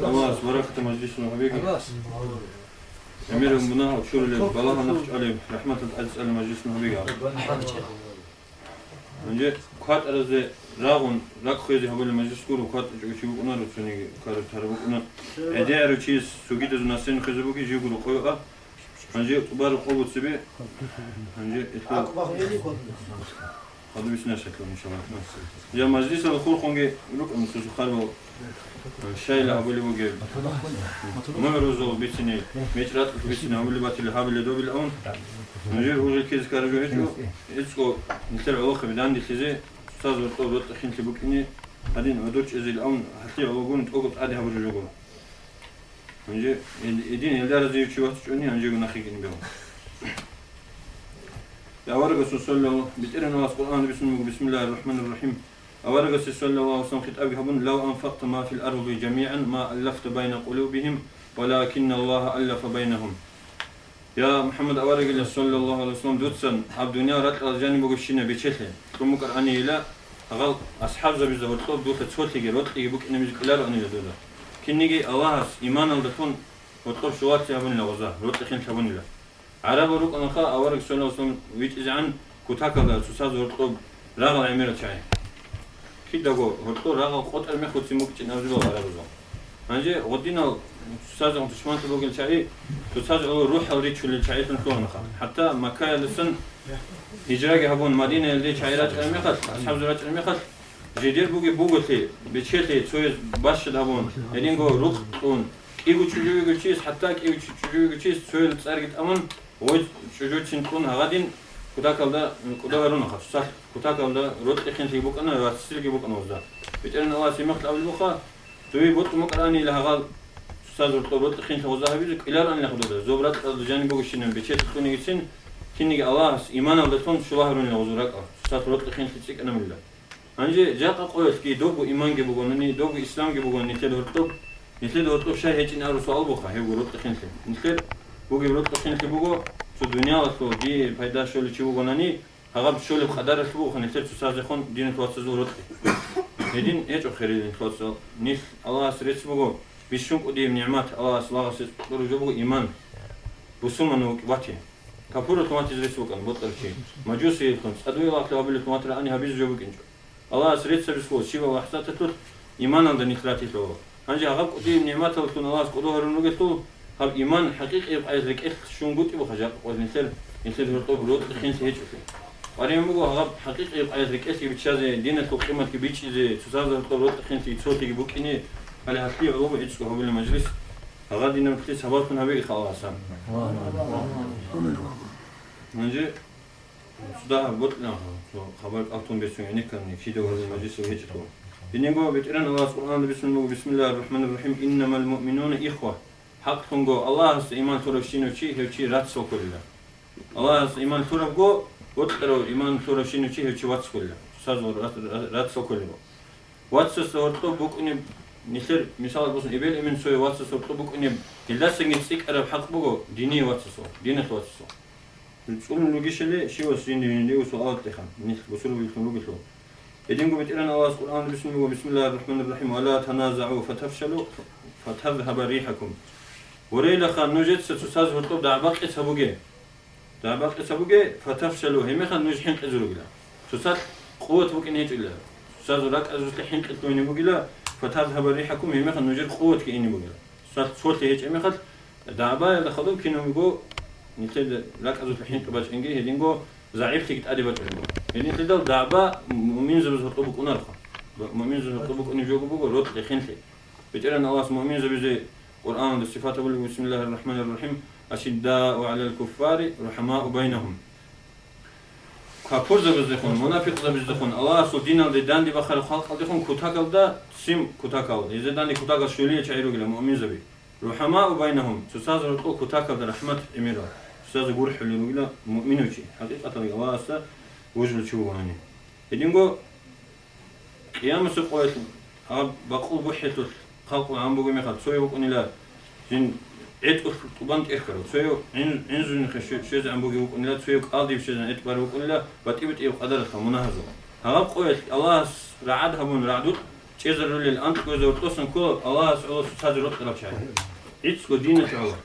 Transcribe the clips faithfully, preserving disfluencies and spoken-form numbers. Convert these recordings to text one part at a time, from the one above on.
Аллагьас баракат мажлисалъул гьабиги. Эмирун мунагьал чурулеб, балагьал нахъчӀвалеб, рахӀматал тӀадчӀвалеб мажлисалъул гьабиги. Гьанже кватӀаразе рагъун ракӀ хвезе гьабулеб мажлис гуро, кватӀичӀого чи вукӀунаро, цониги ккараб тараб букӀуна. ГӀедегӀарав чияс цогидазул наслияние хвезе буги, жив гуро къойо а. Гьанже тӀубараб къо буцебе. Гьанже итла хадуб исна шаклъун, иншаллагь. Я мажлисал хурхунги рукӀун сусухъарбал. Шайла гьабулеб бугеб. МугӀрузул бицине, мечӀ-ратӀлъи бицине гьабулеб батили гьабиле добилаун. Нужер уже ккезе ккараб жо гьечӀо, гьецӀго нилъер гӀолохъаби данделъизе, цоцаз гьоркьоб рокьи-хинлъи букӀине, гьадин гӀодор чӀезилаун, гьалъие гӀологун тӀого тӀаде гьабураб жо гуро. Гьанже гьедин гьелда разиев чи вачӀчӀони, гьанжего нахъе кӀине бегьун. Аварагасул саллаллагьу, БетӀергьанас Къуръан бицун буго, бисмиллагьир рахӀманир рахӀим. Аварагасе саллаллагьу гӀалайгьи ва саллам хитӀабги гьабун: «Лав анфакъта ма фил арзи жамигӀан ма аллафта байна къулубигьим, валакинналлагьа аллафа байнагьум». Я МухӀаммад аварагила саллаллагьу гӀалайгьи ва саллам, дуцан гьаб дуниял ракьалда жаниб бугебщинаб бечелъе кьун букӀаранила, гьал асхӀабзабизда гьоркьоб дулъа цолъиги рокьиги букӀинабизе кӀолароанила дуда. Кинниги Аллагьас иманалдалъун гьоркьоб щулалъи гьабунила гъоза, рокьи-хинлъи гьабунила. ГӀарабал рукӀанаха авараг саллаллагьу гӀалайгьи ва саллам витӀизегӀан кутакалда цоцаз гьоркьоб рагъал гӀемерал чагӀи. Кидаго гьоркьор рагъал къотӀар мехалъ цин букӀинчӀин абзибал гӀарабазул. Гьанже гъодинал цоцазегӀан тушманлъи бугел чагӀи, цоцаз гӀоло рухӀал ричулел чагӀилъун лъугьанаха. ХӀатта Маккаялдасан гьижраги гьабун, Мадинаялде чагӀи рачӀараб мехалъ, асхӀабзаб рачӀараб мехалъ, жидер бугеб буголъи, бечелъи цояз бащад гьабун, гьединго рукъ кьун, кӀиго чӀужу йигев чияс, хӀатта кӀиго чӀужу йигев чияс цоял цӀарги тӀамун, гъой чӀужуцин кьун гьагъадин кутакалда кӀодо гьарунаха, цоцалъ кутакалда рокьи-хинлъи букӀана, вацлъилги букӀана гъозда. БетӀергьан Аллагьас гьеб мехалъ абулеб буха: «Дуе бокьун букӀаранила гьагъал цоцаз гьоркьоб рокьи-хинлъи гъоза гьабизе, кӀолароанила гъодада, зоб ракьалда жаниб бугебщинаб бечелъи кьунигицин, кинниги Аллагьас иманалдалъун щула гьарунила гъозул ракӀал, цоцалъ рокьи-хинлъи цӀикӀкӀинабила». Гьанже жакъа къоялъги добго иманги бугони, добго исламги бугони нилъеда гьоркьоб, нилъеда гьоркьоб щай гьечӀин абураб суал буха гьебго рокьи-хинлъи. Нилъер бугеб рокьи-хинлъи буго, цо дуниялалъул дие пайда щолев чи вугонани, гьагъаб щолеб къадаралъ бугоха нилъер цоцазехун диналъул вацазул рокьи. Гьедин гьечӀо, хириял диналъул вацал. Нилъ Аллагьасе рецц буго, бищун кӀудияб нигӀмат Аллагьас лагъасе кьураб жо буго иман. Бусурманав вукӀ-, вате. Капуралъун ватизе рецц букӀана бокьарав чи. Мажусиялъун, цӀадуе лагълъи гьабулелъун ватарани гьабизе жо букӀинчӀо. Аллагьас рецц гьабизе ккола щибаб лахӀзаталъулъ иманалда нилъ ратилъула. Гьанже гьаб кӀудияб нигӀматалъун Аллагьас кӀодо гьарун ругелъул, гьаб иман хӀакъикъияб къайилъ рекӀелъ щунгутӀи буха жакъа къоялъ нилъер, нилъер гьоркьоб рокьи-хинлъи гьечӀолъи. КъваригӀун буго гьаб хӀакъикъияб къайилъ рекӀелъе биччазе, диналъул къиматги бичӀчӀизе, цоцазда гьоркьоб рокьи-хинлъи цолъиги букӀине, гьале гьалъие гӀоло гӀицӀго гьабулеб мажлис, гьагъадинаб нилъее сабаблъун гьабеги Аллагьас. Гьанже цо дагьаб бокьилаха, цо хабар кӀалтун бецун гӀенеккани, кида гьарун мажлисал гьечӀелъул. Гьединго БетӀергьан Аллагьас Къуръанда бицун буго: «Бисмиллагьир рахӀманир рахӀим, иннамал муъминуна ихва». ХӀакълъунго, Аллагьасда иман лъуравщинав чи, гьев чи рацал кколила. Аллагьасда иман лъурабго, бокьарав иман лъуравщинав чи, гьев чи вац кколила. Цоцазул ра-, ра-, рацал кколила. Вацасда гьоркьоб букӀунеб, нилъер, мисалалъ босун, эбел-эмен цояв вацасда гьоркьоб букӀунеб, гьелдасаги цӀикӀкӀараб хӀакъ буго динияв вацасул, диналъул вацасул. ЦӀулун ругищали щивас жинди-жиндиего суал гьатӀеха, нилъ бусурбабилъун ругелъул. Гьединго БетӀергьан Аллагьас Къуръанда бицун буго: «Бисмиллагьир рахӀманир рахӀим, ва ла таназагӀу фатафшалу, фатазгьаба рихӀакум». Гурелаха, нужеца цоцаз гьоркьоб дагӀба-къец гьабуге. ДагӀба-къец гьабуге, фатафшалу, гьебмехалъ нуж хӀинкъизе ругила. Цоцалъ къуват букӀине гьечӀила. Цоцазул ракӀазулъе хӀинкъи лъугьине бугила, фатазгьаба рихӀакум, гьебмехалъ нужер къуватги ине бугила. Цоцалъ цолъи гьечӀеб мехалъ, дагӀбаялда хадуб кинабго нилъеда ракӀазулъе хӀинкъи бачӀинги, гьединго загӀиплъиги тӀаде бачӀунеб буго. Гьединлъидал дагӀба муъминзабаз гьоркьоб букӀунароха. Муъминзабаз гьоркьоб букӀунеб жого буго рокьи-хинлъи. БетӀергьан Аллагьас муъминзабизе Къуръаналда сифат гьабулеб: «Бисмиллагьир рахӀманир рахӀим, ашиддау гӀалал куффари, рухӀамау байнагьум». Капурзабаздехун, мунапикъзабаздехун, Аллагьасул диналде данде бахараб халкъалдехун кутакалда ццин кутакал, гьезда данде кутакал щулиячагӀи ругила муъминзаби. «РухӀамау байнагьум», цоцазда гьоркьоб кутакалда рахӀмат гӀемерал, цоцазда гурхӀулел ругила муъминав чи, хӀакъикъаталги Аллагьасда вожулев чи вугони. Гьединго Къиямасеб къоялъ гьаб бакъул бухӀелъулъ халкъ гӀан бугеб мехалъ, цояв вукӀунила жин гӀетӀулъ тӀубан тӀерхьарав, цояв гӀин-, гӀинзунихъе щве-, щвезегӀан бугев вукӀунила, цояв кӀалдиб щвезегӀан гӀетӀ барав вукӀунила, батӀи-батӀияб къадаралъ мунагьазул. Гьаб къоялъ Аллагьас рагӀад гьабун, рагӀдукь чӀезарулел анкьго гьоркьосан ккола Аллагьас гӀоло цоцазе рокьарал чагӀи. ГӀицӀго диналъ гӀоло.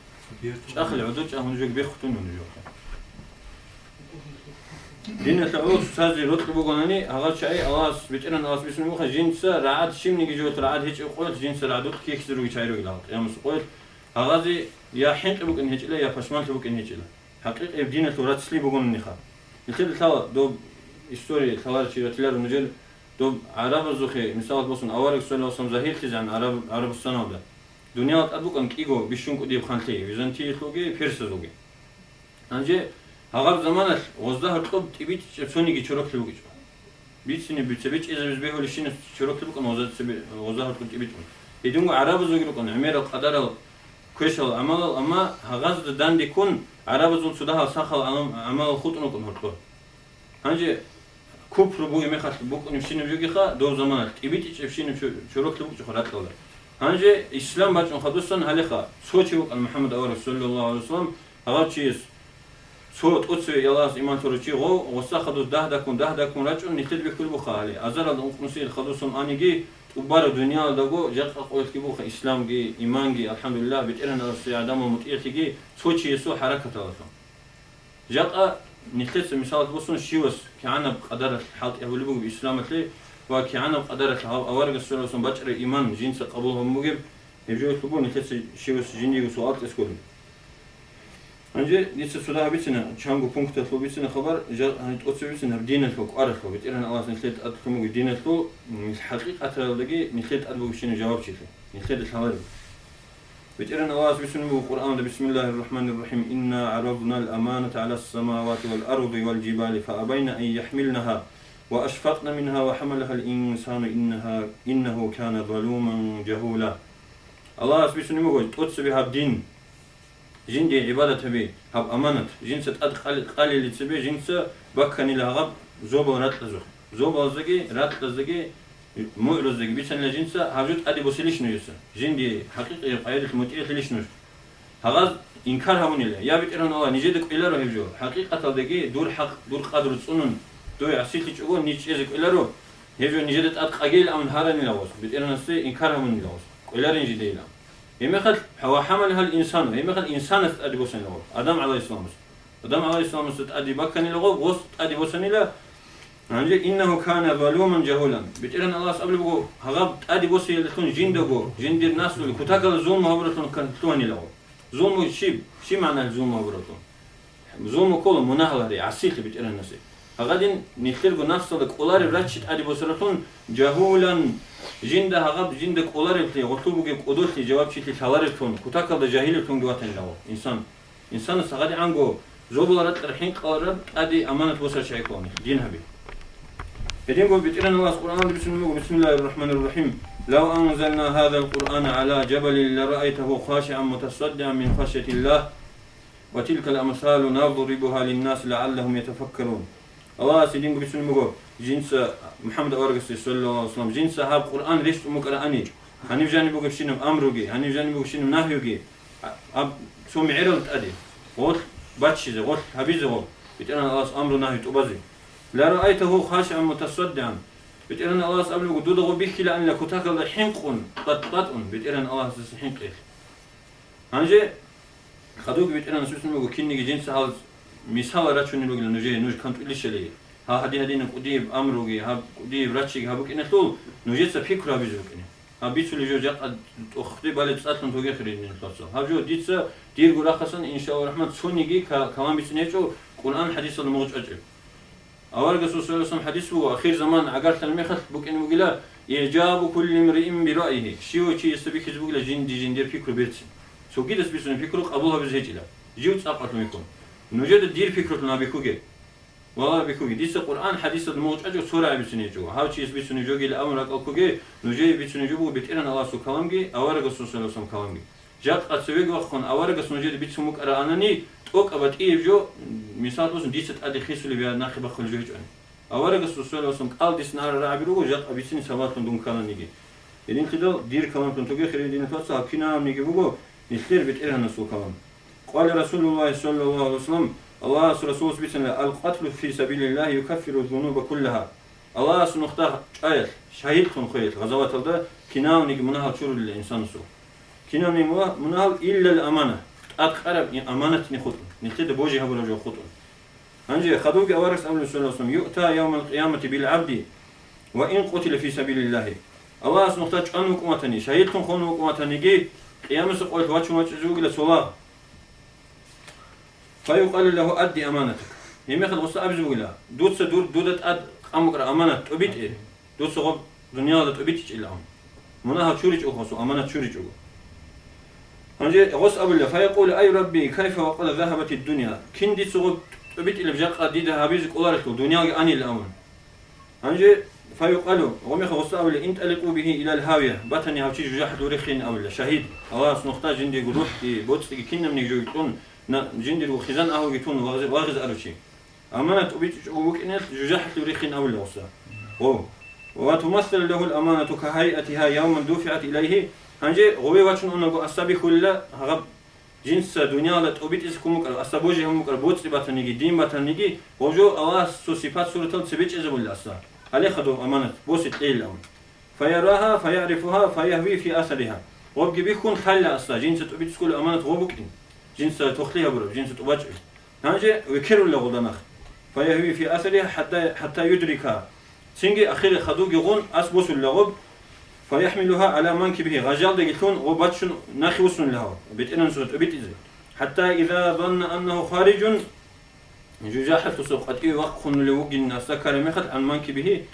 ЧӀахъали гӀодор чӀа гьунжи бехутун гьунжухъе. Диналъ гӀоло цоцазе рокьи бугонани, гьагъал чагӀи Аллагьас, БетӀеран Аллагьас бицунеб буха, жинца рагӀад щибниги жоялъ рагӀад гьечӀеб къоялъ жинца рагӀдукь кихьизе руги чагӀи ругел гьал. Къиямасул къоялъ гьагъазе я хӀинкъи букӀин гьечӀила, я пашманлъи букӀин гьечӀила. ХӀакъикъи гьеб диналъул рацлъи бугониха. Нилъеда лъала доб история лъаларчи ратиларо нужер доб гӀарабазухъе, мисалат босун, авараг саллаллаху алейхи ва саллям загьирлъизегӀан гӀараб-, гӀарабустаналда. Дуниял тӀад букӀан кӀиго бищун кӀудияб ханлъи, византиялъулги, персазулги. Гьанже гьагъаб заманалъ гъозда гьоркьоб тӀибитӀичӀеб цониги чороклъи букӀичӀо. Бицине цебе чӀезабиз бегьулищинаб чороклъи букӀун гъоза цебе, гъоза гьоркьоб тӀибитӀун. Гьединго гӀарабазулги рукӀун гӀемерал къадарал квешал гӀамалал, амма гьагъазда данде ккун гӀарабазул цо дагьал сахал гӀалам-, гӀамалал хутӀун рукӀун гьоркьор. Гьанже купру бугеб мехалъ букӀунебщинаб жогиха, дов заманалъ тӀибитӀичӀебщинаб чо-, чороклъи букӀичӀо ракьалда. Гьанже ислам бачӀун хадусан гьалеха, цо чи вукӀана МухӀаммад авараг, саллаллаху гӀалайгьи вассалам, гьав чияс цо тӀоцеве Аллагьас иман лъурав чи гъов, гъоса хадус дагь-даккун, дагь-даккун рачӀун, нилъеда бихьулеб буха гьале. Азаралда ункънусиялъ хадусан аниги, тӀубараб дуниялалдаго жакъа къоялъги буха исламги, иманги, алхӀамдулиллагь, БетӀергьанасде гӀадамал мутӀигӀлъиги цо чиясул хӀаракаталдалъун. Жакъа нилъеца мисалалъ босун щивас кигӀанаб къадаралъ хӀалтӀи гьабулеб бугеб исламалъе ва кигӀанаб къадаралъ гьав аварагас цояв бачӀараб иман жинца къабул гьабун бугеб, гьеб жоялъул буго нилъеца щивас жиндиего суал тӀасулеб. Гьанже дица цо дагьаб бицина, чанго пункталъул бицина хабар, жа-, гьаниб тӀоцебе бицина гьаб диналъул кӀваралъул, БетӀергьан Аллагьас нилъеда тӀад лъун буго диналъул, м, хӀакъикъаталдаги нилъеда тӀад бугебщинаб жавабчилъи, нилъеда лъалареб. БетӀергьан Аллагьас бицунеб буго Къуръанда: «Бисмиллагьир рахӀманир рахӀим. Инна гӀаразна ал-аманата гӀалас-самавати вал-арзи вал-жибали фаабайна ан яхӀмилнаха ва ашфакъна минха ва хӀамалахал инсану иннаха, иннаху кана залуман жагьула». Аллагьас бицунеб буго тӀоцебе гьаб дин, жиндие гӀибадат гьаби, гьаб аманат, жинца тӀад къали-, къалили цебе, жинца бакканила гьаб зобал ракьазухъ. Зобалзаги, ракьаздаги, мугӀруздаги бицанила жинца, гьаб жо тӀаде босилищ нужеца? Жиндие хӀакъикъияб къайдалъ мутӀигӀлъилищ нуж? Гьагъаз инкар гьабунила: «Я, БетӀергьан Аллагь, нижеда кӀвеларо гьеб жо. ХӀакъикъаталдаги дур хӀакъ, дур къадру цӀунун, дой гӀасилъичӀого, ниж чӀезе кӀвеларо, гьеб жо нижеда тӀад къагейилан», – абун гьаранила гъос, БетӀергьанасде инкар гьабунила гъос, кӀвеларин жидейилан. Гьебмехалъ, ва хӀамалахал инсану, гьебмехалъ инсанас тӀаде босанила гъос, Адам гӀалайгьиссаламас. Адам гӀалайгьиссаламасда тӀаде бакканила гъоб, гъос тӀаде босанила. Гьанже: «Иннаху кана залуман жагьулан». БетӀергьан Аллагьас абулеб буго, гьаб тӀаде босиялдалъун жиндаго, жиндир наслуе кутакалда зулму гьабуралъун кан-, лъугьанила гъоб. Зулму щиб? Щиб магӀна зулму гьабуралъун? Зулму ккола мунагь гьари, гӀасилъи БетӀергьанасе. Гьагадин нилъерго нафсалда кӀолареб раччи тӀаде босаралъун, жагьулан, жинда гьагаб, жинда кӀолареблъи, гъолъул бугеб кӀодолъи, жавабчилъи лъалареблъун, кутакалда жагьилеблъунги ватанила гъоб инсан. Инсанас гьадигӀанго зобал ракьараб, хӀинкъараб тӀаде аманат босарчагӀи ккола дин гьаби. Гьединго БетӀергьан Аллагьас Къуръаналда бицунеб буго: «Бисмиллагьир рахӀманир рахӀим. Лав анзална гьазал Къуръана гӀала жабалин лараайтагьу хашигӀан мутасаддигӀан мин хашятиллагь, ва тилкал амсалу надрибугьа линнаси лагӀаллагьум ятафаккарун». Аллагьас гьединго бицунеб буго, жинца, МухӀаммад аварагасде, саллаллагьу гӀалайгьи ва саллам, жинца гьаб Къуръан рещтӀун букӀарабани, гьаниб жаниб бугебщинаб амруги, гьаниб жаниб бугебщинаб нагьюги, гьаб цо мегӀерал тӀаде, гъолъ баччизе, гъолъ гьабизе гъоб, БетӀергьан Аллагьас амру-нагью тӀубазе. «Лараайтагьу хашигӀан мутасаддигӀан». БетӀергьан Аллагьас абулеб буго, дуда гъоб бихьилаанила кутакалда хӀинкъун, къат-къатӀун, БетӀергьан Аллагьасдаса хӀинкъи. Гьанже хадубги БетӀергьанас бицунеб буго, кинниги жинца гьал мисал рачунел ругел нужее, нуж кантӀулищали, гьал гьадин-гьадинаб кӀудияб амруги, гьаб кӀудияб раччиги гьаб букӀиналъул, нужеца пикру гьабизе букӀине. Гьаб бицулеб жо жакъа тӀохде балеб цӀалъун тогехире, динул вацал. Гьаб жо дица дирго рахъасан, иншаллагьу рахӀман, цониги ка-, калам бицун гьечӀо, Къуръан хӀадисалда мугъ чӀвачӀеб. Аварагасул саллаллагьу гӀалайгьи ва саллам хӀадис буго, ахир заман гӀагарлъараб мехалъ букӀине бугила: «ИгӀжабу кулли мриин бираигьи», щивав чиясда бихьизе бугила жинди-жиндир пикру берцин. Цогидас бицунеб пикру къабул гьабизе гьечӀила, жив цӀакъалъун бихьун. Нужеда дир пикрулъун гьабихьуге. Вала, бихьуге, дица Къуръан хӀадисалда мугъ чӀвачӀев цо рагӀи бицунеб гьечӀо. Гьав чияс бицунеб жо бугила абун ракӀалдеги, нужее бицунеб жо буго БетӀергьан Аллагьасул каламги, аварагасул саллаллагьу гӀалайгьи ва саллам каламги. Жакъа цевеги вахъун аварагас нужеда бицун букӀараанани, тӀокӀаб батӀияб жо, мисал босун, дица тӀаде хисулеб я нахъе бахъулеб жо гьечӀони. Аварагасул саллаллагьу гӀалайгьи ва саллам кӀал дица нагӀарал рагӀаби руго, жакъа бицин сабаблъун дун кканани. Гьединлъидал дир каламлъун тогехире, динул вацал, гьаб кинабниги буго нилъер БетӀергьанасул калам. Къала Расулуллагьи саллаллагьу гӀалайгьи ва саллам, Аллагьасул Расулас бицана: «Ал-къатлу фи сабилиллагьи юкаффиру ззунуба куллагьа». Аллагьасул нухда чӀаялъ, шагьидлъун хвеялъ, гъазаваталда кинавниги мунагьал чурулила инсанасул. Кинавниги муна-, мунагьал, иллал амана, тӀадкъараб и-, аманатни хутӀун, нилъеда божи гьабураб жо хутӀун. Гьанже хадубги аварагас абулеб, саллаллагьу гӀалайгьи ва саллам: «Юъта явмал къиямати бил гӀабди ва ин къутила фи сабилиллагьи». Аллагьас нухда чӀван вукӀун ватани, шагьидлъун хун вукӀун ватаниги, къиямасеб къоялъ вачун вачӀизе вугила цо лагъ. «Фаюкъалу лагьу адди аманатак». Гьебмехалъ гъосда абизе бугила: «Дуца дур, дуда тӀад къан букӀараб аманат тӀубитӀе, дуца гъоб дуниялалда тӀубитӀичӀилан. Мунагьал чуричӀого гъосул, аманат чуричӀого». Гьанже гъос абула: «Фаякъулу: ай Рабби, кайфа ва къад загьабатид дунья? Кин дица гъоб тӀубитӀилеб жакъа дида гьабизе кӀоларелъул, дуниялги анилан?» Гьанже фаюкъалу, гъомеха гъосда абула: «ИнтӀаликъу бигьи илал гьавия», батани гьав чи жужахӀалъув рехин абула, шагьид, Аллагьас нухда жиндирго рухӀги, боцӀиги кинабниги жо кьун, на-, жиндирго хизан агьлуги тун вагъизе-, вагъизе аручи. Аманат тӀубитӀичӀого вукӀиналъ жужахӀалъув рехин абула гъосда. Гъов. «Ва тумассалу лагьул аманату кагьайатигьа явман дуфигӀат илайгьи». Гьанже гъове вачун унаго асаби хьулила гьаб Жинца дуниялалда тӀубитӀизе ккун букӀараб, асда божи гьабун букӀараб боцӀи батаниги, дин батаниги, гъов жо Аллагьас цо сипат-суратал цебе чӀезабулел асда. Гьале хадуб аманат, босе кьейилан. «Фаярагьа, фаягӀрифугьа, фаягьви фи асаригьа». Гъобги бихьун лъала асда, жинца тӀубитӀизе кколеб аманат гъоб букӀин. Жинца тохлъи гьабураб, жинца тӀубачӀеб. Гьанже векерулла гъолда нах. «Фаягьви фи асаригьа хӀатта, хӀатта юдрика». Цинги ахире хадубги гъун ас босулла гъоб. «Фаяхмилугьа гӀала манкибигьи», гъажалдаги лъун гъоб бачун нахъе вуссунила гьав, БетӀергьанасухъе тӀубитӀизе. «ХӀатта иза занна аннагьу хариджун», жужахӀалъусеб къватӀиве вахъунулев вугин асда ккараб мехалъ, «гӀан манкибигьи,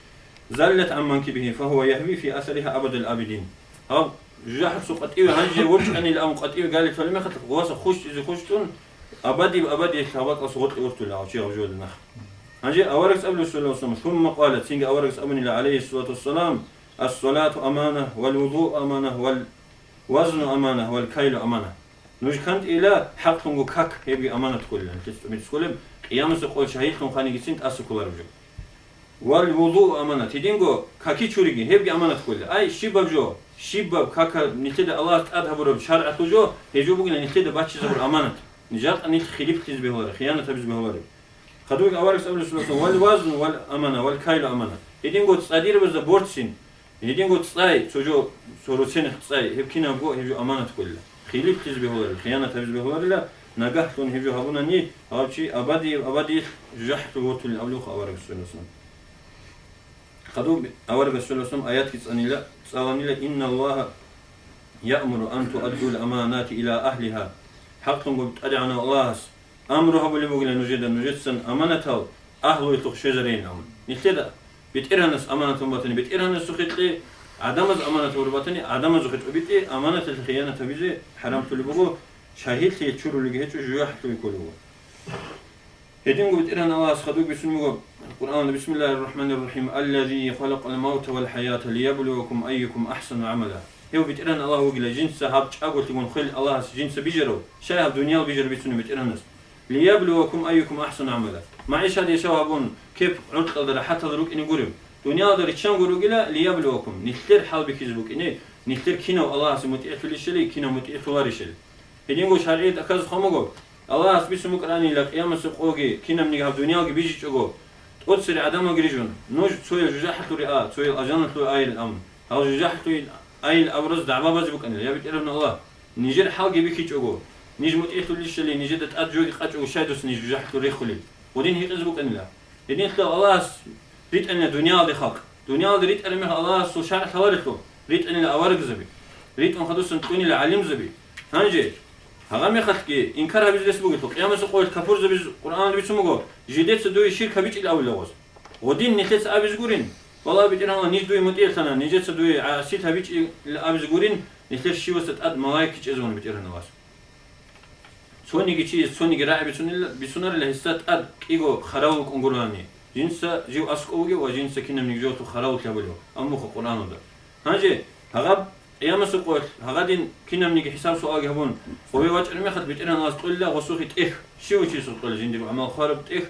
заллат гӀан манкибигьи, фагьува ягьви фи асаригьа абадал абидин». Гьав жужахӀалъусеб къватӀиве гьанже ворчӀанилан къватӀиве галилъулеб мехалъ, гъоваса хущтӀизе хущтӀун, абадияб абадиялъ гьаб бакӀалъ гъоркье вортула гьав чи гъаб жоялда нах. Гьанже аварагас абулеб, саллаллагьу гӀалайгьи ва саллам, сумма къала, цинги аварагас абунила, гӀалайгьиссалату вассалам: «Ассалату амана, вал вузу амана, вал вазну амана, вал кайлу амана». Нуж кантӀила хӀакълъунго как, гьебги аманат кколила, нилъеца тӀубитӀизе кколеб, къиямасеб къоялъ шагьидлъун ханигицин тӀаса кколареб жо. «Вал вузу амана», гьединго каки чуриги, гьебги аманат кколила. Ай, щибаб жо, щибаб кака нилъеда Аллагьас тӀад гьабураб шаргӀалъул жо, гьеб жо бугила нилъеда баччизабураб аманат. Жакъа нилъ хилиплъизе бегьулареб, хиянат гьабизе бегьулареб. Хадубги аварагас абулеб, саллаллагьу гӀалайгьи ва саллам: «Вал вазну вал амана, вал кайлу амана». Гьединго цӀадирабазда борцин, гьединго цӀай, цо жо, цо роценахъ цӀай, гьеб кинабго гьеб жо аманат кколила. Хилиплъизе бегьуларел, хиянат гьабизе бегьуларила, нагагьлъун гьеб жо гьабунани, гьав чи абадияб абадиялъ жужахӀлъун вортулин абулебха аварагас, саллаллагьу гӀалайгьи ва саллам. Хадуб аварагас, саллаллагьу гӀалайгьи ва саллам, аятги цӀанила, цӀаланила: «Инналлагьа яъмуру ан туаддул аманати ила агьлигьа». ХӀакълъунго ТӀадегӀанав Аллагьас амру гьабулеб бугила нужеда, нужецан аманатал агьлуялъухъ щвезарейилан. Нилъеда БетӀергьанас аманат гьабун батани, БетӀергьанасухъе кье, гӀадамаз аманат гьабураб батани, гӀадамазухъе тӀубитӀе, аманаталъе хиянат гьабизе хӀарамлъулеб буго, шагьидлъи чурулеги гьечӀо, жужахӀлъуги кколеб буго. Гьединго БетӀергьан Аллагьас хадуб бицун буго Къуръаналда: «Бисмиллагьир рахӀманир рахӀим. Аллази халакъал мавта вал хӀаята лияблувакум айюкум ахӀсану гӀамала». Гьев БетӀергьан Аллагь вугила, жинца гьаб чӀаголъигун хвел Аллагьас жинца бижарав, щай гьаб дуниял бижараб бицунеб БетӀергьанас. «Лияблувакум айюкум ахӀсану гӀамала». МагӀишат яшав гьабун, кеп гӀоркьалда рахӀатал рукӀине гуреб, дуниялда риччанго ругила, «лияблувакум», нилъер хӀал бихьизе букӀине, нилъер кинав Аллагьасе мутӀигӀлъулищали, кинав мутӀигӀлъуларищали. Гьединго шаргӀияб тӀахьазухъ гьамуго, Аллагьас бицун букӀаранила къиямасеб къоги, кинабниги гьаб дуниялги бижичӀого, тӀоцере гӀадамалги рижун, нуж цоял жужахӀалъуре а, цоял алжаналъуре айилан абун. Гьал жужахӀалъуре айил абураз дагӀба базе букӀанила, я БетӀергьан Аллагь, нижер хӀалги бихьичӀого, ниж мутӀигӀлъулищали нижеда тӀад жоги къачӀого, щай дуца ниж жужахӀалъуре рехулел? Гъудин гьикъизе букӀанила. Гьединлъидал Аллагьас ритӀанила дуниялде халкъ. Дуниялде ритӀараб мехалъ Аллагьасул шаргӀ лъаларелъул, ритӀанила аварагзаби. РитӀун хадусан кьунила гӀалимзаби. Гьанже, гьагъа мехалъги инкар гьабизе рес бугелъул, къиямасеб къоялъ капурзабиз Къуръаналда бицун буго, жидеца дуе ширк гьабичӀил абулеб гъоз. Гъодин нилъеца абизе гурин, валлагь, БетӀергьан Аллагь, ниж дуе мутӀигӀлъана, нижеца дуе гӀасилъ гьабичӀил абизе гурин, нилъер щиваса тӀад малаикги чӀезавуна БетӀергьан Аллагьас. Цониги чияс цониги рагӀи бицунила-, бицунарила гьесда тӀад кӀиго хъаравул кӀун гурони, жинца жив аскӀов вугев ва жинца кинабниги жоялъул хъаравуллъи гьабулев, аммуха Къуръаналда. Гьанже гьагъаб къиямасеб къоялъ гьагъадин кинабниги хӀисаб-суалги гьабун, гъове вачӀараб мехалъ БетӀергьан Аллагьас кьолила гъосухъе тӀехь, щивав чиясухъе кьолила жиндирго гӀамал хъвараб тӀехь.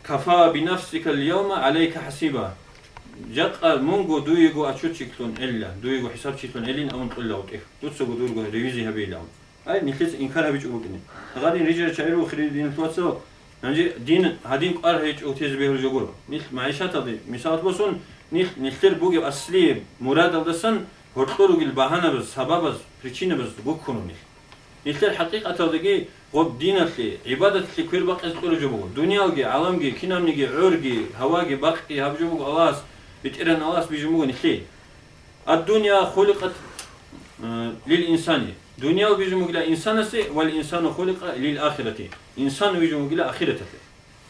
«Кафа бинафсикал явма гӀалайка хӀасиба». Жакъа мунго дуего отчётчиклъун гӀелила, дуего хӀисабчилъун гӀелин абун кьолила гъутӀих, дуцаго дурго ревизия гьабейилан. Ай, нилъеца инкар гьабичӀо букӀине. Гъадин рижарича иру хири диналъул вацал, Гьанже дин гьадин кӀвар гьечӀо тезе бегьулеб жо гуро. Нилъ магӀишаталде, мисалалъ босун, нилъ, нилъер бугеб аслияб мурадалдасан гьоркьор ругел багьанабаз, сабабаз, причинабаз гуккуна нилъ. Нилъер хӀакъикъаталдаги гъоб диналъе, гӀибадаталъе квер бакъизе кьураб жо буго. Дуниялги, гӀаламги, кинабниги, гӀорги, гьаваги, бакъги гьаб жо буго Аллагьас, БетӀеран Аллагьас бижун буго нилъее. Ад-дунья хуликъат, э, лил инсани. Дуниял бижун бугила инсанасе, вал инсану хуликъа лил ахирати. Инсан вижун вугила ахираталъе.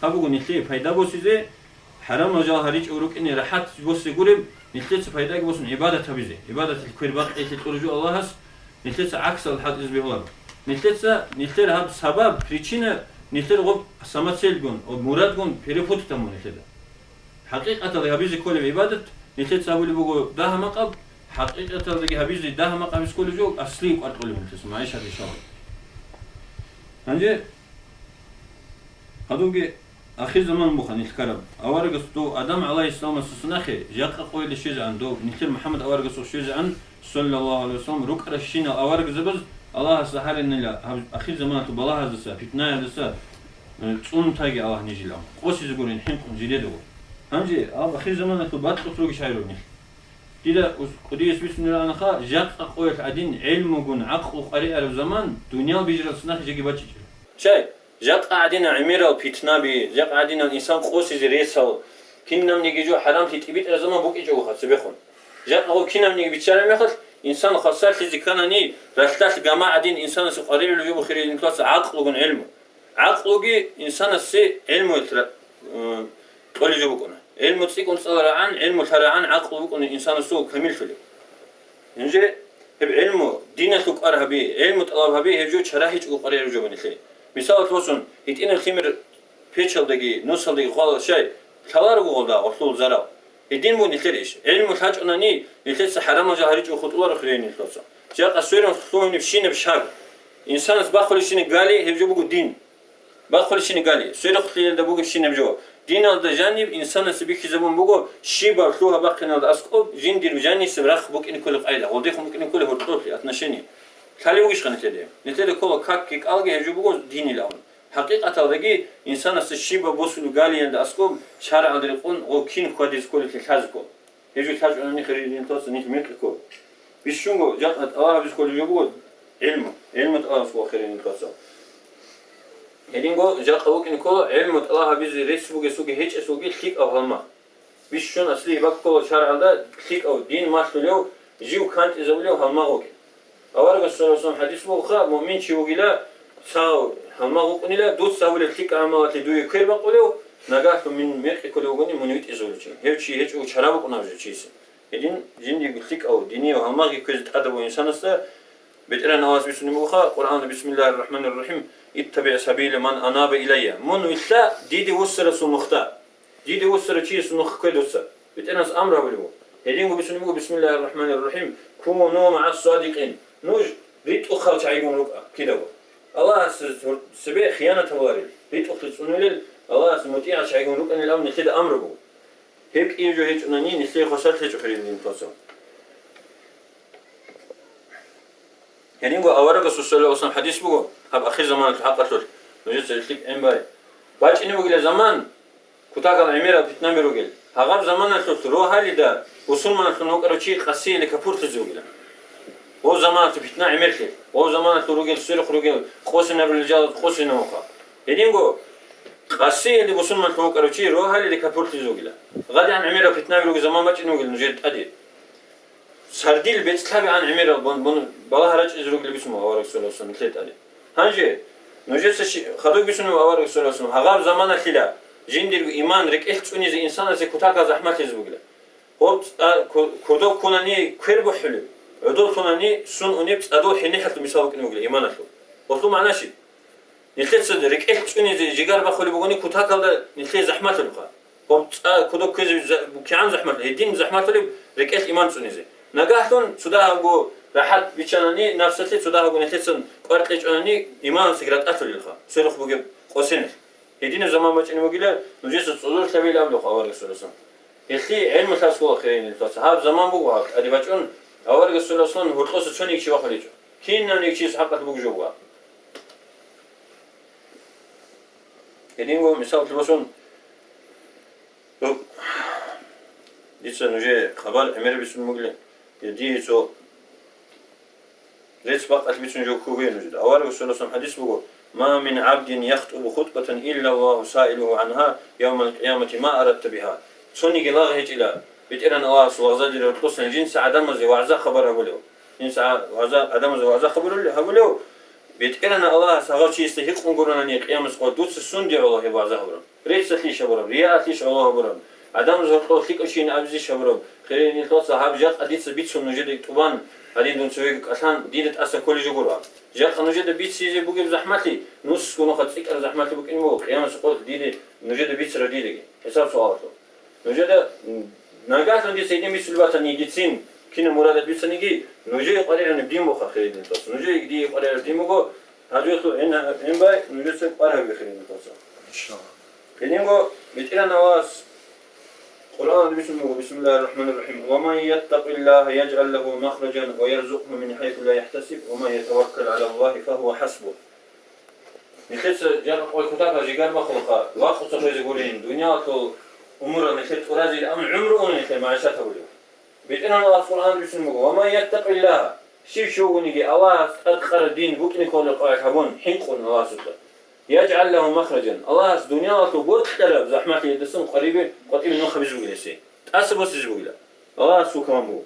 Гьаб буго нилъее пайда босизе, хӀарамал жал гьаричӀев рукӀине рахӀат босе гуреб, нилъеца пайдаги босун гӀибадат гьабизе. ГӀибадаталъе квер бакъиялъе кьураб жо Аллагьас, нилъеца гӀаксал хӀалтӀизе бегьуларо. Нилъеца, нилъер гьаб сабаб, причина, нилъер гъоб самоцельгун, гъоб мурадгун перепутать гьабун нилъеда. ХӀакъикъаталда гьабизе кколеб гӀибадат, нилъеца гьабулеб буго дагьа-макъаб, хӀакъикъаталдаги гьабизе дагьа-макъаб кколеб жо, аслияб кӀвар кьолеб нилъеца, магӀишат иншаллагь. Гьанже гьадубги ахир заман буха нилъ ккараб. Аварагас дов Адам гӀалайгьиссаламасдаса нахъе жакъа къоялде щвезегӀан, дов нилъер МухӀаммад аварагасухъ щвезегӀан, саллаллагьу гӀалайгьи вассалам, рукӀаращинал аварагзабаз Аллагьас загьаринила гьаб ахир заманалъул балагьаздаса, питнаялдаса, э, цӀунтаги Аллагь нижила, къосизе гурин хӀинкъун жиледаго. Гьанже гьаб ахир заманалъул бакьулъ ругищ гьайру нилъ? Дида ус-, кӀудияс бицунеб рагӀанаха, жакъа къоялъ гӀадин гӀелмугун гӀакълу къваригӀараб заман дуниял бижаралдаса нахъе жеги бачӀичӀила. Щай? Жакъа гӀадинал гӀемерал питнаби, жакъа гӀадинал инсан къосизе ресал, кинабниги жо хӀарамлъи тӀибитӀараб заман букӀичӀого цебехун. Жакъа гъов кинабниги биччараб мехалъ, инсан хвасарлъизе кканани, ралъдалъ гама гӀадин инсанасе къваригӀулеб жо буго хириял нилъеца гӀакълугун гӀелму. ГӀакълуги инсанасе гӀелмуялъ ра-, э, кьолеб жо букӀуна. ГӀелму цӀикӀкӀун цӀаларагӀан, гӀелму лъарагӀан гӀакълу букӀуна инсанасул камиллъулеб. Гьанже гьеб гӀелму, диналъул кӀвар гьаби, гӀелму тӀалаб гьаби, гьеб жо чарахӀичӀого къваригӀараб жо буго нилъее. Мисалалъ босун, гьитӀинаб лъимер печалдаги, нусалдаги хвалал щай, лъаларого гъолда гъолъул зарал. Гьедин буго нилъер иш. ГӀелму лъачӀунани, нилъеца хӀарамал жал гьаричӀого хутӀуларо хириял нилъеца. Жакъа сверухъ лъугьунебщинаб шаг. Инсанас бахулебщинаб гали, гьеб жо буго дин. Бахулебщинаб гали, сверухълъиялда бугебщинаб жо. Диналда жаниб инсанасе бихьизабун буго, щибаб лъугьа-бахъиналда аскӀоб жиндир жанисеб рахъ букӀине кколеб къайда, гъолдехун букӀине кколеб гьоркьоблъи, отношение. Лъалеб бугищха нилъеде? Нилъеда ккола какги кӀалги, гьеб жо буго динилан. ХӀакъикъаталдаги инсанасе щибаб босулеб галиялда аскӀоб шаргӀалда рекъон гъов кин хьвадизе кколеблъи лъазе ккола. Гьеб жо лъачӀунани хириял нилъеца нилъ мекъи ккола. Бищунго жакъа тӀалаб гьабизе кколеб жо буго гӀилму. ГӀилму тӀалаб гьабизе ккола хириял нилъеца. Гьединго жакъа букӀине ккола гӀилму тӀалаб гьабизе рес бугесулги гьечӀесулги лъикӀаб гьалмагъ. Бищун аслиги баккола шаргӀалда лъикӀав дин малъулев, жив кантӀизабулев гьалмагъ вукӀин. Аварагас саллаллагьу гӀалайгьи вассалам хӀадис бугоха, муъмин чи вугила, цо гьалмагъ вукӀунила, дуца гьабулеб лъикӀаб гӀамалалъе дуе квер бакъулев, нагагьлъун мун мекъи кколев вугони, мун витӀизавулев чи. Гьев чи гьечӀого чара букӀуна гьев чиясе. Гьедин жиндирго лъикӀав, динияв гьалмагъги кквезе тӀадаб буго инсанасда, БетӀергьан Аллагьас бицунеб бугоха, Къуръаналда: «Бисмиллагьир рахӀманир рахӀим. Иттаби сабила ман анаба илайя». Мун вилълъа диде вуссарасул нухда. Диде вуссарав чиясул нух ккве дуца. БетӀергьанас амру гьабулеб буго. Гьединго бицунеб буго: «Бисмиллагьир рахӀманир рахӀим. Куну магӀас-садикъин». Нуж ритӀухъал чагӀигун рукӀа кидаго. Аллагьасда цебе хиянат гьабуларел, ритӀухълъи цӀунулел, Аллагьасда мутӀигӀал чагӀигун рукӀанин абун нилъеда амру буго. Гьеб кӀияб жо гьечӀунани, нилъее хвасарлъи гьечӀо хириял нилъеца. Гьединго аварагасул саллаллагьу гӀалайгьи вассалам хӀадис буго, гьаб ахир заманалъул хӀакъалъулъ нужеца гьелъие гӀенибай. БачӀине бугила заман, кутакал гӀемерал питнаби ругел. Гьагъаб заманалъулъ рогьалида бусурманалъун вукӀарав чи къасиялде капурлъизе вугила. Гъов заманалъул питна гӀемерлъи, гъов заманалъул ругел сверухъ ругел къосинарулел жал къосинавуха. Гьединго къасиялде бусурманалъун вукӀарав чи рогьалида капурлъизе вугила. ГъадигӀан гӀемерал питнаби ругел заман бачӀине бугила нужер тӀаде. Сардил бецӀлъабигӀан гӀемерал бун-, бун-, балагь рачӀине ругел бицун авараг саллаллагьу гӀалайгьи вассалам нилъер тӀаде. Гьанже нужеца щи-, хадуб бицунеб авараг саллаллагьу гӀалайгьи вассалам, гьагъаб заманалъила жиндирго иман рекӀелъ цӀунизе инсанасе кутакал захӀмалъизе бугила. Гъоб цӀа-, ку-, кудов ккунани квер бухӀулеб, гӀодов лъунани сун унеб цӀадул хӀинихӀалъул мисал букӀине бугила иманалъул. Гъолъул магӀна щиб? Нилъеца рекӀелъ цӀунизе жигар бахулеб бугони, кутакалда нилъее захӀмалъулебха. Гъоб цӀа кодоб кквезе за-, кигӀан захӀмалъулеб, гьедин захӀмалъулеб рекӀелъ иман цӀунизе. Нагагьлъун цо дагьабго рахӀат биччанани напсалъе, цо дагьабго нилъеца кӀвар кьечӀонани иманалъе ратӀалъулелха, сверухъ бугеб къосиналъ. Гьединаб заман бачӀине бугила, нужеца цӀодорлъабейилан абулебха авараг саллаллагьу гӀалайгьи вассалам. Гьелъие гӀелму лъазе ккола хириял нилъеца. Гьаб заман буго гьаб, тӀаде бачӀун, авараг саллаллагьу гӀалайгьи вассалам гьоркьоса цониги чи вахулечӀо. Кинабниги чияс хӀакъалъулъ бугеб жо буго гьаб. Гьединго, мисаллъун босун, дица нужее хабар гӀемер бицун бугилан, я дие цо рецц бакӀалъ бицун жо ккуге нужеда. Аварагас саллаллагьу гӀалайгьи ва саллам хӀадис буго: «Ма мин гӀабдин яхтӀубу хутӀбатан илля Аллагьу саилугьу гӀангьа явмал-къиямати ма арадта бигьа». Цониги лагъ гьечӀила БетӀергьан Аллагьас лагъзадерал рокъосан жинца гӀадамазе вагӀза-хабар гьабулев. Жинца гӀа-, вагӀза-, гӀадамазе вагӀза-хабар гьабулев. БетӀергьан Аллагьас гьагъав чиясда гьикъун гуронани къиямасеб къо: «Дуца сунде гӀоло гьеб вагӀза гьабураб? Реццалъищ гьабураб, рияалъищ гӀоло гьабураб, гӀадамазул гьоркьов лъикӀав чийин абизищ гьабураб? Хириял динил вацал, гьаб жакъа дица бицун нужеда тӀубан, гьадин дун цевеги кӀалъан, дида тӀаса кколей жо гуро. Жакъа нужеда бицизе бугеб захӀмалъи, нусго нухалъ цӀикӀкӀараб захӀмалъи букӀине буго къиямасеб къоялъ дида нужеда бицараб дидаги». ХӀисаб-суалалъул. Нужеда, м, нагагьлъун дица гьедин бицунеб батани, дицин кинаб мурадат бицаниги, нужее къваригӀунеб дин буго, хириял динил вацал. Нужее дие къваригӀараб дин буго, гьажуялъул гӀин-, гӀин бай, нужеца къваригӀуна, хириял динил вацал. Иншаллагь. Гьединго БетӀергьан Аллагьас Къуръаналда бицун буго: «Бисмиллагьир рахӀманир рахӀим. Ва ман яттакъиллагьа яжгӀал лагьу махражан ва ярзукъгьу мин хӀайсу ла яхӀтасиб, ва ман ятаваккал гӀалаллагьи фагьува хӀасбугь». Нилъеца жакъа къой кутакаб жигар бахъулха, вакъуца хвезе гурин, дуниялалъул умурал нилъер тӀуразил, амма гӀумру ун нилъер магӀишат гьабулев. БетӀергьан Аллагьас Къуръаналда бицун буго: «Ва ман яттакъиллагьа», щив чи вугониги Аллагьас тӀадкъараб дин букӀине кколеб къоялъ гьабун, хӀинкъун Аллагьасукьа, «яжгӀал лагьу махражан», Аллагьас дуниялалъул бокьараб захӀмалъиялдасан къварибе, къватӀибе нух гьабизе бугила гьесие, тӀаса босизе бугила. Аллагьасул калам буго.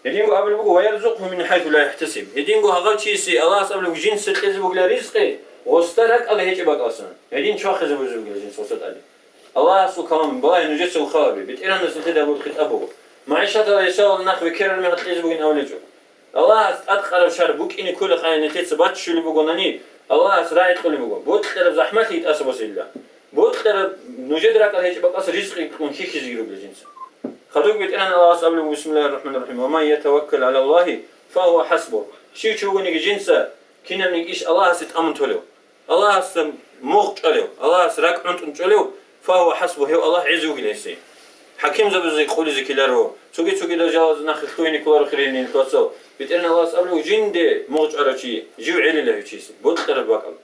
Гьединго абулеб буго: «Ва ярзукъгьу мин хӀайсу ла яхӀтасиб». Гьединго гьагъав чиясе Аллагьас абулеб буго жинца кьезе бугила ризкъи, гъосда ракӀалда гьечӀеб бакӀалдасан. Гьедин чвахизе бугила жинца гъосда тӀаде. Аллагьасул калам, балагье нужеца хал гьабе, БетӀергьанас нилъеда гьабураб хитӀаб буго. МагӀишаталда гьесул нах бекерараб мехалъ кьезе бугин абулечӀо. Аллагьас тӀадкъараб шар букӀине кколеб къайи нилъеца баччулеб бугонани, Аллагьас рагӀи кьолеб буго. Бокьараб захӀмалъи тӀаса босейилла. Бокьараб нужеда ракӀалда гьечӀеб бакӀалдаса ризкъи кьун хьихьизеги ругила жинца. Хадуб БетӀергьан Аллагьас абулеб буго: «Бисмиллагьир рахӀманир рахӀим. Ва ман ятаваккал гӀалаллагьи фагьува хӀасбугь». Щив чи вугониги жинца кинабниги иш Аллагьасе тӀамун толев, Аллагьасда мугъ чӀвалев, Аллагьас ракӀ гӀунтӀун чӀолев, фагьува хӀасбугь, гьев Аллагь гӀезе вугила гьесие. ХӀакимзабазе къулизе ккеларо, цоги-цогидал жалазе нахъе лъугьине кколаро, хириял динил вацал. БетӀергьан Аллагьас абулеб буго: «Жинде мугъ чӀварав чи, жив гӀелила гьев чиясе, бокьараб бакӀал».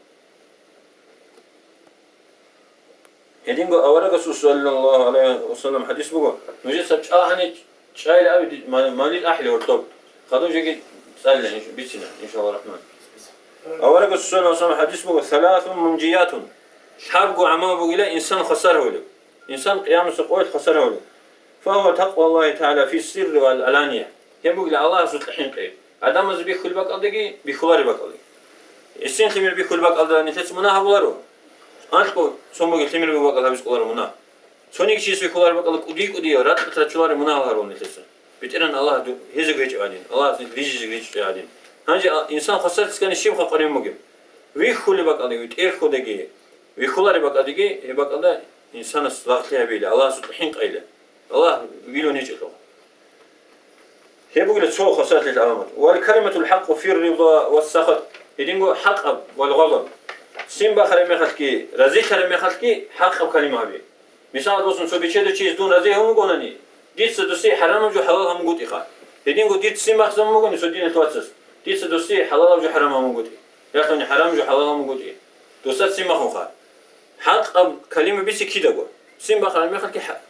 Гьединго аварагасул саллаллагьу гӀалайгьи ва саллам хӀадис буго: «Нужеца чӀалгӀани чӀайилан абе ди-, ма-, малил ахӀи гьоркьоб». Хадуб жеги цӀалила, инш-, бицина, иншаллагь рахӀман. Аварагасул саллаллагьу гӀалайгьи ва саллам хӀадис буго: «Саласун мунжиятун». Лъабго гӀамал бугила инсан хвасар гьавулеб. Инсан къиямасеб къоялъ хвасар гьавулеб. «Фагьува такъваллагьи тагӀала фи сирри вал гӀалания». Гьеб бугила Аллагьасукьа хӀинкъи. ГӀадамазе бихьулеб бакӀалдаги, бихьулареб бакӀалдаги. ГӀисин лъимер бихьулеб бакӀалда нилъеца мунагь гьабуларо. Анкьго сон бугеб лъимер бугеб бакӀалда гьабизе кӀоларо мунагь. Цониги чияс бихьулареб бакӀалда кӀудий-кӀудияв ракьалда раччулареб мунагь гьарун нилъеца. БетӀергьан Аллагь ду-, гьезего гьечӀеб гӀадин, Аллагьас нилъ рижизе ричӀчӀеб гӀадин. Гьанже а-, инсан хвасарлъи ккани щибха къваригӀун бугеб? Вихьулеб бакӀалдаги, тӀерхьодаги, вихьулареб бакӀалдаги, гьеб бакӀалда инсанас лагълъи гьабейила, Аллагьасукьа хӀинкъайила. Аллагь вилун гьечӀелъул. Гьеб бугила цо хвасарлъиялъул гӀаламат. «Вал калиматул хӀакъу фир рида вас сахат». Гьединго хӀакъаб вал гъадаб. Ццин бахараб мехалъги, разилъараб мехалъги хӀакъаб калима гьабе. Мисал босун, цо бечедав чияс дун рази гьавун вугонани, дица досие хӀарамаб жо хӀалал гьабунгутӀиха. Гьединго дир ццин бахъ заман бугони цо диналъ вацас, дица досие хӀалалаб жо хӀарам гьабунгутӀи, ялъуни хӀарамаб жо хӀалал гьабунгутӀи. Досда ццин бахъунха. ХӀакъаб калима бице кидаго. Ццин бахараб мехалъги хӀа-,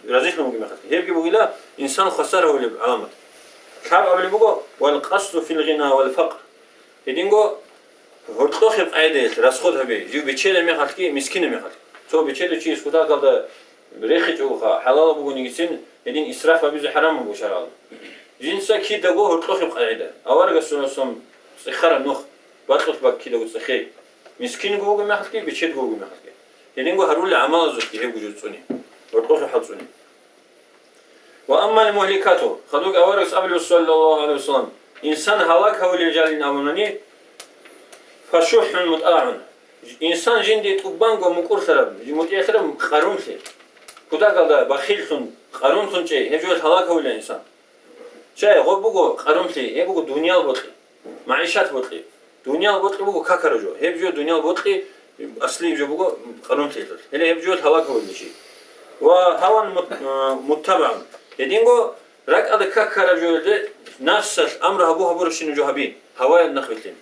разилъун вугеб мехалъги. Гьебги бугила инсан хвасар гьавулеб гӀаламат. Лъабабилеб буго: «Вал къасду фил гъина вал факър». Гьединго гьоркьохъеб къагӀидаялъ расход гьабе, жив бечедаб мехалъги, мискинаб мехалъги. Цо бечедав чияс кутакалда рехичӀоха, хӀалалаб бугонигицин, гьедин исраф гьабизе хӀарам буго шаргӀалда. Жинца кидаго гьоркьохъеб къагӀида. Аварагас саллаллагьу гӀалайгьи ва саллам цӀехараб нух, бакьулъ бакӀ кидаго цӀехей. Мискинго вугеб мехалъги, бечедго вугеб мехалъги. Гьединго гьарулел гӀамалазулъги гьеб жо цӀуне, гьоркьохъеб хӀал цӀуне. «Ва аммал мухликату», хадуб аварагас абулеб, саллаллагьу гӀалайгьи ва саллам, инсан гьалак гьавулел жалин абунани, «фашухӀун мутӀагӀун». Инсан жинде тӀубанго мукӀурлъараб, мутӀигӀлъараб къарумлъи. Кутакалда бахиллъун, къарумлъун чӀей, гьеб жоялъ гьалак гьавулев инсан. Чай, гъоб буго къарумлъи, гьеб буго дуниял бокьи. МагӀишат бокьи. Дуниял бокьи буго какараб жо. Гьеб жо дуниял бокьи, аслияб жо буго къарумлъиялъулъ. Гьеле гьеб жо гьалак гьавулел чи. «Ва гьаван мут-, э, муттабагӀун». Гьединго ракӀалда какараб жоялде нафсалъ амру гьабу-гьабурабщинаб жо гьаби, гьаваялда нахъ вилълъин.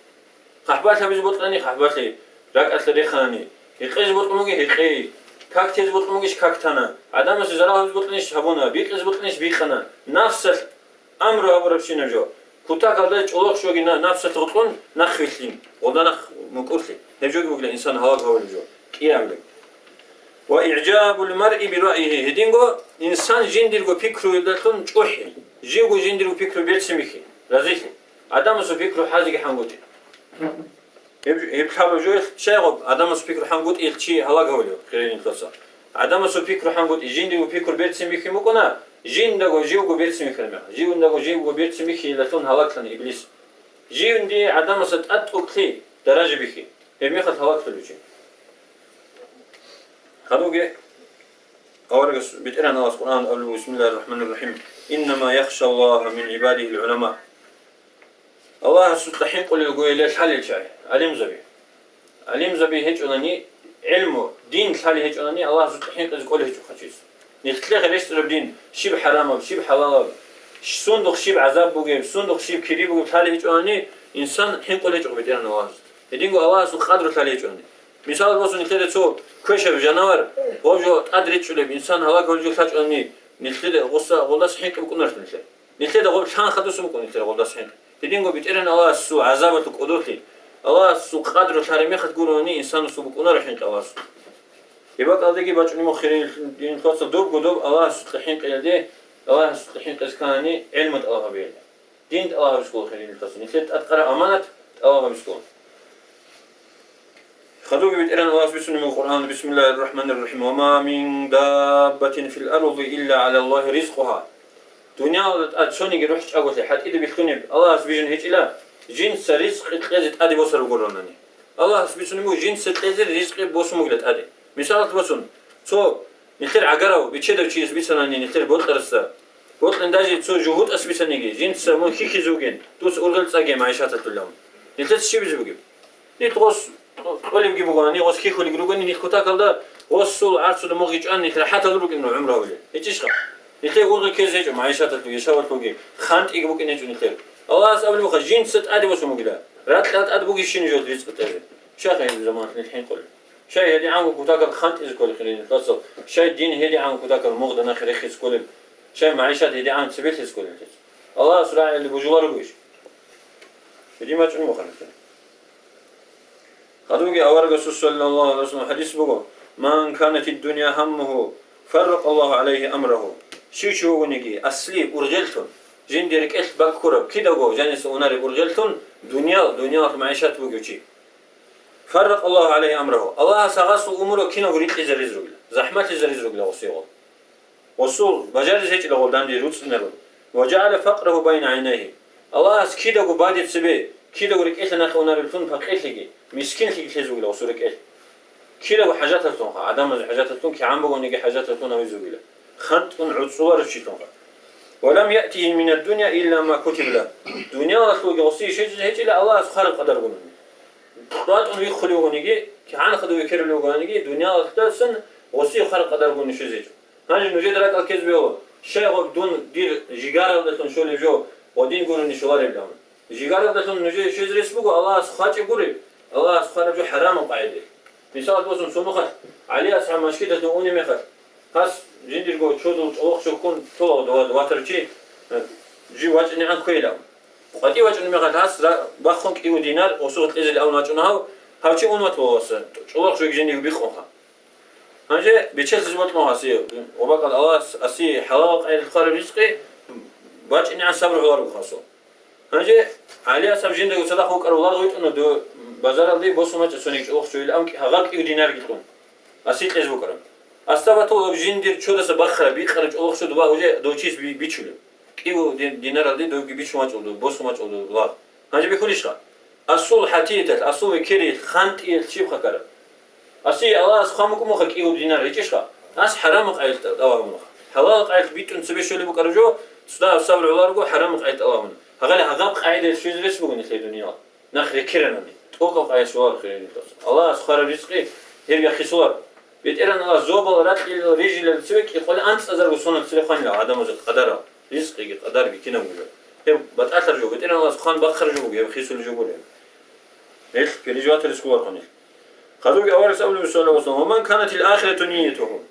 ХъахӀбалъи гьабизе бокьани, хъахӀбалъи, ракӀалъа реханани, Гьекъезе бокьун бугищ — гьекъей. Как тезе бокьун бугищ — как тана. ГӀадамасе зарал гьабизе бокьунищ — гьабуна. Бикъизе бокьунищ — бикъана. Напсалъ амру гьабурабщинаб жо. Кутакалда чӀолохъ жоги на-, напсалъ гъоркьун нахъ вилълъин, гъолда нахъ мукӀурлъи. Гьеб жоги бугила инсан гьалаг гьавулеб жо, кӀиабилеб. Ва игӀжабул маръи бираъигьи, гьединго инсан жиндирго пикруялдалъун чӀухӀи, живго жиндирго пикру берцин бихьи, разилъи. ГӀадамасул пикру хӀазиги хӀангутӀи. Гьеб, гьеб лъабаб жоялъ щай гъоб, гӀадамасул пикру хӀангутӀиялъ чи гьалаг гьавулев, хириял диналъул вацал? ГӀадамасул пикру хӀангутӀи, жиндирго пикру берцин бихьи букӀуна, жиндаго живго берцин бихьараб мехалъ, живндаго живго берцин бихьиялдалъун гьалаглъана Иблис. Живнде гӀадамасда тӀад тӀокӀлъи даража бихьи, гьеб мехалъ гьалаглъулев чи. Гьадуги аварагас БетӀергьан Аллагьас Къуръан абулеб: «Бисмиллагьир рахӀманир рахӀим. Иннама яхшаллагьа мин гӀибадигьил гӀулама». Аллагьасукьа хӀинкъулел гуялъ лъалел чагӀи, гӀалимзаби. ГӀалимзаби гьечӀолани, гӀелму, дин лъалел гьечӀолани, Аллагьасукьа хӀинкъизе кӀолев гьечӀо хъачис. Нилъеда рещтӀараб дин, щиб хӀарамаб, щиб хӀалалаб, щ-, сундухъ щиб гӀазаб бугеб, сундухъ щиб кири бугеб лъалел гьечӀолани, инсан хӀинкъулев гьечӀо БетӀергьан Аллагьасда. Гьединго Аллагьасул къадру лъалел гьечӀолани. Мисал босун, нилъеда цо квешаб жанавар, гъов жо тӀад речӀчӀулеб, инсан гьалаг гьавулев жо лъачӀолани, нилъеда гъоса-, гъолдаса хӀинкъи букӀунарищ нилъер? Нилъеда гъоб лъан хадуса букӀун нилъер гъолдаса хӀинкъи. Гьединго БетӀергьан Аллагьасул гӀазабалъул кӀодорлъи, Аллагьасул къадру лъараб мехалъ гурони, инсанасул букӀунаро хӀинкъи Аллагьасул. Гьеб бакӀалдеги бачӀунеб буго, хириял диналъул вацал, добго доб Аллагьасукьа хӀинкъиялде, Аллагьасукьа хӀинкъизе ккани гӀелму тӀалаб гьабиялде. Дин тӀалаб гьабизе ккола, хириял диналъул вацал. Нилъер тӀадкъараб аманат тӀалаб гьабизе ккола. Хадуги БетӀергьан Аллагьас бицунеб буго Къуръан: «Бисмиллагьир рахӀманир рахӀим. Ва ма мин даббатин фил арзи илля гӀала Ллагьи ризкъугьа». Дуниялалда тӀад цониги рухӀчӀаголъи хӀатӀиде бихьунеб Аллагьас бижун гьечӀила, жинца ризкъи кьезе тӀаде босараб гуронани. Аллагьас бицунеб буго жинца кьезе ризкъи босун бугила тӀаде. Мисалалъ босун, цо нилъер гӀагарав, бечедав чияс бицанани нилъер бокьарасда, бокьин даже цо жугьутӀас бицаниги, жинца мун хьихьизе вугин, дуца ургъел цӀаге, магӀишаталъулав. Нилъеца щиб бизе бугеб? Нилъ гъос кьолебги бугони, гъос хьихьулебги ругони, нилъ кутакалда гъосул гӀарцуда мугъ гьечӀони, нилъ рахӀаталда рукӀин гӀумру гьавулел. ГьечӀищха? Нилъее ургъи ккезе гьечӀо, магӀишаталъуги, яшавалъуги, хантӀиги букӀин гьечӀо нилъер. Аллагьас абулеб буго, жинца тӀаде босун бугила, ракьалда тӀад бугищин жо ризкъи кьезе. Щай гьеб заманалъ нилъ хӀинкъулел? Щай гьедигӀанго кутакал хантӀизе кколел, хириял диналъул вацал? Щай дин гьедигӀанго кутакал мугъда нахъе рехизе кколел? Щай магӀишат гьедигӀан цебе лъезе кколел? Аллагьас рагӀиялде божулареб бугищ? Гьедин бачӀунеб буго нилъер. Гьадинги аварагасул саллаллагьу гӀалайгьи ва саллам хӀадис буго: «Ман канатид дунья гьаммугьу, фарракъаллагьу гӀалайгьи амрагьу». Щив чи вугониги, аслияб ургъеллъун, жинде рекӀелъ баккураб, кидаго жаниса унареб ургъеллъун, дуниял, дуниялалъ магӀишат бугев чи. «Фарракъаллагьу гӀалайгьи амрагьу». Аллагьас гьасул умурал киналго рикьизаризе ругила, захӀматлъизаризе ругила гъосие гъол. Гъосул бажаризе гьечӀила гъол данде руцӀцӀунарун. «Ва жагӀала факърагьу байна гӀайнайгьи». Аллагьас кидаго бадиб цебе, кидаго рекӀелъа нахъе унареблъун пакъирлъиги, мискинлъиги лъезе ругила гъосул рекӀелъ. Кидаго хӀажаталъунха, гӀадамазе хӀажаталъун, кигӀан бугониги хӀажаталъун гьавизе ругила. ХантӀун гӀуцӀуларев чилъунха. «Ва лам яътигьи минад дунья илля ма кутиба лагь». Дуниялалъулги гъосие щвезе гьечӀила Аллагьас хъвараб къадаргун. КьватӀун виххулев вугониги, кигӀан хадув векерулев вугониги, дуниялалдасан гъосие хъвараб къадаргун щвезе гьечӀо. Гьанже нужеда ракӀалде ккезе бегьула, щай гъоб дун дир жигаралдалъун щолеб жо гъодин гурони щоларебилан. Жигаралдалъун нужее щвезе рес буго Аллагьас хъвачӀеб гуреб, Аллагьас хъвараб жо хӀарамаб къагӀидаялъ. Мисал босун, цо нухалъ ГӀали асхӀаб машгидалъун унеб мехалъ, гьас жиндирго чодул чӀолохъ чуккун толагъуда ватарав чи, э, жив вачӀинегӀан кквейилан. КъватӀив вачӀунеб мехалъ гьас ра-, бахъун кӀиго динар гъосухъе кьезилан абун вачӀуна гьав, гьав чи ун ватула гъоса, чӀолохъ жоги жиндиего бикъунха. Гьанже бечелъизе бокьун гьасие, ва бакӀал Аллагьас гьасие хӀалалаб къайдалъ хъвараб ризкъи бачӀинегӀан сабру гьоларого гьасул. Гьанже ГӀали асхӀаб жиндаго цадахъ вукӀарав лагъ витӀуна, дов базаралде босун вачӀа цониги чӀолохъ чойилан, гьагъаб кӀиго динар гьикьун. Гьасие кьезе букӀараб. Гьасда батула жиндир чодаса бахъараб, бикъараб чӀолохъ чо дова уже дов чияс би-, бичулеб. КӀиго дин-, динаралде довги бичун вачӀун дов, босун вачӀун дов лагъ. Гьанже бихьулищха? Асул хӀатияталъ, асул векериялъ, хантӀиялъ щиб хъакараб? Асие Аллагьас хъван букӀун буха кӀиго динар, гьечӀищха? Ас хӀарамаб къайдалъ тӀалаб гьабунаха. ХӀалалаб къайдалъ битӀун цебе щолеб букӀараб жо, цо дагьаб сабру гьоларого хӀарамаб къайдалъ тӀалаб гьабуна. Гьагъали гьагъаб къайдалъ щвезе рес буго нилъер дуниялалъ. Нахъ рекеранани, тӀокӀаб къайдалъ щоларо хириял диналъул вацал. Аллагьас хъвараб ризкъи гьеб яхъе соларо. БетӀергьан Аллагь зобал ракьилел, рижилел цеве кӀикъоялда анцӀазарго соналъ цере хъванила гӀадамазе къадарал, ризкъиги къадарги кинабго жо. Гьеб батӀалъараб жо, БетӀергьан Аллагьас хъван бахъараб жо буго, гьеб хисулеб жо гуро. Гьелъ переживать гьарискулархъун гьелъ. Гьадурги аварагас абулеб, саллаллагьу гӀалайгьи ва саллам: «Ва ман канатил ахирату ниятугьу».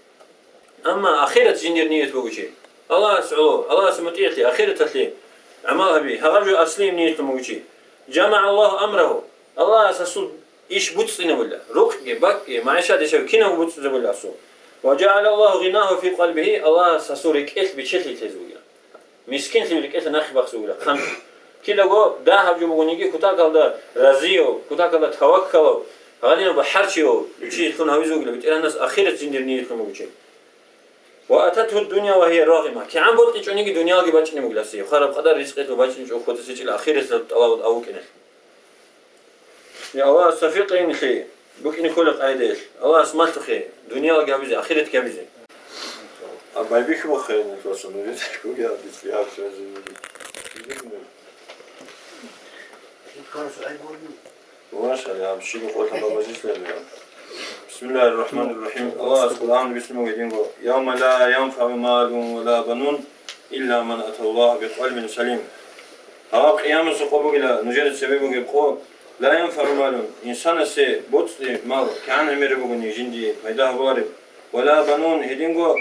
Амма ахират жиндир ният бугев чи, Аллагьас гӀоло, Аллагьасе мутӀигӀлъи, ахираталъе гӀамал гьаби, гьагъаб жо аслияб ният бугев чи, «жамагӀа Аллагьу амрагьу», Аллагьас гьасул иш буцӀцӀинабула, рукъги, бакӀги, магӀишат, ишаби кинабго буцӀцӀизабула гьасул. «Ва жагӀала Аллагьу гъинагьу фи къалбигьи», Аллагьас гьасул рекӀелъ бечелъи лъезе бугила. Мискинлъи рекӀелъа нахъе бахъзе бугила, хъан. Кидаго дагьаб жо бугониги, кутакалда разияв, кутакалда таваккалав, гъадинав бахӀарчияв чи лъун гьавизе вугила, БетӀергьанас ахират жиндир ният лъун бугев чи. «Ва ататгьу дунъя ва гьия рагъима». КигӀан бокьичӀониги, дуниялги бачӀине бугила гьасие. Хвараб къадар ризкъиялъул бачӀинчӀо хутӀисечӀила ахират тӀалаб авукӀиналъ. Я Аллагьас тавфикъ гьабеги, букӀине ккола къагӀидаялъ. Аллагьас малъухъе, дуниялги гьабизе, ахиратги гьабизе. А байбихьи бахъе, не просто, ну, ведь, куги, а, ведь, я, всё, извини. Ваша, я, вообще, не хотел бы здесь, наверное. بسم الله الرحمن الرحيم. Аллагьас Къуръан бицунеб буго гьединго: «يوم لا ينفع مال ولا بنون إلا من أتى الله بقلب سليم». Гьаб къиямасеб къо бугила, нужеда цебе бугеб къо, «لا ينفع مال», инсанасе боцӀи-мал кигӀан гӀемераб бугони жиндие пайда гьабулареб, «ولا بنون», гьединго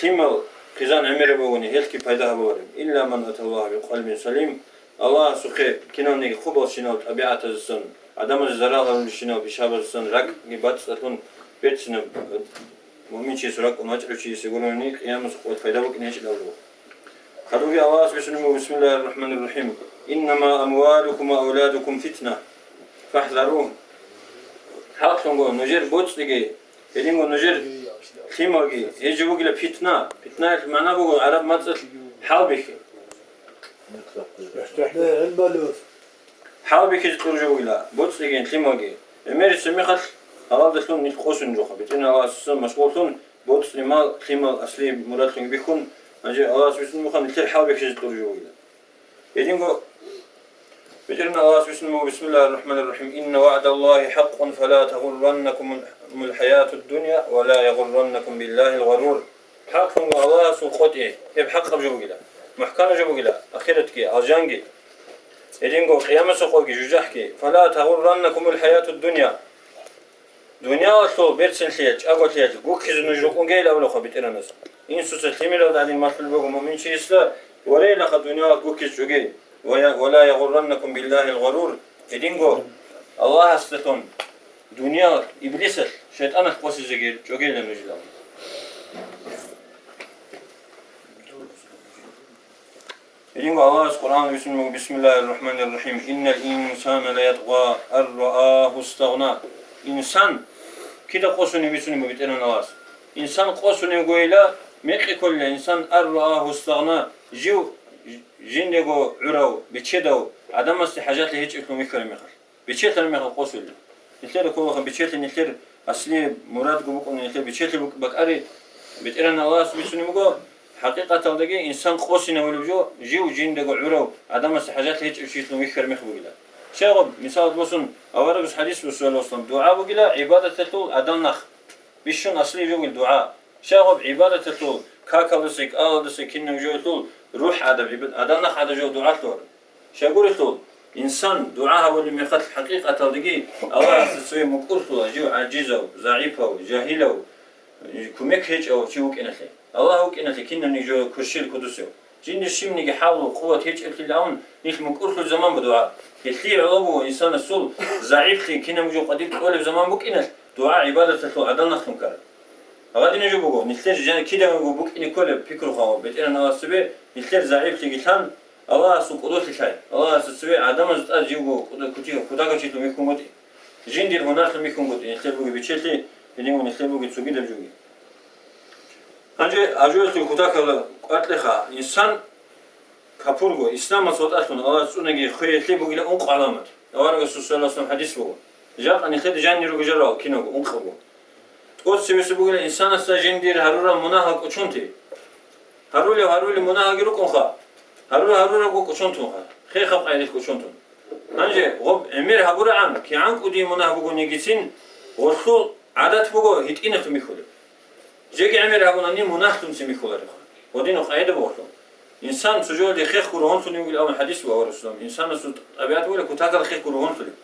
лъимал хъизан гӀемераб бугони, гьелъги пайда гьабулареб, «إلا من أتى الله بقلب سليم», Аллагьасухъе киналниги хъубалщинал тӀабигӀатаздасан, гӀадамазе зарал гьарулелщинал бишабаздасан ракӀги бацӀцӀалъун берцинаб муъминчиясул ракӀ вачӀарав чиясе гурони къиямасеб къоялъ пайда букӀине гьечӀелъул. Хадубги Аллагьас бицунеб буго: بسم الله الرحمن الرحيم. إنما أموالكم وأولادكم فتنة فاحذروه. ХӀакълъунго, нужер боцӀиги, гьединго нужер лъималги, гьез жо бугила питна. Питнаялъул магӀна буго гӀараб мацӀалъ хӀалбихьи. ХӀалбихьизе кьур жо бугила, боцӀиги, лъималги. ГӀемерисеб мехалъ гьалдалъун нилъ къосун жоха. БетӀергьан Аллагьасдасан машгъуллъун, боцӀи-мал, лъимал аслияб мурадлъунги бихьун, гьанже Аллагьас бицунеб буго нилъер хӀалбихьизе кьур жо бугила. Гьединго БетӀергьан Аллагьас бицунеб буго: بسم الله الرحمن الرحيم. إن وعد الله حق فلا تغرنكم الحياة الدنيا ولا يغرنكم بالله الغرور. ХӀакълъунго Аллагьасул къотӀи, гьеб хӀакъаб жо бугила, мухӀканаб жо бугила, ахиратги, алжанги, гьединго къиямасеб къоги, жужахӀги. فلا تغرنكم الحياة الدنيا. Дуниялалъул берцинлъиялъ, чӀаголъиялъ гуккизе нуж рукӀунгейилан абулебха БетӀергьанас. Инсуца лъимералда гӀадин малъулеб буго муъминчиясда, варейилаха дуниялалъ гуккизе чӀоге. Ва-, «ولا يغرنكم بالله الغرور». Гьединго Аллагьасдалъун дуниялалъ, иблисалъ, шайтӀаналъ къосизеги чӀогейилан нуж. Гьединго Аллагьас Къуръан бицунеб буго: بسم الله الرحمن الرحيم. إن الإنسان ليطغى أن رآه استغنى. Инсан кида къосунеб бицунеб буго БетӀергьан Аллагьас? Инсан къосунебгойила, мекъи кколила инсан, أن رآه استغنى, жив жиндего гӀурав, бечедав, гӀадамасде хӀажатлъи гьечӀеблъун вихьараб мехалъ. Бечелъараб мехалъ къосулел. Нилъер кколаха бечелъи, нилъер аслияб мурадго букӀуна нилъер бечелъи букӀ-, бакӀари. БетӀергьан Аллагьас бицунеб буго, хӀакъикъаталдаги инсан къосинавулеб жо, жив жиндаго гӀурав, гӀадамасде хӀажат гьечӀев чилъун вихьараб мех бугила. Щайгъуб, мисалалъе босун, аварагас хӀадис буго, саллаллагьу гӀалайгьи ва саллам, дугӀа бугила гӀибадаталъул гӀадал нах. Бищун аслияб жо бугила дугӀа. Щайгъуб, гӀибадаталъул, какалдаса, кӀалалдаса, кинаб жоялъул рухӀ гӀадаб, гӀибад-, гӀадал нах гӀадаб жо дугӀалъугьараб. Щайгурелъул, инсан дугӀа гьабулеб мехалъ хӀакъикъаталдаги Аллагьасда цеве мукӀурлъула жив гӀажизав, загӀипав, жагьилав, кумек гьечӀев чи вукӀиналъе. Аллагь вукӀиналъе кинабниги жо кверщел кодосев. Жиндир щибниги хӀал ва къуват гьечӀеблъилавун нилъ мукӀурлъул заман буго дугӀа. Гьелъие гӀоло буго инсанасул загӀиплъи кинаб жо къватӀиб кьолеб заман букӀиналъ дугӀа гӀибадаталъул гӀадал нахлъун ккараб. Гьадинаб жо буго, нилъер жан-, кидаго букӀине кколеб пикру хъван, БетӀергьан Аллагьасда цебе нилъер загӀиплъиги лъан, Аллагьасул къудолъи лъай, Аллагьасда цебе гӀадамазда тӀад живго кӀуда-, кутиго кутакалчилъун вихьунгутӀи, жиндир гьунарлъун вихьунгутӀи, нилъер бугеб бечелъи, гьединго нилъер бугеб цогидаб жоги. Гьанже гьажуялъул кутакалда кӀваркьеха, инсан капурго, исламалъ ватӀалъун Аллагьас цӀунаги хвеялъе бугила ункъ гӀаламат. Аварагасул саллаллагьу гӀалайгьи ва саллам хӀадис буго. Жакъа нилъеда жанир ругел киналго ункъабго. ТӀоцебесеб бугила инсанасда жиндир гьарурал мунагьал кӀочонти. Гьарулев-гьарулев мунагьалги рукӀунха. Гьарурав-гьарурав кӀочонтунха. Хехаб къайдалъ кӀочонтун. Гьанже гъоб гӀемер гьабурагӀан, кигӀан кӀудияб мунагь бугонигицин, гъолъул гӀадат буго гьитӀинахъе михьулеб. Жеги гӀемер гьабунани мунагьлъунцин михьуларебха. Гьодинаб къайда буго гъолъул. Инсан цо жоялде хехго ругьунлъунев вугилан абун хӀадис буго аварагасул. Инсанасул тӀабигӀат бугила кутакалда хехго ругьунлъулеб.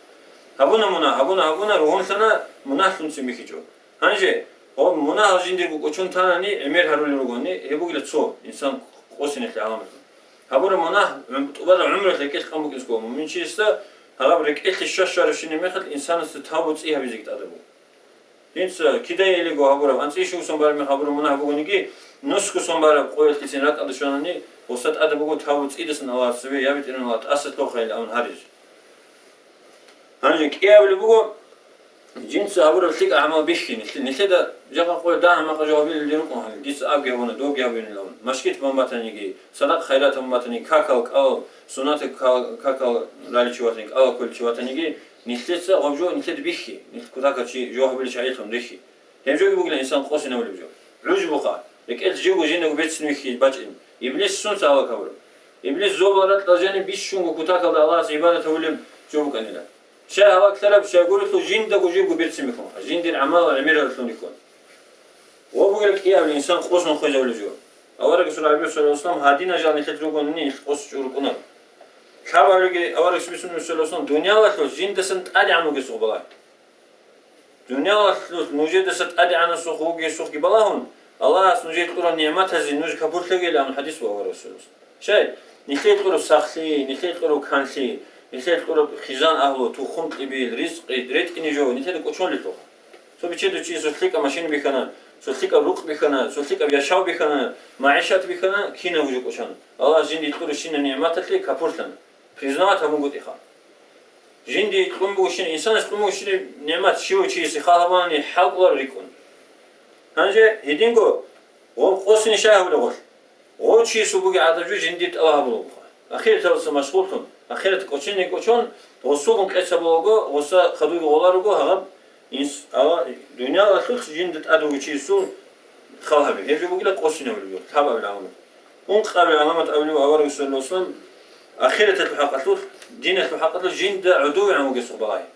Гьабуна мунагь, гьабуна, гьабуна, ругьунлъана, мунагьлъунцин бихьичӀо. Гьанже, гьаб мунагьал жиндирго кӀочон танани, гӀемер гьарулел ругони, гьеб бугила цо, инсан къосиналъе гӀаламатлъун. Гьабураб мунагь гӀум-, тӀубараб гӀумруялъ рекӀелъ къан букӀинсго, муъминчиясда гьаб рекӀелъе щващварабщинаб мехалъ инсанасда тавбу цӀи гьабизеги тӀадаб буго. Гьинца кидаялиго гьабураб, анцӀила щуго сон бараб мехалъ гьабураб мунагь бугониги, нусго сон бараб къоялъгицин ракӀалде щванани, гьесда тӀадаб буго тавбу цӀидасан Аллагьасда цеве, я БетӀергьан Аллагь, тӀаса лъохъайилан абун гьаризе. Гьанже кӀиабилеб буго, жинца гьабураб лъикӀаб гӀамал бихьи, нилъ-, нилъеда жакъа къоялъ дагьаб-макъаб жо гьабилелде рукӀун гьаниб, дица абги гьабуна, добги гьабунилан, мажгит бан батаниги, садакъа-хайрат бан батаниги, какал, кӀал, суннатал кал-, какал раличи ватаниги, кӀалал кколичи ватаниги, нилъеца гьаб жо нилъеда бихьи, нилъ кутакалда чи жо гьабулел чагӀилъун рихьи. Гьеб жоги бугилан инсан къосинабулеб жо. ГӀужбуха, рекӀелъ живго жиндаго берцин вихьи бачӀин. Иблис сунца гьалаг гьабураб? Иблис зобал ракьалда жаниб бищунго кутакалда Аллагьас гӀибадат гьабулеб жо букӀанила. Щай гьалаглъараб, щай гурелъул жиндаго живго берцин бихьунха, жиндир гӀамалал гӀемераллъун рихьун. Ва бугила кӀиабилеб инсан къосун хвезабулеб жо. Аварагасул гӀалайгьи ссалату вассалам гьадинал жал нилъеда ругони, нилъ къосичӀого рукӀунаро. Лъабабилебги аварагас бицунеб, саллаллагьу гӀалайгьи ва саллам, дуниялалъулъ жиндасан тӀадегӀан вугесухъ балагье. Дуниялалъулъ нужедаса тӀадегӀанасухъ вугесухъги балагьун, Аллагьас нужее кьураб нигӀматазе нуж капурлъегейилан абун хӀадис буго аварагасул. Щай, нилъее кьураб сахлъи, нилъее кьураб канлъи, нилъее кьураб хъизан агьлу, тухум-кьибил, ризкъи, ретӀине жо, нилъеда кӀочонлъулха. Цо бечедав чиясул лъикӀаб машина бихьана, цо лъикӀаб рукъ бихьана, цо лъикӀаб яшав бихьана, магӀишат бихьана, кинабго жо кӀочана. Аллагьас жиндие кьурабщинаб нигӀматалъе капурлъана. Признавать гьабунгутӀиха. Жиндие кьун бугебщинаб, инсанас кьун бугебщинаб нигӀмат щивав чиясе хал гьабунани хӀалкӀоларо рикӀкӀун. Гьанже гьединго гъоб къосине щай гьабулеб гъолъ? Гъов чиясул бугеб гӀадаб жо жиндие тӀалаб гьабулагоха. Ахираталдаса машгъуллъун, ахират кӀочене кӀочон, гъосулгун къец гьабулаго, гъоса хадуги гъоларого гьаб инс-, ава, дуниялалъулъ жинда тӀад вугев чиясул хал гьаби. Гьеб жо бугила къосинабулеб жо, лъабабилеб гӀаламат. Ункъабилеб гӀаламат абулеб авараг саллаллагьу гӀалайгьи ва саллам, ахираталъул хӀакъалъулъ, диналъул хӀакъалъулъ жинда гӀодовегӀан вугесухъ балагье.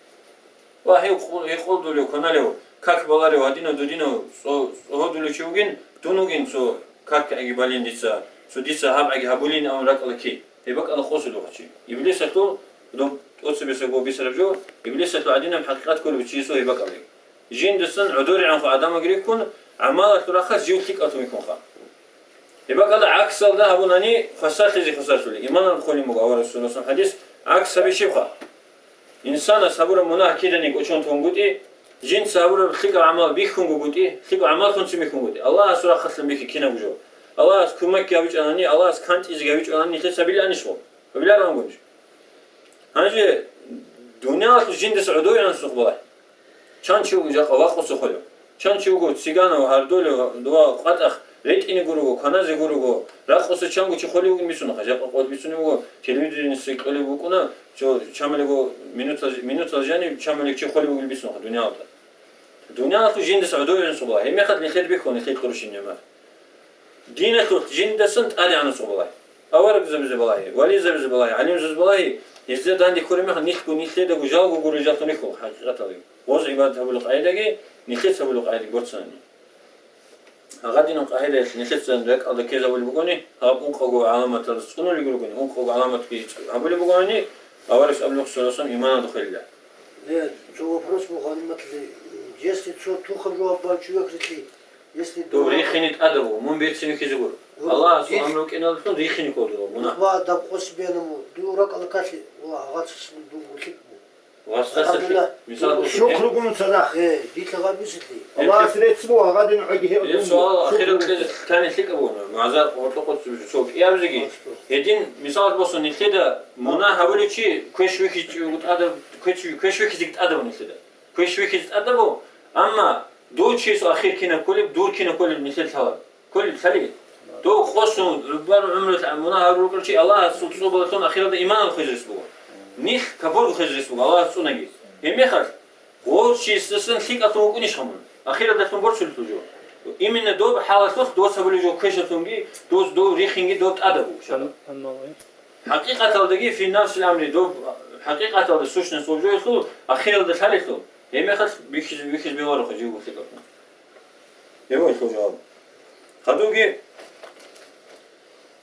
Ва гьев къу-, гьекъолдулев, кваналев, как баларев, гьадинав-дудинав, цӀо-, цӀогьодулев чи вугин, дун вугин цо какгӀаги балин дица, цо дица гьабгӀаги гьабулин абун ракӀалда ккей. Гьеб бакӀалда къосулев чи. Иблисалъул, доб тӀоцебесеб гъоб бицараб жо, иблисалъул гӀадинаб хӀакъикъат кколев чиясул гьеб бакӀалде. Жиндасан гӀодоригӀанха гӀадамаги рихьун, гӀамалалъул рахъалъ жив лъикӀаллъун вихьунха. Гьеб бакӀалда гӀаксалда гьабунани, хвасарлъизе хвасарлъули, иманалда хъулин буго авараг саллаллагьу гӀалайгьи ва саллам хӀадис, гӀакс гьабичевха. Инсанас гьабураб мунагь киданиги кӀочон тунгутӀи, жинца гьабураб лъикӀаб гӀамал бихьунгогутӀи, лъикӀаб гӀамаллъунцин бихьунгутӀи, Аллагьасул рахъалъан бихьи кинабго жо. Аллагьас кумекги гьабичӀони, Аллагьас кантӀизеги гьабичӀони нилъеца билаанищ гъо? Гьабиларонгунищ? Гьанже дуниялалъул жиндаса гӀодовегӀан сухъ балагье. Чан чи вуго жакъа вакъуса холев? Чан чи вуго цыганав, гьардолев, дова къватӀах ретӀине гурого, кваназе гурого, ракъуса чанго чи холев вугин бицунха, жакъа къоялъ бицунеб буго, телевидениеса кьолеб букӀуна, цо чамалиго минутал, минутал жаниб чамалиго чи холев вугин бицунха дуниялалда. Дуниялалъул жиндаса гӀодовегӀан сухъ балагье. Гьеб мехалъ нилъеда бихьула нилъее кьурабщинаб нигӀмат. Диналъулъ жиндасан тӀадегӀанасухъ балагье. Аварагзабизе балагье, вализабизе балагье, гӀалимзабизе балагье, гьезда данде ккураб мехалъ нилъго нилъедаго жалго гурел жаллъун рихьула хӀакъикъаталги. Гъоз гӀибадат гьабулеб къагӀидаги, нилъеца гьабулеб къагӀидаги борцанани. Гьагъадинаб къагӀидаялъ нилъеца ракӀалда ккезабулеб бугони, гьаб ункъавго гӀаламаталдаса цӀунулел ругони, ункъавго гӀаламатги гьабулеб бугони, аварагас абулеб саллаллагьу гӀалайгьи ва саллам иманалда хвелила. Нет, цо вопрос буго, гьаниб батили, если цо тухаб жаваб бан чуяк рилълъи, если дов дов рихине тӀадаб буго, мун берцин вихьизе гуро. Гуро. Аллагьасул амру кӀиналдалъун рихине кколдуро, мунагь. Нухба даб къосбеяна мун, дов ракӀалда ккалъи, валлагь, гьагъацӀалъун дов гулъикӀ буго. Васдасалъи, мисал, шукру гун цадахъ. Э, дила гъаб бицалъи. Аллагьас рецц буго, гьагъадин гӀоги гьев. Э, суал ахирал кьезе тани лъикӀаб буго, мазар гьоркьо-къоцӀ цо кӀиабизеги. Гьедин, мисал босун, нилъеда мунагь гьабулев чи квеш вихьичӀев вуго тӀадаб, квеш, квеш вихьизеги тӀадаб нилъеда. Квеш вихьизе тӀадабу, амма дов чияс ахир кинаб кколеб, дур кинаб кколеб нилъер лъала. Кколеб лъали. Дов къосун, гӀубарун гӀумру мунагь гьарурукӀарав чи Аллагьасул цӀобалдалъун ахиралда иманалда хвезе рес буго. Нилъ капурго хвезе рес буго, Аллагьас цӀунаги. Гьебмехалъ, гъов чиясдасан лъикӀаллъун вукӀунищха мун? Ахиралдалъун борцулелъул жо. Именно доб хӀалалъулъ дос гьабулев жо квешалъунги, дос дов рихинги доб тӀадабу, иншаллагь. ХӀакъикъаталдаги фи нафсил амри, доб хӀакъикъаталда сущность гъоб жоялъул, ахиралда лъалелъул, гьебмехалъ бихьизе, бихьизе бегьулароха живго лъикӀаллъун. Гьеб буго жаваб. Хадубги,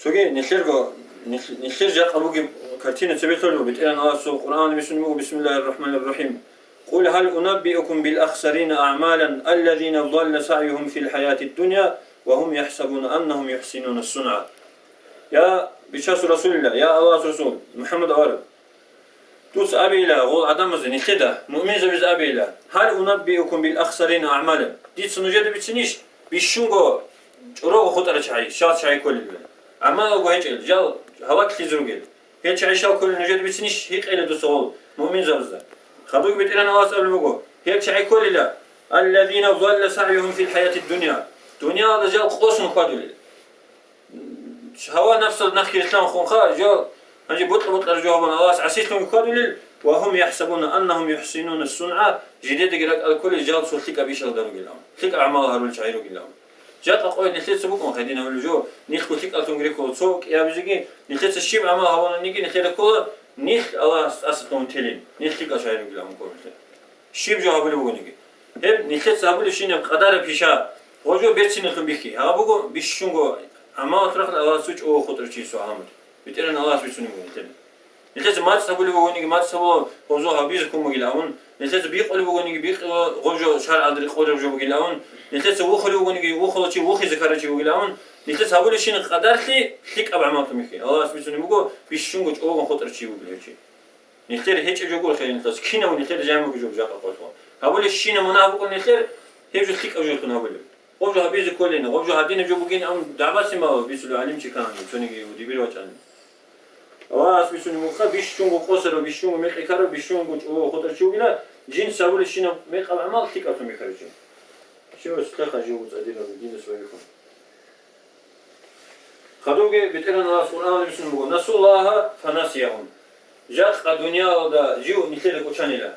цоги нилъерго, нилъ-, нилъер жакъа бугеб Картина цебе лъолеб, БетӀергьан Аллагьас Къуръаналда бицунеб буго, бисмиллагьир рахӀманир рахӀим. «Къул гьал унаббиукум бил ахсарина агӀмалан, аллазина далла сагӀюгьум фил хӀаятид дунья ва гьум яхӀсабуна аннагьум юхӀсинуна сунъа». Я, бичасул Расулилла, я Аллагьасул Расул, МухӀаммад авараг. Дуца абейила гъол гӀадамазе, нилъеда, муъминзабизе абейила: «Гьал унаббиукум бил ахсарина агӀмалан?» Дица нужеда бицинищ бищунго чӀорого хутӀарал чагӀи, щал чагӀи кколел? ГӀамалалго гьечӀел, жал гьалаклъизе ругел. Гьел чагӀи щал кколел нужеда бицинищ гьикъейила дуца гъол муъминзабазда? Хадуб БетӀергьан Аллагьас абулеб буго: гьел чагӀи кколила: «Аллазина далла сагӀюгьум фил хӀаятид дунья». Дуниялалда жал къосун хьвадулел. Гьава-напсал нахъе рилълъанхъунха, жо, гьанже бокьа-бокьараб жо гьабун, Аллагьас гӀасилъун хьвадулел, «ва гьум яхӀсабуна аннагьум юхӀсинуна сунъа», жидедаги ракӀалде кколел жал цо лъикӀаб ишалда ругилан, лъикӀаб гӀамал гьарулел чагӀи ругилан. Жакъа къоялъ нилъеца букӀун гьединабулеб жо, нилъго лъикӀаллъун рехула цо кӀиабизеги, нилъеца щиб гӀамал гьабунаниги нилъеда ккола, нилъ Аллагьас тӀаса кьун телин, нилъ лъикӀал чагӀи ругилан ккола нилъер. Щиб жо гьабулеб бугониги. Гьеб нилъеца гьабулебщинаб къадараб пиша, гъоб жо берцинлъун бихьи. Гьаб буго бищунго гӀамалалъ рахъалъ Аллагьасул чӀого хутӀарав чиясул гӀаламат. БетӀергьан Аллагьас бицунеб буго нилъеда. Нилъеца мацӀ гьабулеб бугониги, мацӀ гьабула, гъоб жо гьабизе ккун бугилан. Нилъеца бикъулеб бугониги, бикъула, гъоб жо шаргӀалда рекъолеб жо бугилан. Нилъеца вухулев вугониги, вухулев чи вухизе ккарав чи вугилан. Нилъеца гьабулебщинаб къадарлъи лъикӀаб гӀамаллъун бихьи. Аллагьас бицунеб буго бищунго чӀого хутӀарав чи вугев чи. Нилъер гьечӀеб жо гуро хирин нилъеца, кинав нилъер жамиги жо жакъа къолъо. Гьабулебщинаб мунагь букӀун нилъер, гьеб жо лъикӀаб жолъун гьабулеб. Гъоб жо гьабизе кколин, гъоб жо гьадинаб жо бугин, ам дагӀбасин мало бицулев гӀалимчи ккани, цониги дибир вачӀани. Аллагьас бицунеб буго бищунго къосарав, бищунго мекъи ккарав, бищунго чӀого хутӀарав чи вугила, жинца гьабулебщинаб мекъаб гӀамал лъикӀаблъун бихьарав чи. Щивас лъеха жив цӀадирав, динас вайихун. Хадубги БетӀергьан Аллагьас Къуръаналда бицунеб буго: «Насуллагьа фанасиягьум». Жакъа дуниялалда жив нилъеда кӀочанила.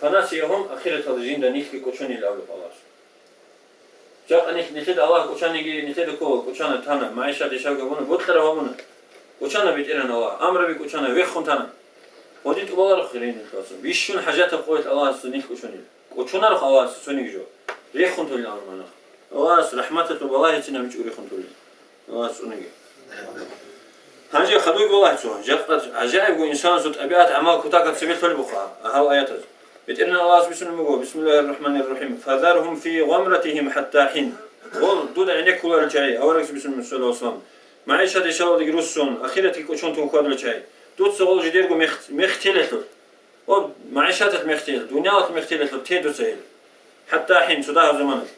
«Фанасиягьум», ахираталда жинда нилъги кӀочонила абулеб Аллагьас. Жакъа нилъ-, нилъеда Аллагь кӀочаниги, нилъеда ккола, кӀочана, тана, магӀишат яшавги гьабуна, бокьараб гьабуна. КӀочана БетӀергьан Аллагь, амраби кӀочана, вехун тана. Гъодин тӀубаларухъ хирин нилъ вацун. Бищун хӀажатаб къоялъ Аллагьасда нилъ кӀочонила. КӀочонарухъ Аллагьасда цониги жо. Рехун толин абураб мана. Аллагьас рахӀматалъул балагьицин абичӀо рехун толин. Аллагьас цониги. Гьанже хадубги балагьицо. Жакъа гӀажаибго инсанасул тӀабигӀат, гӀамал кутакаб цебе лъолеб буха гьал аятаз. БетӀергьан Аллагьас бицунеб буго, бисмиллагьир рахӀманир рахӀим: «Фазаргьум фи гъамратигьим хӀатта хӀин». Гъол дуда гӀенеккуларел чагӀи, аварагас бицунеб, саллаллагьу гӀалайгьи ва саллам, магӀишат яшавалдаги руссун, ахиратги кӀочон тун хьвадулел чагӀи. Дуца гъол жидерго мех-, мехтелелъул. Гъоб магӀишаталъ мехтелелъул, дуниялалъ мехтелелъул те дуца гьел. ХӀатта хӀин, цо дагьаб заманалъ.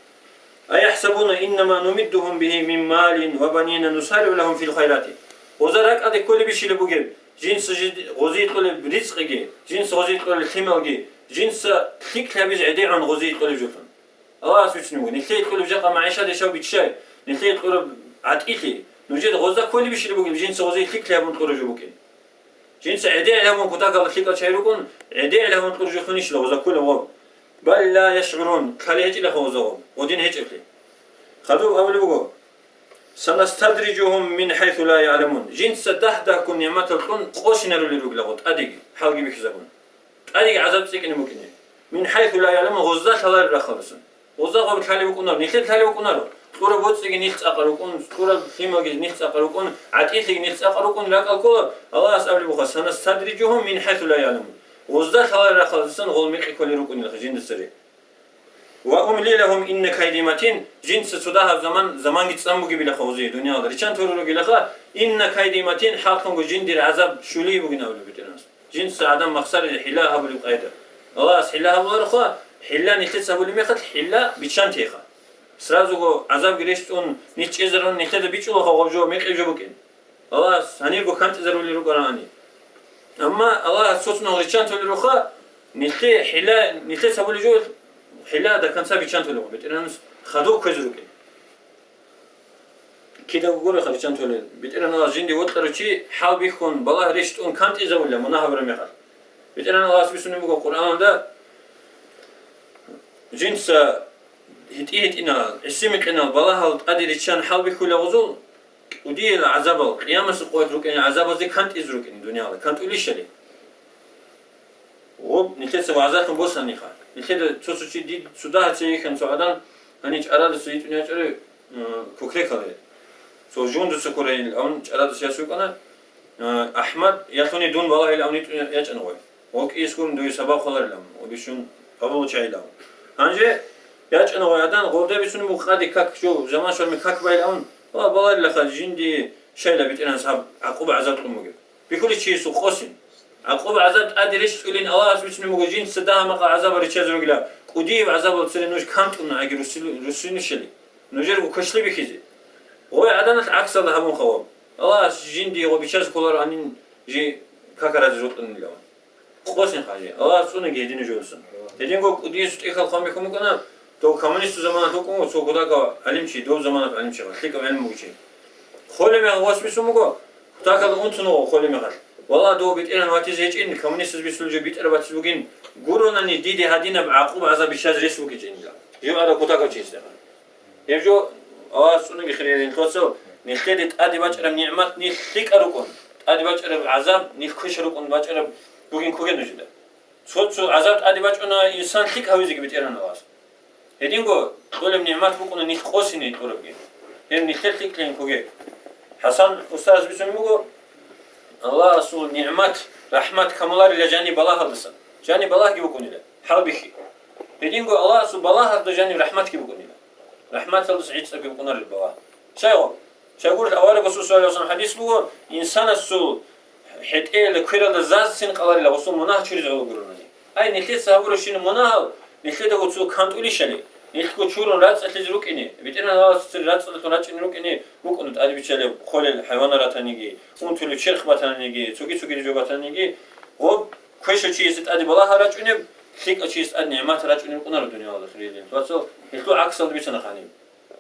«АяхӀсабуна иннама нумиддугьум бигьи мин малин ва банина нусаригӀу лагьум фил хайрати». Гъоза ракӀалде кколебищила бугеб, жинца жид-, гъозие кьолеб ризкъиги, жинца гъозие кьолеб лъималги, жинца лъикӀлъи гьабизе гӀедегӀун гъозие кьолеб жолъун. Аллагьас бицунеб буго, нилъее кьолеб жакъа магӀишат яшав биччай, нилъее кьураб гӀатӀилъи, нужеда гъоза кколебищила бугеб, жинца гъозие лъикӀлъи гьабун кьураб жо букӀин. Жинца гӀедегӀи гьабун кутакалда лъикӀал чагӀи рукӀун, гӀедегӀи гьабун кьураб жолъунищила гъоза кколеб гъоб. Бал ла яшгӀурун, ккалеб гьечӀилаха гъоза гъоб, гъодин гьечӀеблъи. Хадуб абулеб буго: «Санастадриджугьум мин хӀайсу ла ягӀламун». Жинца дагь-дагьккун нигӀматал кьун къосинарулел ругила гъо тӀадеги, хӀалги бихьизабун. ТӀадеги гӀазаб цӀикӀкӀине букӀине. Мин хӀайсу ла ягӀламун, гъозда лъаларел рахъалдасан. Гъозда гъоб лъалеб букӀунаро, нилъер лъалеб букӀунаро. Кьураб боцӀиги нилъ цӀакъа рукӀун, кьураб лъималги нилъ цӀакъа рукӀун, гӀатӀилъиги нилъ цӀакъа рукӀун ракӀал ккола, Аллагьас абулеб буха: «Санастадриджугьум мин хӀайсу ла ягӀламун». Гъозда лъаларел рахъалдасан гъол мекъи кколел рукӀунилаха жинда цере. «Ва умли лагьум инна кайди матин», жинца цо дагьаб заман, заманги цӀан бугебилаха гъозие, дуниялда риччан торуругилаха, «инна кайди матин», хӀакълъунго жиндир гӀазаб щулиги бугин абулеб БетӀергьанас. Жинца гӀадан махсаризе хӀилла гьабулеб къайда. Аллагьас хӀилла гьабулароха, хӀилла нилъеца гьабулеб мехалъ хӀилла биччан теха. Сразуго гӀазабги рещтӀун, нилъ чӀезарун, нилъеда бичӀчӀулаха гъоб жо, мекъи жо букӀин. Аллагьас гьанирго хьантӀизарулел рукӀарани. Амма Аллагьас цо-цо нугӀ риччан толел руха, нилъе хӀилла, нилъеца гьабулеб жо хӀилла до конца биччан толел руго, БетӀергьанас хадуб кквезе рукӀин. Кидаго гуреха риччан толел. БетӀергьан Аллагьас жинде вокьарав чи хӀалбихьун, балагь рещтӀун кантӀизавула, мунагь гьабураб мехалъ. БетӀергьан Аллагьас бицунеб буго Къуръаналда, жинца гьитӀи-гьитӀинал, гӀиси-микьинал балагьал тӀаде риччан хӀалбихьула гъозул, кӀудиял гӀазабал, къиямасеб къоялъ рукӀине гӀазабазде кантӀизе рукӀине дуниялда, кантӀулищали. Гъоб, нилъеца вагӀзалъун босаниха. Нилъеда цо-цо чи дид цо дагьаца йихьана цо гӀадан, гьанив чӀарадаса йитӀун ячӀарав, э, кукрекалде. Цо жундуца ккурайилан чӀарадаса яс вукӀана. Э, АхӀмад, ялъуни дун балагьилан нитӀун ячӀана гъой. Гъов кӀиес гурун дуе сабаб хваларилан, гъов бищун къабулу чайилан. Гьанже ячӀана гъой гӀадан, гъовда бицунеб буго къаде как, жо, заман щварми как байилан, ва баларилаха жинди шайила БетӀергьанас гьаб гӀакъуба-гӀазаб кьун бугеб. Бихьулев чиясул къосин. ГӀакъуба-гӀазаб тӀаде рещтӀулин Аллагьас бицунеб буго жинца дагьа-макъа гӀазабал риччазе ругила, кӀудияб гӀазабал цере нуж камтӀуна гӀаги руссили-, руссинищали. Нужерго квешлъи бихьизе. Гъой гӀаданалъ гӀаксалда гьабун хаваб. Аллагьас жинди гъо бичаз кколароанин жи какаразе рукъинилан. Къосин хъажи. Аллагьас цӀунаги гьедин нужерусан. Гьединго кӀудиясул тӀехьал хъван бихьун букӀана, дов коммунисту заманалъ вукӀун цо кутакав гӀалимчи, дов заманалъ гӀалимчи, лъикӀав гӀелму бугичи. Холеб мехалъ вас бицун буго, кутакалда унтун вуго холеб мехалъ. Валлагь, дов БетӀергьан ватизе гьечӀин, коммунистаз бицулеб жо битӀараб батиз бугин, гуронани диде гьадинаб гӀакъуба-гӀазаб бичаз рес букӀичӀинила. Жив гӀадав кутакав чиясдехъан. Гьеб жо, Аллагьас цӀунаги хириял нилъоцал, нилъеде тӀаде бачӀараб нигӀмат нилъ лъикӀал рукӀун, тӀаде бачӀараб гӀазаб нилъ квешал рукӀун бачӀараб бугин ккоге нужеда. Цо-цо гӀазаб тӀаде бачӀуна инсан лъикӀ гьавизеги БетӀергьан Аллагьас. Гьединго кьолеб нигӀмат букӀуна нилъ къосине кьурабги. Гьеб нилъер лъикӀлъи ккоге. ХӀасан устарас бицун буго, Аллагьасул нигӀмат, рахӀмат камуларила жаниб балагьалдасан. Жаниб балагьги букӀунила, хӀалбихьи. Гьединго Аллагьасул балагьалда жаниб рахӀматги букӀунила. РахӀматалдаса гӀицӀабги букӀунарел балагь. Щайгъу? Щайгурелъул аварагасул саллаллагьу гӀалайгьи вассалам хӀадис буго, инсанасул хӀетӀеялда квералда зазцин къаларила гъосул мунагь чуризе гӀоло гурони. Ай, нилъеца гьабурабщинаб мунагьал, нилъедаго цо кантӀулищали, нилъго чурун рацӀцӀалъизе рукӀине, БетӀергьан Аллагьасда цере рацӀцӀалъун рачӀине рукӀине букӀуна тӀаде биччалеб холел хӀайванат ратаниги, унтулеб черх батаниги, цоги-цоги жо батаниги, гъоб квешав чиясе тӀаде балагьал рачӀунеб, лъикӀав чиясе тӀаде нигӀмат рачӀунел рукӀунаро дуниялалда хириял вацал, гьелъул гӀаксалда бицана гьаниб.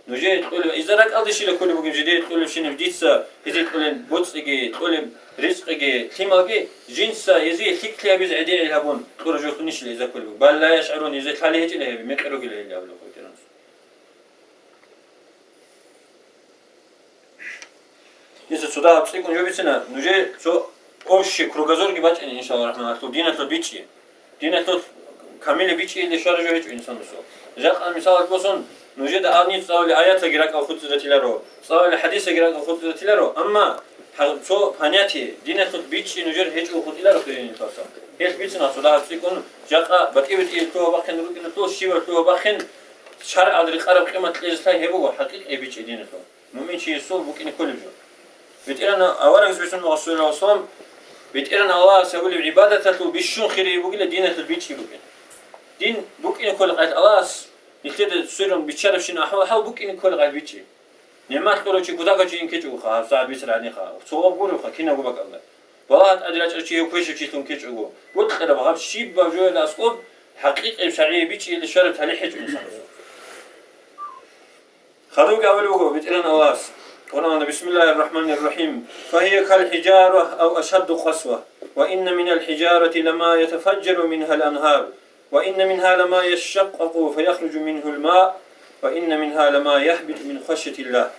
Нужее кьолеб, иза ракӀалде щила кколеб бугеб жидее кьолебщинаб дица, гьезие кьолеб боцӀиги, кьолеб ризкъиги, лъималги, жинца гьезие лъикӀлъи гьабизе гӀедегӀи гьабун, кьураб жолъунищила иза кколеб бугеб. Бал ла яшгӀурун, гьезие лъалеб гьечӀила гьеб, мекъи ругила гьел абулеб хутӀиранас. Дица цо дагьаб цӀикӀкӀун жо бицина, нужее цо общий кругозорги бачӀине, иншаллагь рахман, гьалъул диналъул бичӀчӀи. Диналъул камилаб бичӀчӀиялде щвараб жо гьечӀо инсанасул. Жакъа мисалалъ босун, нужеда гьаниб цӀалулел аяталги ракӀалде хутӀизатиларо, цӀалулел хӀадисалги ракӀалде хутӀизатиларо, амма гьа-, цо понятие, диналъул бичӀчӀи нужер гьечӀого хутӀиларо хириял вацал. Гьелъ бицина цо дагьаб цӀикӀкӀун, жакъа батӀи-батӀияб лъугьа-бахъин рукӀиналъул, щибаб лъугьа-бахъин, шаргӀалда рекъараб къимат кьезе лъай гьеб буго хӀакъикъияб бичӀчӀи диналъул. Муъминчиясул букӀине кколеб жо. БетӀергьан аварагас бицун буго, саллаллагьу гӀалайгьи вассалам, БетӀергьан Аллагьас абулеб гӀибадаталъул бищун хирияб бугила диналъул бичӀчӀи букӀин. Дин букӀине кколеб къайил Аллагьас нилъеда церун биччарабщинаб ахӀвал-хӀал букӀине кколеб къайил бичӀчӀи. НигӀмат кьурав чи кутакав чи инкечӀогоха, гьабсагӀат бицаргӀаниха, цо гъаб гуребха, кинабго бакӀалда. Балагьат тӀаде рачӀарав чи гьев квешав чилъун кечӀого, бокьараб гьаб щибаб жоялда аскӀоб хӀакъикъияб шаргӀияб бичӀчӀиялде щвараб талихӀ гьечӀо инсанасул. Хадубги абулеб буго БетӀергьан Аллагьас Къуръанда: بسم الله الرحمن الرحيم. فهي كالحجارة أو أشد قسوة. وإن من الحجارة لما يتفجر منه الأنهار. وإن منها لما يشقق فيخرج منه الماء. وإن منها لما يهبط من خشية الله.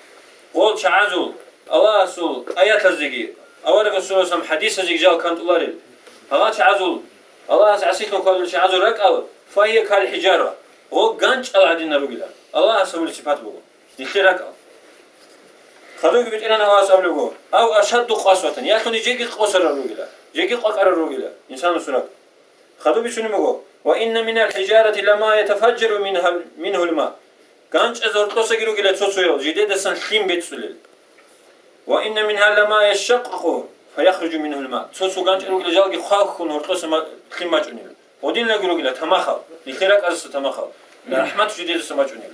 Гъол чагӀазул, Аллагьасул аятазеги, аварагасул саллаллагьу гӀалайгьи вассалам хӀадисазеги жал кантӀуларел. Гьагъал чагӀазул, Аллагьасе гӀасилъун хьвадулел чагӀазул ракӀал, فهي كالحجارة, гъо ганчӀал гӀадинал ругила. Аллагьас гьабулеб сипат буго. Нилъер ракӀал. Хадубги БетӀергьан Аллагьас абулеб буго: أو أشد قسوة, ялъуни жеги къосарал ругила, жеги къвакӀарал ругила инсанасул ракӀ. Хадуб бицунеб буго: وإن من الحجارة لما يتفجر منها، منه الماء. ГанчӀаз гьоркьосаги ругила цо-цоял, жидедасан лъим бецӀулел. وإن منها لما يشقق فيخرج منه الماء. Цо-цо ганчӀал ругила жалги хвалхьун гьоркьоса ма-, лъим бачӀунел. Гьединлъи ругила тамахал, нилъер ракӀаздаса тамахал, рахӀмат жидедаса бачӀунел.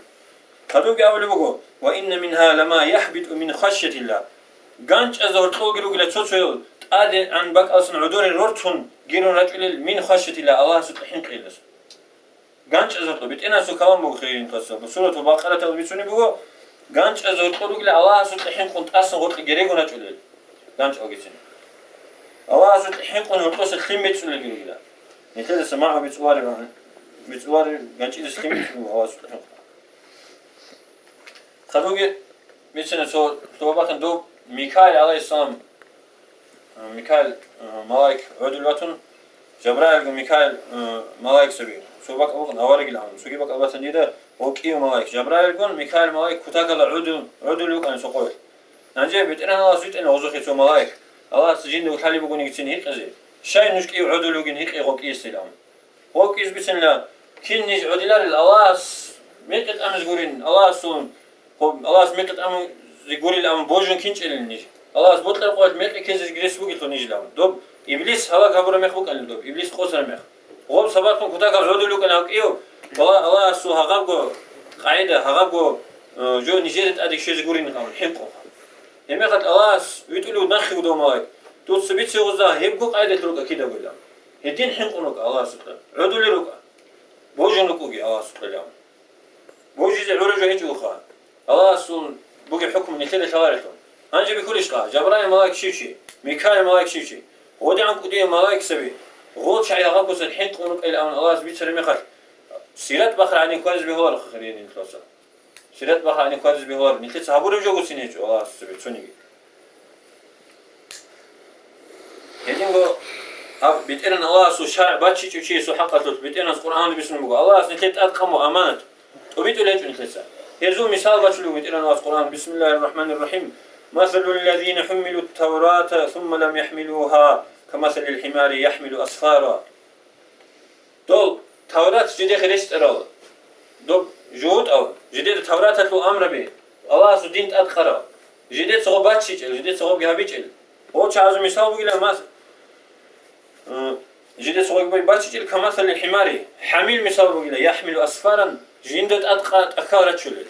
Хадубги абулеб буго: وإن منها لما يهبط من خشية الله. ГанчӀазда гьоркьолги ругила цо-цоял тӀадегӀан бакӀалдасан гӀодоре рорцун гирун рачӀунел من خشية الله, Аллагьасукьа хӀинкъиялдаса. ГанчӀазда гьоркьо, БетӀергьанасул калам буго хириял вацал. Суратул Бакъараталда бицунеб буго, ганчӀазда гьоркьо ругила Аллагьасукьа хӀинкъун тӀасан гъоркье герегун рачӀунел. ГанчӀалгицин. Аллагьасукьа хӀинкъун гьоркьоса лъим бецӀулелги ругила. Нилъедаса магӀу бицӀулареб, бицӀулареб ганчӀидаса лъим бецӀулеб Аллагьасукьа хӀинкъун. Хадубги бицина цо, цо бакӀалда доб Микаил гӀалайгьиссалам, э, Микаил, э, малаик гӀодулев ватун, Жабраилгун Микаил, э, малаик саби. Цо бакӀал букӀун аварагил гӀамру. Цоги бакӀал батани дида, гъо кӀиев малаик. Жабраилгун Микаил малаик кутакалда гӀодул-, гӀодулев вукӀана цо къоялъ. Гьанже БетӀергьан Аллагьас витӀана гъозухъе цо малаик. Аллагьас жинда лъалеб бугониги цин гьикъизе, щай нуж кӀив гӀодулев вугин гьикъе гъокӀиесилан. ГъокӀиз бицинила, кин ниж гӀодиларел Аллагьас мекъи тӀамизе гурин, Аллагьасул, гъоб-, Аллагьас мекъи тӀамизе гурил абун божун кин чӀелин ниж? Аллагьас бокьараб къоялъ мекъи ккезе рес бугелъул нижилан. Доб Иблис гьалаг гьабураб мех букӀанил доб, Иблис къосараб мех. Гъоб сабаблъун кутакаб гӀодулев вукӀана гьав кӀив, Аллагь-, Аллагьасул гьагъабго къагӀида, гьагъабго, э, жо нижеде тӀаде щвезе гурин абун хӀинкъун. Гьебмехалъ Аллагьас витӀулев нахъе вугев малаик, дуца бице гъозда гьебго къайдалъ рукӀа кидаго илан. Гьедин хӀинкъун рукӀа Аллагьасукьа, гӀодулел рукӀа, божун рукӀуги Аллагьасукьа илан. Божизе гӀураб жо гьечӀолха, Аллагьасул бугеб хӀукму нилъеда лъаларелъул. Гьанже бихьулищха, Жабраил малаик щив чи, Микаил малаик щив чи, гъодигӀан кӀудияв малаикзаби, гъол чагӀи гьагъаб куцалъ хӀинкъун рукӀел абун Аллагьас бицараб мехалъ, Сират бахъараб гӀадин хьвадизе бегьуларо хириял нилъеца. Сират бахъараб гӀадин хьвадизе бегьуларо, нилъеца гьабураб жо гуцин гьечӀо Аллагьасда цебе цониги. Гьединго гьаб БетӀеран Аллагьасул шаргӀ баччичӀев чиясул хӀакъалъулъ БетӀеранас Къуръаналда бицунеб буго, Аллагьас нилъее тӀадкъаб буго аманат, тӀубитӀулеб гьечӀо нилъеца. Гьезул мисал бачулеб БетӀеран Аллагьас Къуръаналда: بسم الله الرحمن الرحيم. مثل الذين حملوا التوراة ثم لم يحملوها كمثل الحمار يحمل أسفارا. Дол Таврат жидехъе рещтӀарал, доб жугьутӀал, жидеда Тавраталъул амраби, Аллагьасул дин тӀадкъарал, жидеца гъоб баччичӀел, жидеца гъобги гьабичӀел, гъов чагӀазул мисал бугила мас-, э, жидеца гъобги баччичӀел, كمثل الحمار, хӀамил мисал бугила, يحمل أسفارا, жинда тӀадкъа тӀахьал рачулел.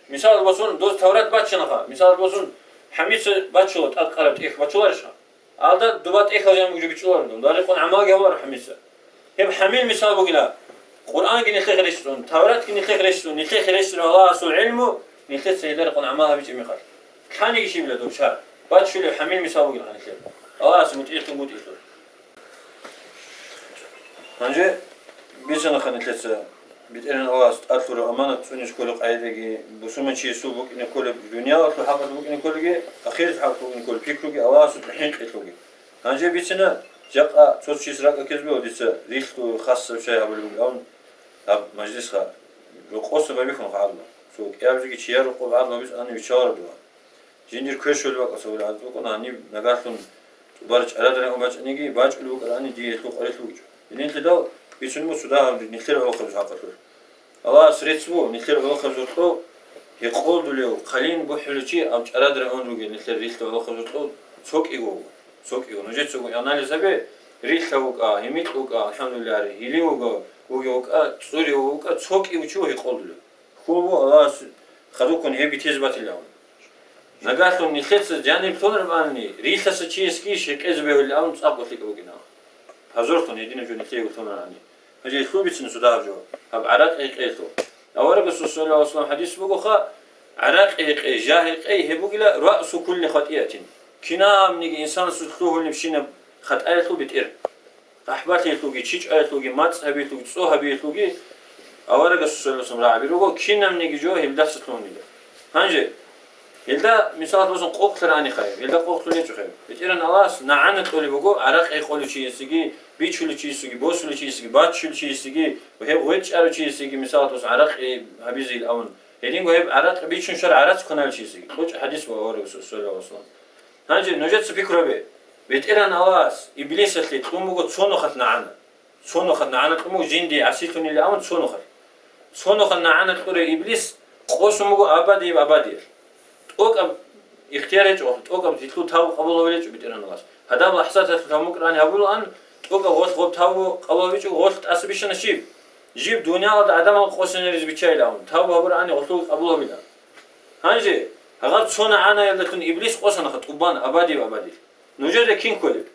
Мисал босун, доз Таврат баччанаха, мисал босун, хӀамица баччула тӀадкъараб тӀехь бачуларищха? Алда дуба тӀехьал жан бугеб бичӀчӀуларо, дун дарикъун гӀамалги гьавуларо хӀамица. Гьеб хӀамил мисал бугила, Къуръанги нилъехъе рещтӀун, Тавратги нилъехъе рещтӀун, нилъехъе рещтӀун Аллагьасул гӀилму, нилъеца гьелда рекъон гӀамал гьабичӀеб мехалъ. Лъаниги щибила доб шар, баччулеб хӀамил мисал бугилаха нилъер, Аллагьасе мутӀигӀлъунгутӀилъун. Гьанже бицанаха нилъеца БетӀеран Аллагьас тӀад лъураб аманат цӀунизе кколеб къагӀидаги, бусурманчиясул букӀине кколеб, дуниялалъул хӀакъалъулъ букӀине кколеги, ахираталъул хӀакъалъулъ букӀине кколеб пикруги Аллагьасукьа хӀинкъи лъуги. Гьанже бицина, жакъа цо чияс ракӀ ккезе бегьула дица рилълъу хасаб шай гьабулеб бугеб абун, гьаб мажлисха рокъоса байбихьун гьарла. Цо кӀиабизеги чияр рокъоб гьарла гьабиз ани виччалараб бугеб. Жиндир квешал бакӀаса гьарла гьатӀи букӀуна, гьаниб нагагьлъун тӀубар чӀарадарагӀун бачӀаниги, бачӀулеб букӀарани дие гьелъул къварилъ бугичӀо. Гьединлъидал бицунеб буго цо дагьаб нилъер гӀолохъаб жо хӀакъалъулъ. Аллагьас рецц буго, нилъер гӀолохъаб жо кьо, гьекъолдулев, хъалин бухӀулев чи аб чӀарадарагӀун ругел нилъер рилълъи гӀолохъаб жо кьо цо кӀиго вуго, цо кӀиго. Нужецаго анализ гьабе, рилълъа вукӀа, гьимикь вукӀа, алхӀамдулиллагь, гьилив вуго, вугев вукӀа, цӀурив вукӀа, цо кӀиго чи вуго гьекъолдулев. Хьул буго Аллагьас хадубккун гьебги тезе батилан. Нагагьлъун нилъеца жаниб лъунарабани, рилълъаса чиясги щекъезе бегьулин абун цӀакъго лъикӀаб букӀина. Гьазурлъун гьединаб жо нилъее лъунарани. Гьанже лъубицин цо дагьаб жо, гьаб гӀаракъи гьекъеялъул. Аварагасул саллаллагьу гӀалайгьи ва саллам хӀадис бугоха, гӀаракъи гьекъей, жа гьекъей гьеб бугила رأس كل خطيئة. Кинабниги инсанасул лъугьулебщинаб хатӀаялъул бетӀер. ГӀахӀбалъиялъулги, чичӀаялъулги, мацӀ гьабиялъулги, цӀо гьабиялъулги аварагасул саллаллагьу гӀалайгьи ва саллам рагӀаби руго, кинабниги жо гьелдаса лъугьунила. Гьанже, гьелда, мисалалъ босун, къокълъи рани хайр, гьелда къокълъун гьечӀо хайр. БетӀеран Аллагьас нагӀана кьолеб буго гӀаракъи гьекъолев чиясеги, бичулев чиясеги, босулев чиясеги, баччулев чиясеги ва гьеб гъветӀ чӀарав чиясеги, мисалалъ босун, гӀаракъи гьабизейилан абун. Гьединго гьеб гӀаракъи бичун щвараб гӀарац кваналев чиясеги. КьучӀ хӀадис буго аварагасул саллаллагьу гӀалайгьи ва саллам. Гьанже нужеца пикру гьабе, БетӀеран Аллагьас Иблисалъе кьун буго цо нухалъ нагӀана. Цо нухалъ нагӀана кьун буго жинде гӀасилъунилан абун цо нухалъ. Цо нухалъ нагӀана кьурав Иблис къосун буго абадияб абадиялъ. ТӀокӀаб ихтияр гьечӀо, тӀокӀаб гьелъул тавбу къабул гьабулечӀо БетӀеран Аллагьас. Гьадаб лахӀзаталъ гьаб мукӀарани гьабулаан, тӀокӀаб гъолъ гъоб тавбу къабул гьабичӀого гъолъ тӀаса бищана щиб? Жиб дуниялалда гӀадамал къосинаризе биччайилан абун, тавбу гьабураани гъолъул къабул гьабилан. Гьанже, гьагъаб цо нагӀанаялдалъун Иблис къосанаха тӀубан абадияб абадиялъ. Нужеда кин кколеб?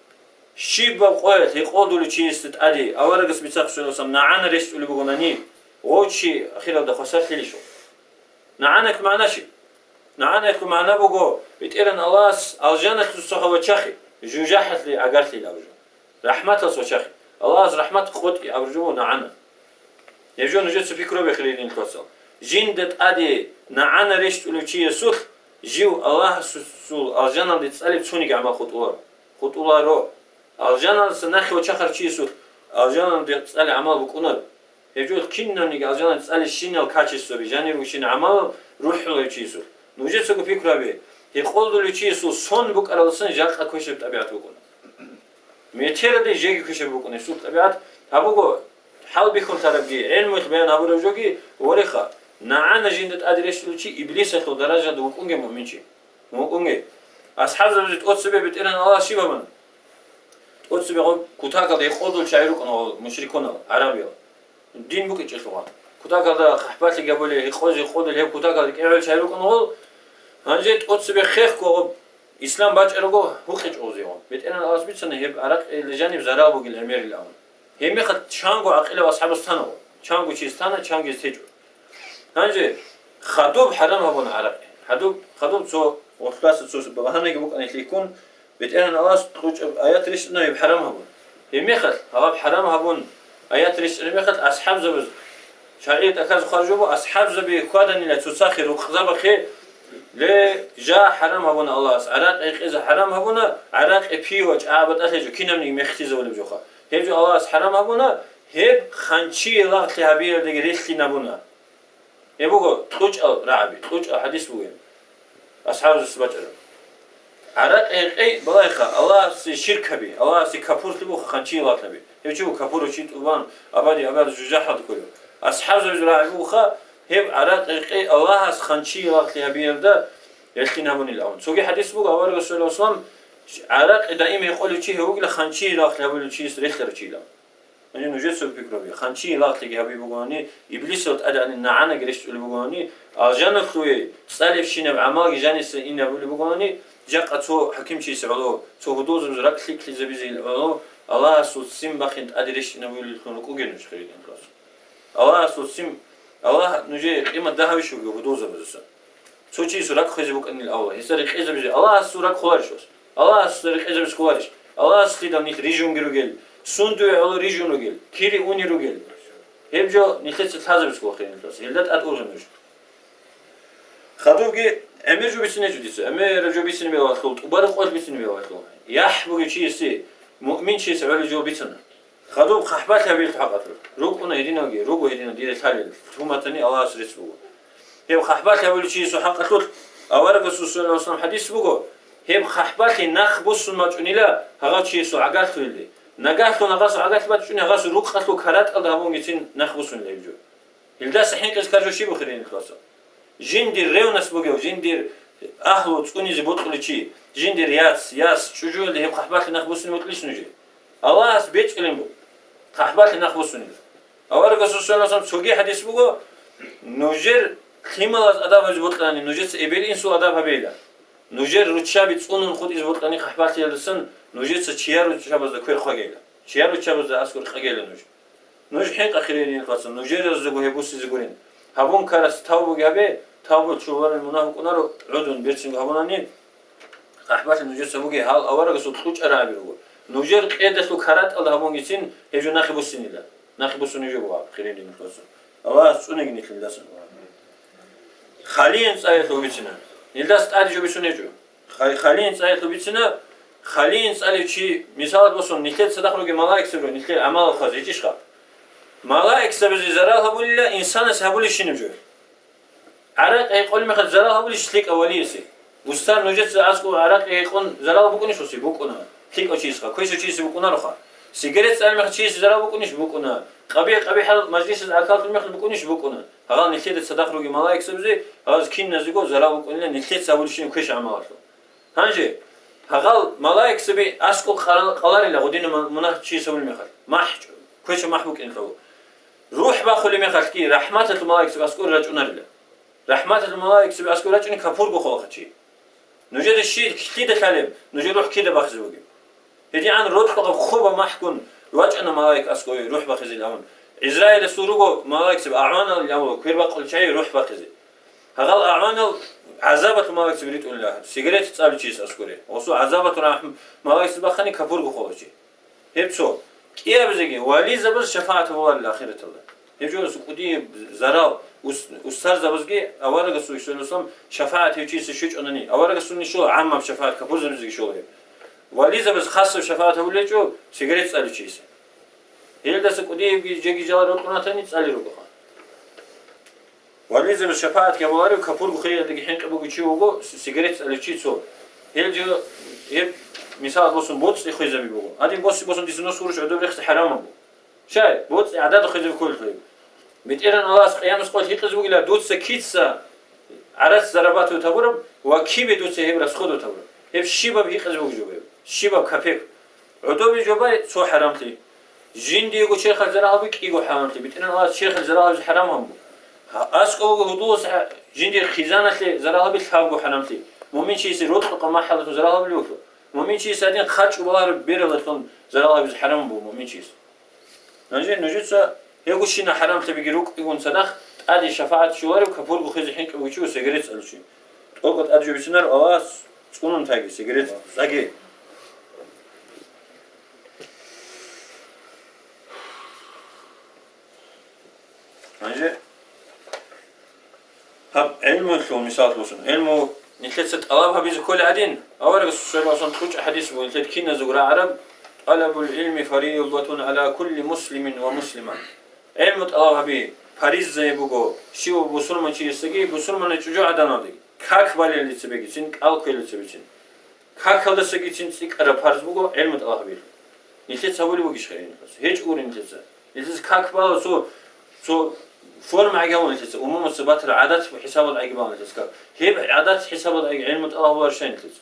Щибаб къоялъ гьекъолдулев чиясда тӀаде аварагас бицахъе саллаллагьу гӀалайгьи ва саллам нагӀана рещтӀулеб бугонани, гъов чи ахиралда хвасарлъилищ? НагӀаналъул магӀна щиб? НагӀаналъул магӀна буго, БетӀеран Аллагьас алжаналъуса вачахъе, жужахӀалъе гӀагарлъи абураб жо. РахӀматалъуса вачахъе. Аллагьас рахӀмат къотӀи абураб жо буго нагӀана. Гьеб жо нужеца пикру гьабе, хириял диналъул вацал. Жинда тӀаде нагӀана рещтӀулев чиясулъ жив Аллагьасул алжаналде цӀалеб цониги гӀамал хутӀуларо. ХутӀуларо. Алжаналдаса нахъе вачахъарав чиясулъ алжаналде цӀалеб гӀамал букӀунаро. Гьеб жо кинабниги алжаналде цӀалебщинал качестваби, жанир вугебщинал гӀамалал рухӀулев чиясулъ. Нужецаго пикру гьабе. Гьекъолдулев чиясул сон букӀаралдасан жакъа квешаб тӀабигӀат букӀуна. Метералде жеги квешаб букӀуна гьесул тӀабигӀат. Гьаб буго хӀалбихьуларебги, гӀелмуялъ баян гьабураб жоги, вореха, нагӀана жинда тӀаде рещтӀулев чи иблисалъул даражада вукӀунге муъминчи. ВукӀунге. АсхӀабзабазе тӀоцебе БетӀергьан Аллагьас щиб гьабуна? ТӀоцебе гъоб кутакалда гьекъолдул чагӀи рукӀун гъол мушрикунал, гӀарабиял. Дин букӀинчӀелъугъан. Кутакалда хъахӀбалъи гьабулел, гьекъозе гьекъолдул гьеб кутакалда кӀегӀол чагӀи рукӀун гъол. Гьанже тӀоцебе хехго гъоб ислам бачӀарабго гьукъичӀо гъозегъун. БетӀергьан Аллагьас бицана гьеб гӀаракъиялда жаниб зарал бугел гӀемерил абун. Гьебмехалъ чанго гӀакъилав асхӀабас тана гъоб. Чанго чияс тана, чангияс течӀо. Гьанже хадуб хӀарам гьабуна гӀаракъи. Хадуб, хадуб цо гъорлъаса цо багьанаги букӀана гьелъие ккун, БетӀергьан Аллагьас кьучӀаб аят рещтӀана гьеб хӀарам гьабун. Гьебмехалъ, гьаб хӀарам гьабун аят рещтӀараб мехалъ, асхӀабзабаз, шаргӀиял тӀахьазда хъвараб жо буго, асхӀабзаби хьваданила цоцахъе рукъзабахъе, ле, жа хӀарам гьабуна Аллагьас, гӀаракъи гьекъезе хӀарам гьабуна, гӀаракъи, пиво, чӀаба батӀалъи жо кинабниги мехтизабулеб жоха. Гьеб жо Аллагьас хӀарам гьабуна, гьеб хъанчие лагълъи гьабиялдаги релълъин гьабуна. Гьеб буго кьучӀал рагӀаби, кьучӀал хӀадис бугеб. АсхӀабзабаз бачӀараб. ГӀаракъи гьекъей балагьеха, Аллагьасе ширк гьаби, Аллагьасе капурлъи буго хъанчие лагълъи гьаби. Гьев чи вуго капурав чи тӀубан, абади-абад жужахӀалде кколев. АсхӀабзабазул рагӀаби бугоха, гьеб гӀаракъи гьекъей Аллагьас хъанчие лагълъи гьабиялда релълъин гьабунилан абун. Цоги хӀадис буго, аварагас, саллаллагьу гӀалайгьи ва саллам, гӀаракъи даим гьекъолев чи гьев вугила хъанчие лагълъи гьабулев чияс релълъарав чилан. Гьанже нужеца пикру гьабе, хъанчие лагълъиги гьабизе бугони, иблисал тӀадегӀанин нагӀанаги рещтӀулеб бугони, алжаналъуве цӀалебщинаб гӀамалги жаниса инабулеб бугони, жакъа цо хӀакимчиясе гӀоло, цо гьудулзабаз ракӀ лъикӀлъизабизе гӀоло, Аллагьасул ццин бахъин тӀаде рещтӀинабулеллъун рукӀуге нуж, хириял динлъаз. Аллагьасул ццин, Аллагь нужее къимат дагьабищ бугеб гьудулзабазасан? Цо чиясул ракӀ хвезе букӀанил авла, гьесда рекъезабизе Аллагьасул ракӀ холарищ вас? Аллагьасда рекъезабиз кколарищ? Аллагьас лъидал нилъ рижунги ругел, сундуе гӀоло рижун ругел, кири уни ругел. Гьеб жо нилъеца лъазабиз ккола хириял динлъаз. Гьелда тӀад ургъе нуж. Хадубги гӀемер жо бицине гьечӀо дица, гӀемераб жо бицине бегьуларо, тӀубараб къоялъ бицине бегьуларо. ЯхӀ бугев чиясе, муъминчиясе гӀолеб жо бицана. Хадуб хъахӀбалъи гьабиялъул хӀакъалъулъ. РукӀуна гьединавги, руго гьединав дирал лъалел, тухуматани Аллагьас рецц буго. Гьеб хъахӀбалъи гьабулев чиясул хӀакъалъулъ аварагасул, саллаллагьу гӀалайгьи ва саллам, хӀадис буго, гьеб хъахӀбалъи нахъ буссун бачӀунила гьагъав чиясул гӀагарлъуялде. Нагагьлъун гьагъасул гӀагарлъи бачӀунеб, гьагъасул рукъалъул каратӀалда гьабунгицин нахъ буссунила гьеб жо. Гьелдаса хӀинкъизе ккараб жо щиб буго, хириял динлъаз? Жиндир ревность бугев, жиндир агьлу цӀунизе бокьулев чи, жиндир яц, яс, чӀужуялде гьеб хъахӀбалъи нахъ буссине бокьилищ нужее? Аллагьас бецӀулеб буго хъахӀбалъи нахъ буссунеб. Аварагасул, саллаллагьу гӀалайгьи ва саллам, цоги хӀадис буго, нужер лъималаз адаб гьабизе бокьани, нужеца эбел-инсул адаб гьабейила. Нужер руччаби цӀунун хутӀизе бокьани хъахӀбалъиялдасан, нужеца чияр руччабазда квер хъвагейила. Чияр руччабазда аскӀор къагейила нуж. Нуж хӀинкъа, хириял динлъаз, нужераздаго гьеб буссизе гурин. Гьабун ккарас тавбуги гьабе, тавбу чугьараб мунагь букӀунаро, гӀодун берцинго гьабунани, хъахӀбалъи нужеца буге, гьал аварагасул кьучӀараб гьаби руго. Нужер къедалъул каратӀалда гьабунгицин гьеб жо нахъе буссинила. Нахъе буссунеб жо буго, хириял динлъаз. Аллагьас цӀуниги нилъ гьелдасан. Халиин цӀаялъул бицина. Гьелдаса тӀаде жо бицун гьечӀо. Хай-, халиин цӀаялъул бицина, халиин цӀалев чи, мисалалда босун, нилъер цадахъ ругел малаикзаби, нилъер гӀамалал хъвазе гьечӀищха? Малаикзабазе зарал гьабулила инсанасе гьабулебщинаб жо. ГӀаракъи гьекъолеб мехалъ зарал гьабулищ лъикӀав валиясе? Устар нужеца аскӀов гӀаракъи гьекъон зарал букӀунищ гьесие? БукӀуна. ЛъикӀав чиясха, квешав чиясе букӀунароха. Сигарет цӀалеб мехалъ чиясе зарал букӀунищ? БукӀуна. КъабигӀ-къабихӀал мажлисаз акаллъулеб мехалъ букӀунищ? БукӀуна. Гьагъал нилъеда цадахъ ругел малаикзабазе, гьагъаз киназего зарал букӀунила нилъеца гьабулебщинаб квеш гӀамалалъул. Гьанже, гьагъал малаикзаби аскӀов къарал-, къаларила гъодинаб ма-, мунагь чияс гьабулеб мехалъ. МахӀ чӀо-, квешаб махӀ букӀиналъул. РухӀ бахулеб мехалъги, рахӀматалъул малаикзаби аскӀоре рачӀунарила. РахӀматалъул малаикзаби аскӀоре рачӀуни капурго холаха чи. Нужеда щи-, лъида лъалеб, нужер рухӀ кида бахизе бугеб? ГьедигӀан рокьулгъаб хъубаб махӀгун вачӀана малаик аскӀове рухӀ бахизилан. ГӀизраиласул руго малаикзаби, агӀванал, квер бакъулел чагӀи рухӀ бахизе. Гьагъал агӀванал гӀазабалъул малаикзаби ритӀулила, сигарет цӀалев чияс аскӀоре. Гъосул гӀазабалъул рахӀм-, малаикзаби бахани капурго холев чи. Гьеб цо. КӀиабизеги вализабаз шафагӀат гьабуларила ахираталда. Гьеб жо кӀудияб зарал, ус-, устарзабазги аварагасул, саллаллагьу гӀалайгьи ва саллам, шафагӀат гьев чиясе щвечӀонани, аварагасул нишо гӀаммаб шафагӀат капурзабазеги щола гьеб. Вализабаз хасаб шафагӀат гьабулел гьечӀо, сигарет цӀалев чиясе. Гьелдаса кӀудиябги жеги жал рокьун ратани цӀалел ругоха. Вализабаз шапагӀат гьабуларев капурго хириялдаги хӀинкъи бугев чи вуго, с-, сигарет цӀалев чи цо. Гьел жо, гьеб, мисал босун, боцӀи хвезаби буго. Гьадин боси босун дица нус гурищ гӀодоб рехси хӀарамаб буго. Щай, боцӀи гӀадада хвезаби кколелъул. БетӀеран Аллагьас къиямас къоялъ гьикъизе бугила, дуца кица гӀарац зарабатывать гьабураб ва кибе дуца гьеб расходовать гьабураб? Гьеб щибаб гьикъизе бугеб жо гьеб? Щибаб капек? ГӀодобе жо бай цо хӀарамлъи. Жиндиего черхалъ зарал гьаби кӀиго хӀарамлъи. БетӀеран Аллагьас черхалъ зарал гьабизе хӀарам гьабун буго. Гьа, аскӀовго гьудулас гьа-, жиндир хъизаналъе зарал гьаби лъабго хӀарамлъи. Муъминчиясе рокьукъа махӀалалъун зарал гьабулев вуго. Муъминчиясе гьадин хъачӀу балагьараб бералдалъун зарал гьабизе хӀарам гьабун буго муъминчиясе. Гьанже нужеца гьебгощина хӀарамлъабиги рукӀигун цадахъ тӀаде шапагӀат щоларев капурго хвезе хӀинкъи бугев чи ва сигарет цӀалев чи. ТӀокӀаб тӀад жо бицинаро Аллагьас цӀунун таги, сигарет цӀаги. Гьанже гьаб гӀилмуялъул мисал босун. ГӀилму нилъеца тӀалаб гьабизе кколей гӀадин, аварагас саллаллагьу гӀалайгьи ва саллам кьучӀаб хӀадис буго, нилъер киназего рагӀараб: «ТӀалабул гӀилми фаридатун гӀала кулли муслимин ва муслима». ГӀилму тӀалаб гьаби паризае буго щивав бусурманчиясдаги, бусурманай чӀужугӀаданалдаги, как балелде цебегицин, кӀал кквелде цебецин. Какалдасагицин цӀикӀкӀараб парз буго гӀилму тӀалаб гьабилан. Нилъеца гьабулеб бугищ, хириял диналъул вацал? ГьечӀо гури нилъеца. Нилъеца как бала цо, цо форма гӀаги гьабун нилъеца, умумуца батараб гӀадат хӀисабалда гӀаги бала нилъеца как. Гьеб гӀадат хӀисабалда гӀаги гӀилму тӀалаб гьабуларищ нилъеца?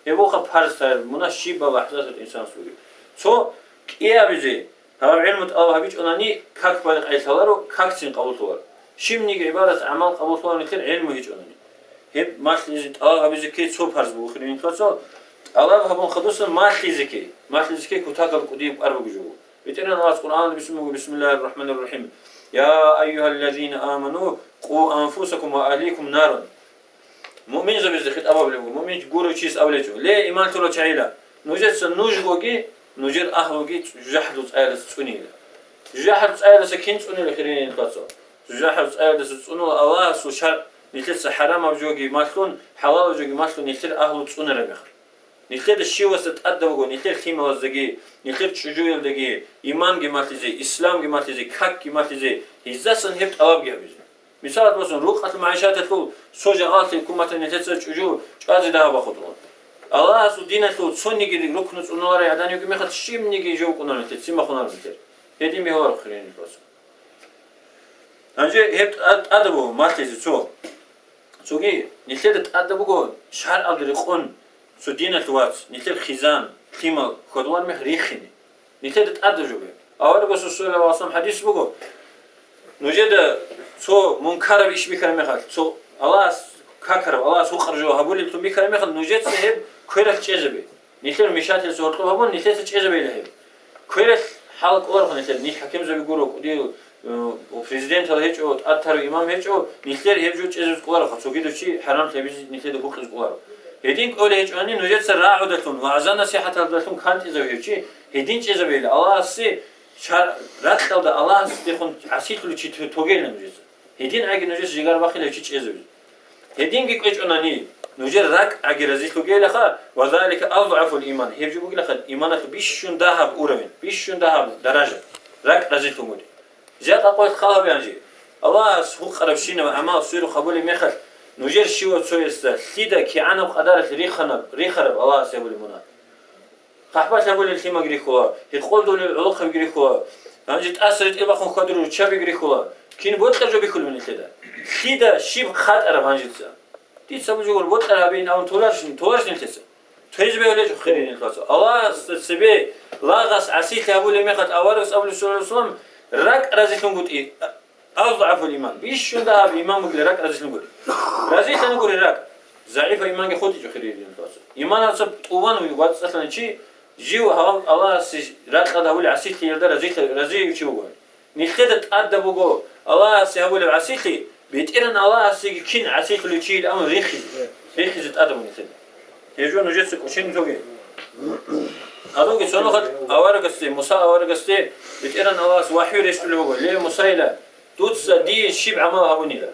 Гьеб буго парз тараб, мунагь щибаб лахӀзаталъ инсанас бугеб. Цо кӀиабизе, гьаб гӀилму тӀалаб гьабичӀонани, как балеб къайи лъаларо, какцин къабуллъуларо. Щибниги гӀибадат, гӀамал къабуллъуларо нилъер гӀилму гьечӀонани. Гьеб малъизе, тӀалаб гьабизе ккей цо парз буго, хириял диналъул вацал, тӀалаб гьабун хадусан малъизе ккей, малъизе ккей кутакаб кӀудияб кӀвар бугеб жо буго. БетӀергьан Аллагьас Къуръаналда бицун буго: «Бисмиллагьир рахӀманир рахӀим. Я айюгьаллазина аману, къу анфусакум ва агьликум наран». Муъминзабазде хитӀаб гьабулеб буго, муъмин гурев чияс абулеб гьечӀо: «Ле, иман лъурал чагӀила, нужеца нужгоги, нужер агьлуги жужахӀалъул цӀаялдаса цӀунейила». ЖужахӀалъул цӀаялдаса кин цӀунила, хириял диналъул вацал? ЖужахӀалъул цӀаялдаса цӀунула Аллагьасул шаргӀ нилъеца хӀарамаб жоги малъун, хӀалалаб жоги малъун, нилъер агьлу цӀунараб мехалъ. Нилъеда щивасда тӀадаб буго, нилъер лъималаздаги, нилъер чӀужуялдаги, иманги малъизе, исламги малъизе, какги малъизе, гьездасан гьеб тӀалабги гьабизе. Мисал босун, рукъалъ магӀишаталъул цо жагьаллъи хӀукуматалъ нилъеца чӀужу чӀвазе дагьаб бахъуларо. Аллагьасул диналъул цониги рукну цӀунуларай гӀадан йикӀи мехалъ щибниги жо букӀунаро нилъер, цин бахъунаро нилъер. Гьедин бегьуларо, хириял диналъул вацал. Гьанже гьеб тӀа-, тӀадаб буго малъизе цо. Цоги нилъеда тӀадаб буго шаргӀалда рекъон цо диналъ вац, нилъер хъизан, лъимал хьвадулареб мехалъ рихине. Нилъеда тӀадаб жо буго. Аварагасул саллаллагьу гӀалайгьи ва саллам хӀадис буго: «Нужеда цо мункараб иш бихьараб мехалъ, цо Аллагьас какараб, Аллагьас гьукъараб жо гьабулеблъун бихьараб мехалъ, нужеца гьеб квералъ чӀезабе». Нилъер мешательство гьоркьоб гьабун, нилъеца чӀезабейила гьеб. Квералъ хӀал кӀолароха нилъер, нилъ хӀакимзаби гуро, кӀудиял, э, президентал гьечӀо, тӀад тарав имам гьечӀо, нилъер гьеб жо чӀезабизе кӀолароха, цогидав чи хӀарамлъи гьабизе нилъеда гьукъизе кӀоларо. Гьедин кӀолей гьечӀони, нужеца рагӀудалъун, вагӀза-насихӀаталдалъун кантӀизаве гьев чи, гьедин чӀезабейила. Аллагьасе шар-, ракьалда Аллагьасдехун гӀасилъулев чи то-, тогейилан нужеца. Гьедин гӀаги нужеца жигар бахъила гьев чи чӀезавизе. Гьединги кӀвечӀонани, нужер ракӀ гӀаги разилъугейилаха, ва залика азгӀафул иман, гьеб жо бугилаха иманалъул бищун дагьаб уровень, бищун дагьаб даража, ракӀ разилъугун. Жакъа къоялъ хал гьабе гьанже. Аллагьас гьукъарабщинаб гӀамал сверухъ гьабулеб мехалъ, нужер щивав цоясда лъида кигӀанаб къадаралъ риханаб, рихараб Аллагьас гьабулеб мунагь. ХъахӀбалъ гьабулел лъимаги рихьула, гьекъолдулел гӀолохъабиги рихьула, гьанже тӀаса ретӀел бахъун хьвадурел руччабиги рихьула. Кин бокьараб жо бихьулеб нилъеда? Лъида щиб хатӀараб гьанжеца? Дица божугур бокьараб гьабейин абун толарищ, толарищ нилъеца? Тойзе бегьулечӀо, хириял диналъул вацал. Аллагьасда цебе лагъас гӀасилъи гьабулеб мехалъ аварагас абулеб, саллаллагьу гӀалайгьи ва саллам, ракӀ разилъунгутӀи. АзгӀафул иман. Бищун дагьаб иман бугила ракӀ разилъунгутӀи. Разилъанагури ракӀ. ЗагӀипаб иманги хутӀичӀо, хириял диналъул вацал. Иманалъа тӀуван вацӀцӀалъана чи, жив гьав Аллагьасе ракьалда гьабулеб гӀасилъиялда разилъа-, разиев чи вугони. Нилъеда тӀадаб буго Аллагьасе гьабулеб гӀасилъи, БетӀеран Аллагьасеги кин гӀасилъулев чийилан рихизе. Рихизе тӀадаб буго нилъеда. Гьеб жо нужеца кӀочон тоге. Гьадинги цо нухалъ аварагасде, Муса аварагасде БетӀеран Аллагьас вахӀю рещтӀулеб буго: «Ле, Мусайила, дуца дие щиб гӀамал гьабунила?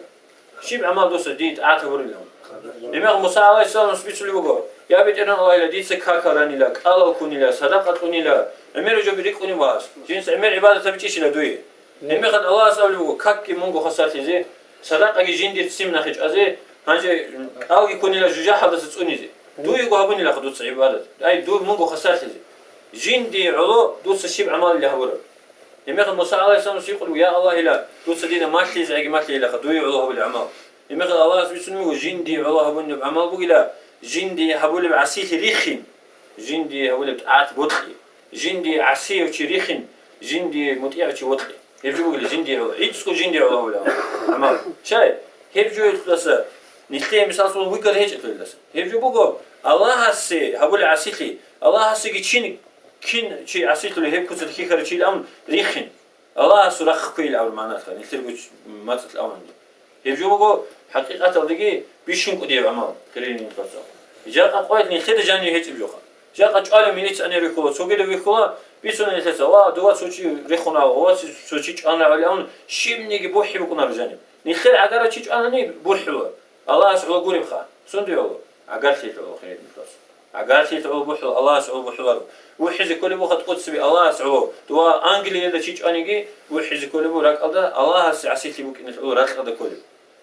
Щиб гӀамал дуца дие тӀагӀат гьабурила?» Гьебмехалъ Муса гӀалайгьиссаламас бицулеб буго: «Я БетӀеран Аллагьила, дица какал ранила, кӀалал ккунила, садакъа кьунила, гӀемер жо рикӀкӀунеб вас, жинца гӀемер гӀибадат гьабичӀищила дуе?» Гьебмехалъ Аллагьас абулеб буго: «Какги мунго хвасарлъизе». Садакъаги жиндир ццин нахъе чӀвазе, гьанже кӀалги ккунила жужахӀалдаса цӀунизе. Дуего гьабунилаха дуца гӀибадат. Ай, дур мунго хасарлъизе. Жиндие гӀоло дуца щиб гӀамалила гьабураб? Гьебмехалъ Муса гӀалайгьиссаламас гьикъулеб: «Я Аллагь, ила дуца дида малъизегӀаги малъейилаха дуе гӀоло гьабулеб гӀамал». Гьебмехалъ Аллагьас бицунеб буго жиндие гӀоло гьабунеб гӀамал бугила, жиндие гьабулеб гӀасилъи рихин, жиндие гьабулеб тӀагӀат бокьи, жиндие гӀасияв чи рихин, жиндие мутӀигӀав чи вокьи. Гьеб жо бугила жиндие гӀоло. ГӀицӀго жиндие гӀоло гьабулеб гӀамал. Щай? Гьеб жоялдаса нилъее мисаллъун вугар гьечӀелъулиласа. Гьеб жо буго Аллагьасе гьабулеб гӀасилъи. Аллагьасеги чин, кин чи гӀасилъулев гьеб куцалъ хьихьарав чийилан рихин. Аллагьасул рахъ кквейилан абураб магӀналъ, нилъерго мацӀалъ абунани. Гьеб жо буго хӀакъикъаталдаги бищун кӀудияб гӀамал, хириял динил вацал. Жакъа къоялъ нилъеда жанив гьечӀеб жоха. Жакъа чӀвалев милиционер вихьула, цогидав вихьула, бицуна нилъеца: «Ва, дова цо чи рехуна, ва, цо чи чӀвана», — гьавилан, щибниги бухӀи букӀунаро жаниб. Нилъер гӀагарав чи чӀванани бухӀула. Аллагьас гӀоло гуребха. Сунде гӀоло? ГӀагарлъиялъ гӀоло, хириял динил вацал. ГӀагарлъиялъ гӀоло бухӀула, Аллагьас гӀоло бухӀуларо. ВухӀизе кколеб буха тӀоцебе Аллагьас гӀоло. Дова ангелиялда чи чӀваниги, вухӀизе кколеб буго ракӀалда Аллагьасе гӀасилъи букӀиналъ гӀоло ракьалда кколеб.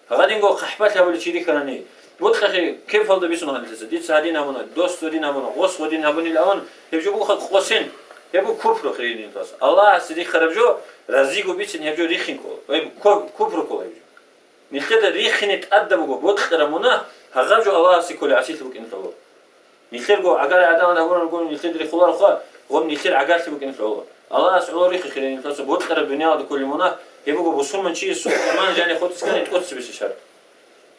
Гьадинго хъахӀбалъи гьабулев чи рихьанани, бокьахъе кепалда бисун гьанилъеца, дица гьадин гьабуна, дос гьадин гьабуна, гъос гьадин гьабунилан, гьеб жо буго къосин, гьеб буго купру, хириял динил вацал. Аллагьасе рихараб жо разиго бицин гьеб жо рихин ккола, гьеб ку-, купру ккола гьеб жо. Нилъеда рихине тӀадаб буго бокьараб мунагь, гьагъаб жо Аллагьасе кколеб гӀасилъи букӀиналъ гӀоло. Нилъерго гӀагарал гӀадамал гьабураб гун нилъеда рихулароха, гъоб нилъер гӀагарлъи букӀиналъ гӀоло. Аллагьас гӀоло рихе, хириял динил вацал, бокьараб дуниялалда кколеб мунагь, гьеб буго бусурманчиясул иман жаниб хутӀискани тӀоцебесеб шартӀ.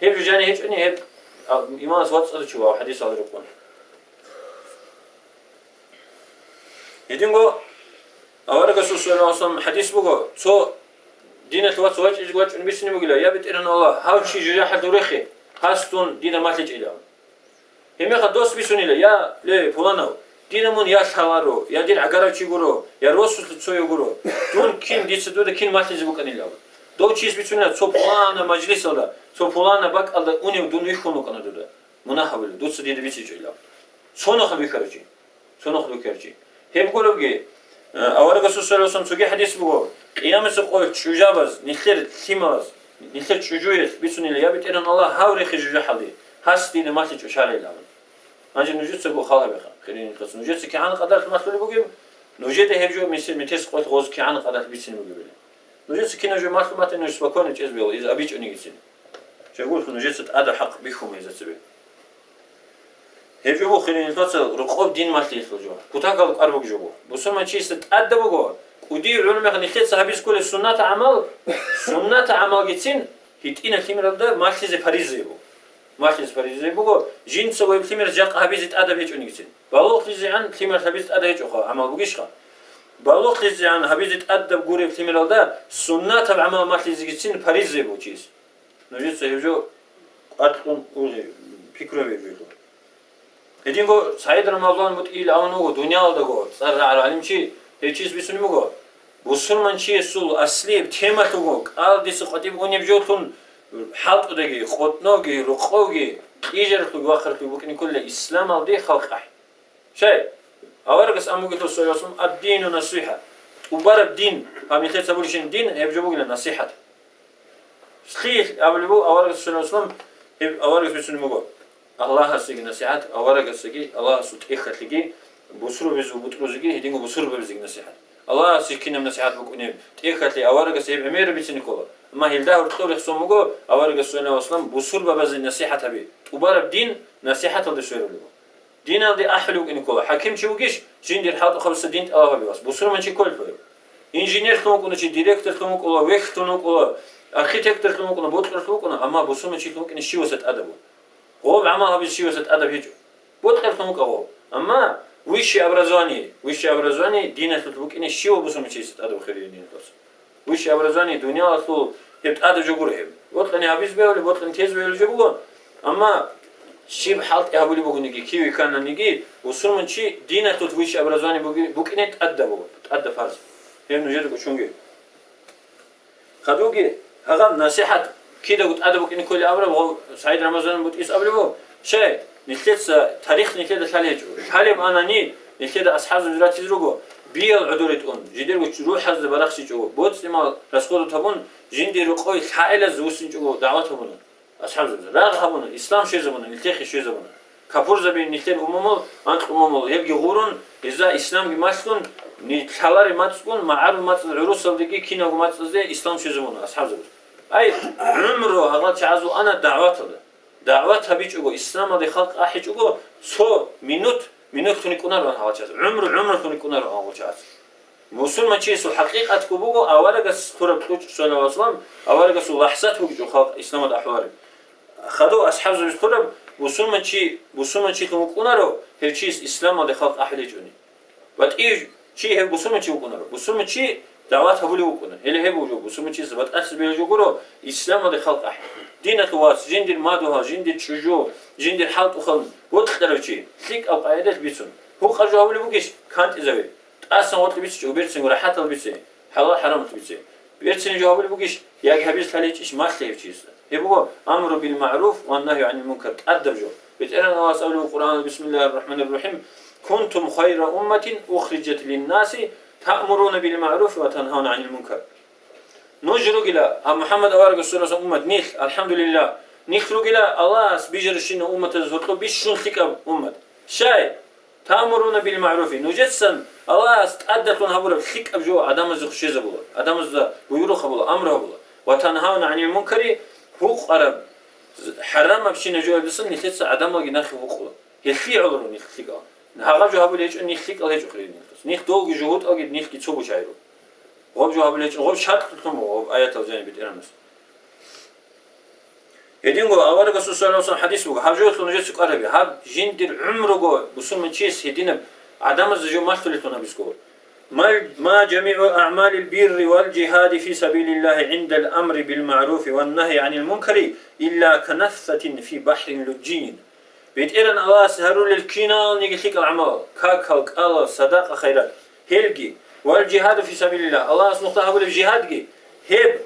Гьеб жо жаниб гьечӀони, гьеб, а, иманалъ вацӀцӀадав чи вав хӀадисалда рукъун. Гьединго аварагасул саллаллагьу гӀалайгьи ва саллам хӀадис буго, цо диналъ вац вачӀизе вачӀун бицунеб бугила: «Я БетӀергьан Аллагь, гьав чи жужахӀалъув рехе, гьас дун дида малъичӀила». Гьебмехалъ дос бицунила: «Я, ле, пуланав, дина мун я лъаларо, я дир гӀагарав чи гуро, я росулъ цояв гуро, дун кин, дица дуда кин малъизе букӀанилан». Дов чияс бицунила: «Цо пулана мажлисалда, цо пулана бакӀалда унев дун вихьун вукӀана дуда. Мунагь гьабулев, дуца дида бицичӀила». Цо нухалъ бихьарав чи. Цо нухалъ бихьарав чи. Гьеб гуребги, э, аварагасул саллаллагьу гӀалайгьи ва саллам цоги хӀадис буго, къиямасеб къоялъ чӀужуяз, нилъер лъималаз, нилъер чӀужуялъ бицунила: «Я БетӀергьан Аллагь, гьав рехе жужахӀалде, гьас дида малъичӀо шаргӀилан». Гьанже нужецаго хал гьабеха, хириял динил вацал. Нужеца кигӀан къадаралъ малъулеб бугеб, нужеда гьеб жо мисал, метерс къоялъ гъоз кигӀан къадаралъ бицине бугебали. Нужеца кинаб жо малъун батани, нуж спокойно чӀезе бегьула, иза абичӀонигицин. Жагьурлъун нужеца тӀадаб хӀакъ бихьун гьезда цебе. Гьеб жо буго, хириял динил вацал, рокъоб дин малъиялъул жо. Кутакалда къварбуг жо буго. Бусурманчиясда тӀадаб буго, кӀудияв гӀумру мехалъ нилъеца гьабизе кколеб суннатаб гӀамал, суннатаб гӀамалгицин, гьитӀинаб лъимералда малъизе паризаб буго. Малъизе паризаб буго, жинца гьеб лъимер жакъа гьабизе тӀадаб гьечӀонигицин. БалугълъизегӀан лъимер гьабизе тӀадаб гьечӀоха, гӀамал бугищха? БалугълъизегӀан гьабизе тӀадаб гуреб лъимералда суннатаб гӀамал малъизегицин паризаб буго чияс. Нужеца гьеб жо къваркьун ургъи, пикруяби гьеб жо. Гьединго СагӀид Рамазан МутӀигӀил абун вуго, дуниялалдаго цӀар рагӀарав гӀалимчи, гьев чияс бицунеб буго, бусурманчиясул аслияб темалъулго кӀалдиса къватӀиб унеб жолъун хӀалтӀудаги, къотӀноги, рокъовги, кьижаралъулги вахъаралъулги букӀине кколила исламалде халкъ ахӀи. Щай? Аварагас абун бугелъул, саллаллагьу гӀалайгьи ва саллам: «Ад-дину насихӀа». ТӀубараб дин, гьаб нилъеца абулебщин дин, гьеб жо бугила насихӀат. Лъие абулеб буго аварагас, саллаллагьу гӀалайгьи ва саллам, гьеб аварагас бицунеб буго. Аллагьасеги насихӀат, аварагасеги, Аллагьасул тӀехьалъеги, бусурбабазе бутӀрузеги, гьединго бусурбабазеги насихӀат. Аллагьасе кинаб насихӀат букӀунеб, тӀехьалъе аварагас гьеб гӀемер бицине ккола. Амма гьелда гьоркьов рехсон буго, аварагас, саллаллагьу гӀалайгьи ва саллам, бусурбабазе насихӀат гьаби. ТӀубараб дин насихӀаталде сверулеб. Диналде ахӀулев вукӀине ккола. ХӀакимчи вугищ, жиндир хӀалтӀухъабица дин тӀалаб гьабиялъ? Бусурманчи кколелъул гьев. Инженерлъун вукӀуна чи, директорлъун вукӀуна, вехьлъун вукӀуна, архитекторлъун вукӀуна, бокьорлъун вукӀуна, амма бусурманчилъун вукӀине щиваса тӀадаб буго. Гъоб гӀамал гьабизе щиваса тӀадаб гьечӀо. Бокьорлъун вукӀа гъов. Амма высшее образование, высшее образование диналъулъ букӀине щивав бусурманчияса тӀадаб, хириял динил вацал. Высшее образование дуниялалъул гьеб тӀадаб жо гуро гьеб. Бокьани гьабизе бегьулеб, бокьани тезе бегьулеб жо буго. Амма щиб хӀалтӀи гьабулеб бугониги, киве ккананиги, бусурманчи диналъулъ высшее образование буги-, букӀине тӀадаб буго, тӀадаб фарз. Гьеб нужеда кӀочонге. Хадуги, гьагъаб насихӀат кидаго тӀадаб букӀине кколеб абураб, гъов СагӀид Рамазан МутӀигӀис абулеб буго, щай, нилъеца тарих нилъеда лъалеб гьечӀо. Лъалеб анани, нилъеда асхӀабзабаз ратизе руго. Биял гӀодоре тӀун, жидерго рухӀазда барахщичӀого, боцӀи-мал расходу гьабун, жиндир рокъой лъагӀелаз вуссинчӀого дагӀват гьабуна. АсхӀабзабаз рагъ гьабуна, ислам щвезабуна, нилъехъе щвезабуна. Капурзаби нилъер умумул, анкь умумул, гьебги гъурун, гьезда исламги малъун, ни-, лъалари мацӀгун, магӀарул мацӀаз гӀурусалдеги киналго мацӀазде ислам щвезабуна асхӀабзабаз. Ай, гӀумру гьагъал чагӀазул ана дагӀваталда. ДагӀват гьабичӀого, исламалде халкъ ахӀичӀого, цо минут, минутлъун кӀунароан гьагъал чагӀаз, гӀумру, гӀумрулъун кӀунароан гьагъал чагӀаз. Мусулманчиясул хӀакъикъатго буго аварагас хъураб кьучӀ, саллаллагьу гӀалайгьи ва саллам, аварагасул лахӀзат бугичӀо халкъ исламалда ахӀулареб. Хадув асхӀабзабаз хъураб, бусурманчи, бусурманчилъун вукӀунаро, гьев чияс исламалде халкъ ахӀулечӀони. БатӀи чи гьев бусурманчи вукӀунаро, бусурманчи дагӀват гьабулев вукӀуна. Гьеле гьеб буго бусурманчиясда батӀалъи бегьулеб гуро, исламалде халкъ ахӀи. Диналъул вас, жиндир мадугьал, жиндир чӀужу, жиндир хӀалтӀухъан бокьарав чи, лъикӀаб къагӀидалъ бицун. Гьукъа жо гьабулеб бугищ? КантӀизаве. ТӀасан гъоркье бицичӀого берцинго рахӀатал бице, хӀалал-хӀарамалъ бице. Берцин жо гьабулеб бугищ, яги гьабизе лъалечӀищ малъа гьев чиясда? Гьеб буго амру бил магӀруф ва нагью гӀанил мункар, тӀадаб жо. БетӀергьан Аллагьас абулеб Къуръаналда: «Бисмиллагьир рахӀманир рахӀим. Кунтум хайра умматин ухриджат линнаси таъмуруна бил магӀруфи ва тангьавна гӀанил мункар». Нуж ругила, гьаб МухӀаммад аварагасул уммат, нилъ, алхӀамдулиллагь, нилъ ругила Аллагьас бижаращинав умматазул гьоркьоб бищун лъикӀаб уммат. Щай? Таъмуруна бил магӀруфи, нужецан Аллагьас тӀадалъун гьабураб лъикӀаб жо гӀадамазе хъущезабула, гӀадамазда буюрухъ гьабула, амру гьабула. Ва тангьавна гӀанил мункари, гьукъараб, хӀарамабщинаб жоялдасан нилъеца гӀадамалги нахъе гьукъула. Гьелъие гӀоларо нилъ лъикӀал. Гьагъаб жо гьабулеб гьечӀо нилъ лъикӀал гьечӀо хириял нилъеца. Нилъ долги жугьутӀалги нилъги цого чагӀиро. Гъоб жо гьабулеб гьечӀо, гъоб шартӀлъун буго гъоб аятал жаниб БетӀергьанас. Гьединго аварагасул саллаллагьу гӀалайгьи ва саллам хӀадис буго, гьаб жоялъул нужеца кӀвар гьабе, гьаб жиндир гӀумруго бусурманчияс гьединаб гӀадамазда жо малъулелъун гьабизго. Ма, ма жамигӀу агӀмалил бирри вал жигьади фи сабилиллагьи гӀиндал амри бил магӀруфи ван нагьи гӀанил мункари илла канафсатин фи бахӀрин лужжийин. БетӀергьан Аллагьас гьарулел киналниги лъикӀал гӀамал, какал, кӀалал, садакъа-хайрат, гьелги, вал жигьаду фи сабилиллагь, Аллагьас нухда гьабулеб жигьадги, гьеб,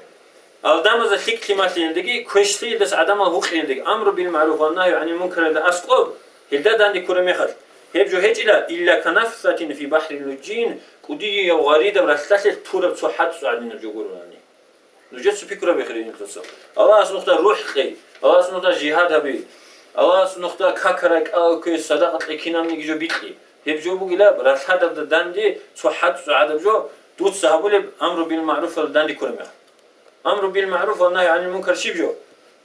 гӀадамазда лъикӀлъи малъиялдеги, квешлъиялдаса гӀадамал гьукъиялдеги, амру бил магӀруф ва нагью гӀанил мункаралда аскӀоб, гьелда данде ккураб мехалъ, гьеб жо гьечӀила, илла канафсатин фи бахӀрин лужжийин, кӀудияв гъаридаб ралъдалъе тураб цо хӀацӀцӀу гӀадинаб жо гурони. Нужеца пикру гьабе, хириял динлъуца. Аллагьас нухда рухӀ кьей, Аллагьас нухда жигьад гьабе, Аллагьас нухда какарай кӀалал кквей садакъа кьей кинабниги жо бикьи. Гьеб жо бугила, ралъадабда данде цо хӀацӀцӀу гӀадаб жо, дуца гьабулеб амру бил магӀруфалда данде ккураб мехалъ. Амру бил магӀруф ва нагью гӀанил мункар щиб жо?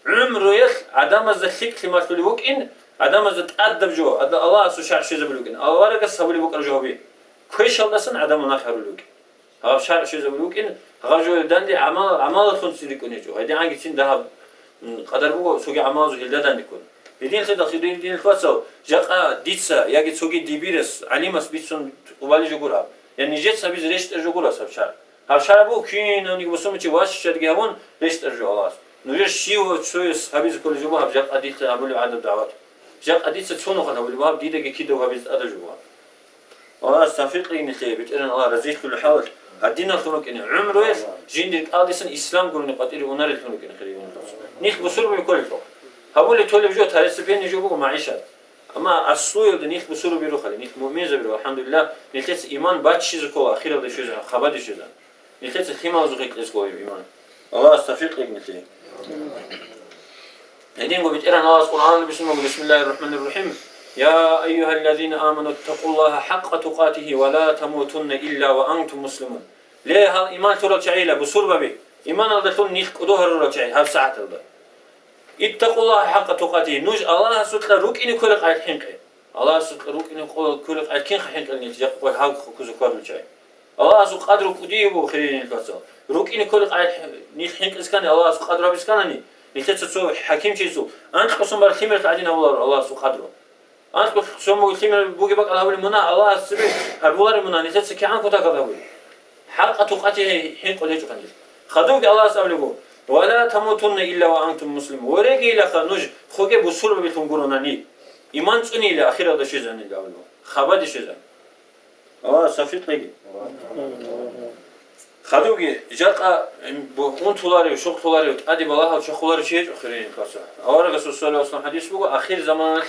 ГӀумруялъ гӀадамазда лъикӀлъи малъулеб букӀин, гӀадамазда тӀадаб жо, ада-, Аллагьасул шаргӀ щвезабулеб букӀин, аварагас гьабулеб букӀараб жо гьабе. Квешалдасан гӀадамал нахъе гьарулеб букӀин. Гьаб шаргӀ щвезабулеб букӀин, гьаб жо данде гӀамал-, гӀамалалъун цин рикӀкӀунечӀо. Гьедин гӀанги цин дагьаб, м, къадар буго, цоги гӀамалазул гьелда данде ккун. Гьединлъидал, хириял динлъул вацал, жакъа дица яги цоги дибирас, гӀалимас бицун къубали жо гураб, я нижеца гьабизе рещтӀар жо гурас гьаб шаргӀ. Гьаб шаргӀ буго кинавниги бусурманчи ващищариги гьабун рещтӀар жо Аллагьас. Нужер щив цояс гьабизе кколеб жо буго гьаб жакъа дица гьабулеб гӀадаб дагӀват? Жакъа дица цо нухалъ гьабулеб буго гьаб, дидаги кидаго гьабизе тӀадаб жо буго гьаб. Аллагьас тавфикъ кьеги нилъее, БетӀергьан Аллагь разилъулеб хӀалалъ, гьадиналлъун рукӀине, гӀумруялъ жиндир кӀалдисан ислам гурони къватӀире унареллъун рукӀине, хириял динлъул вацал. Нилъ бусурбаби кколелъул. Гьабулеб толеб жо, таресеб бени жо буго магӀишат. Амма аслуялда нилъ бусурбаби рухъали, нилъ муъминзаби руго, алхӀамдулиллагь, нилъеца иман баччизе ккола ахиралде щвезегӀан, хабаде щвезегӀан. Нилъеца лъималазухъе кьезе ккола иман. Аллагьас тавфикъ кьеги нилъее. Гьединго БетӀергьан Аллагьас Къуръаналда бицун буго, бисмиллагьир рахӀманир рахӀим: «Я айюгьаллазина аману ттакъуллагьа хӀакъа тукъатигьи ва ла тамутунна илла ва антум муслимун». Ле, гьал иман лъурал чагӀила, бусурбаби, иманалдалъун нилъ кӀодо гьарурал чагӀи гьаб сагӀаталда. «Иттакъуллагьа хӀакъа тукъатигьи», нуж Аллагьасукьа рукӀине кколеб къайил хӀинкъи. Аллагьасукьа рукӀине кколеб къайил кинха хӀинкъи нилъ жакъа къой гьав кукузухъ хьвадулчай. Аллагьасул къадру кӀудияб буго, хириял динлъул вацал. РукӀине кколеб къайил хӀи-, нилъ хӀинкъизе ккани, Аллагьасул къадру гьабизе кканани, нилъеца цо хӀакимчиясул анкьго сом бараб лъимералъ гӀадин гьабуларо Аллагьасул къадру. Анкьго сом бугеб лъимер бугеб бакӀал гьабулеб мунагь, Аллагьас цебе гьарулареб мунагь, нилъеца кигӀан кутакаб гьабулеб? ХӀакъа тукъатигьи хӀинкъулел гьечӀо гьанже. Хадубги Аллагьас абулеб буго: «Ва ла тамутунна илла ва антум муслимун». Ва регейилаха нуж, хъуге бусурбабилъун гуронани, иман цӀунейила ахиралда щвезанила абулеб буго. Хабаде щвезан. Аллагьас тавфикъ кьеги. Хадубги, жакъа, м, бу-, унтуларев, щокълъуларев, тӀаде балагьав чвахуларев чи гьечӀо, хириял динлъул вацал. Аварагасул саллаллагьу гӀалайгьи ва саллам хӀадис буго, ахир заманалъ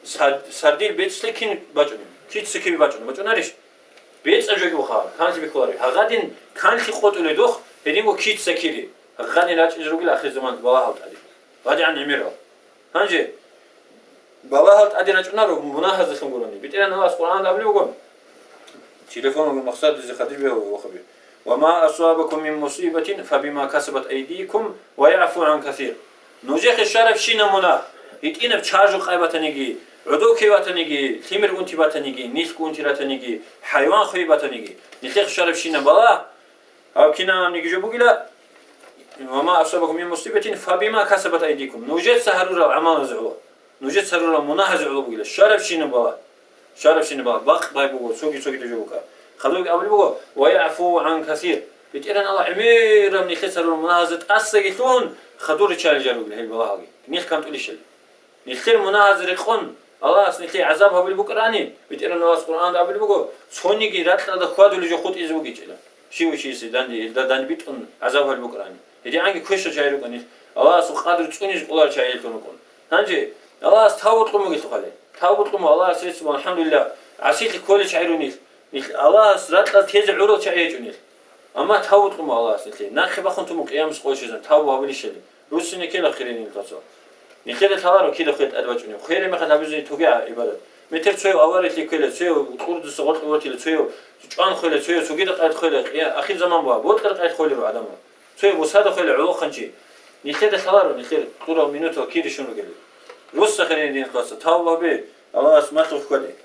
сар-, сардил бецӀлъи кин бачӀунеб? Кица кибе бачӀунеб? БачӀунарищ? БецӀаб жоги бухъа, канлъи бихьуларо. Гьагъадин канлъи къотӀуледухъ, гьединго кица кири. Гьагъадин рачӀизе ругел ахирзаман балагьал тӀаде. ГьадигӀан гӀемерал. Гьанже балагьал тӀаде рачӀунаро мунагьаздалъун гурони. БетӀеран Аллагьас Къуръан абулеб буго, телефон махсадизе хадуб бегьула вахаби. «Ва ма асабакум мин мусибатин, фабима касабат айдикум, ва яфу гӀан касир». Нужехъе щварабщинаб мунагь, гьитӀинаб чаржу къай батаниги, гӀодов ккей батаниги, лъимер унти батаниги, нилъго унти ратаниги, хӀайван хвей батаниги, нилъехъе щварабщинаб балагь, гьав кинабниги жо бугила, «Ва ма асабакум мин мусибатин, фабима касабат айдикум». Нужеца гьарурал гӀамалаз гӀоло. Нужеца гьарурал мунагьаз гӀоло бугила. Щварабщинаб балагь. Щварабщинаб балагь. Бакъ бай буго, цоги-цоги дожо бука. Хадубги абулеб буго, «Ва яфу гӀан касир». БетӀеран Аллагь гӀемераб нилъеца гьарурал мунагьазда тӀасаги лъугьун, хадур риччалел жал ругила гьел балагьалги. Нилъ кантӀулищали. Нилъер мунагьаз рекъон, Аллагьас нилъее гӀазаб гьабулеб букӀарани, БетӀеран Аллагьас Къуръанда абулеб буго, цониги ракьалда хьвадулеб жо хутӀизе бугечӀила. Щив-щивсе данде, илда данде битӀун гӀазаб гьабулеб букӀарани. ГьедигӀанги квеша чагӀи рукӀанил, Аллагьасул къадру цӀунизе кӀолар чагӀи релъун рукӀун. Гьанже Аллагьас тавбу кьун бугелъухъали. Тавбу кьун буго Аллагьас рецц буго, алхӀамдулиллагь, гӀасилъи кколел чагӀи рунел. Нилъ Аллагьас ракьал тезе гӀурал чагӀи гьечӀо нилъ. Амма тавбу кьун буго Аллагьас нилъее. Нахъе бахъун туму къиямас къойщизан тавбу гьабулищали. Руссине ккела хиринин квацал. Нилъеда лъаларо кида хвел тӀад бачӀунеб. Хвелеб мехалъ гьабизе тогегӀан гӀибадат. Метер цояв аварилъи ккела, цояв кьурдаса гъоркье ватила, цояв чӀван хвела, цояв цогида къайд хвела. Ахир заман буа, бокьар къайд хвелиро гӀадамал. Цояв бусада хвела гӀолохъанчи. Нилъеда лъаларо, нилъер кьурал минутал кири щун ругели. Русса хиринин квацал. Тавбу гьабе, Аллагьас малъухъ хьваде.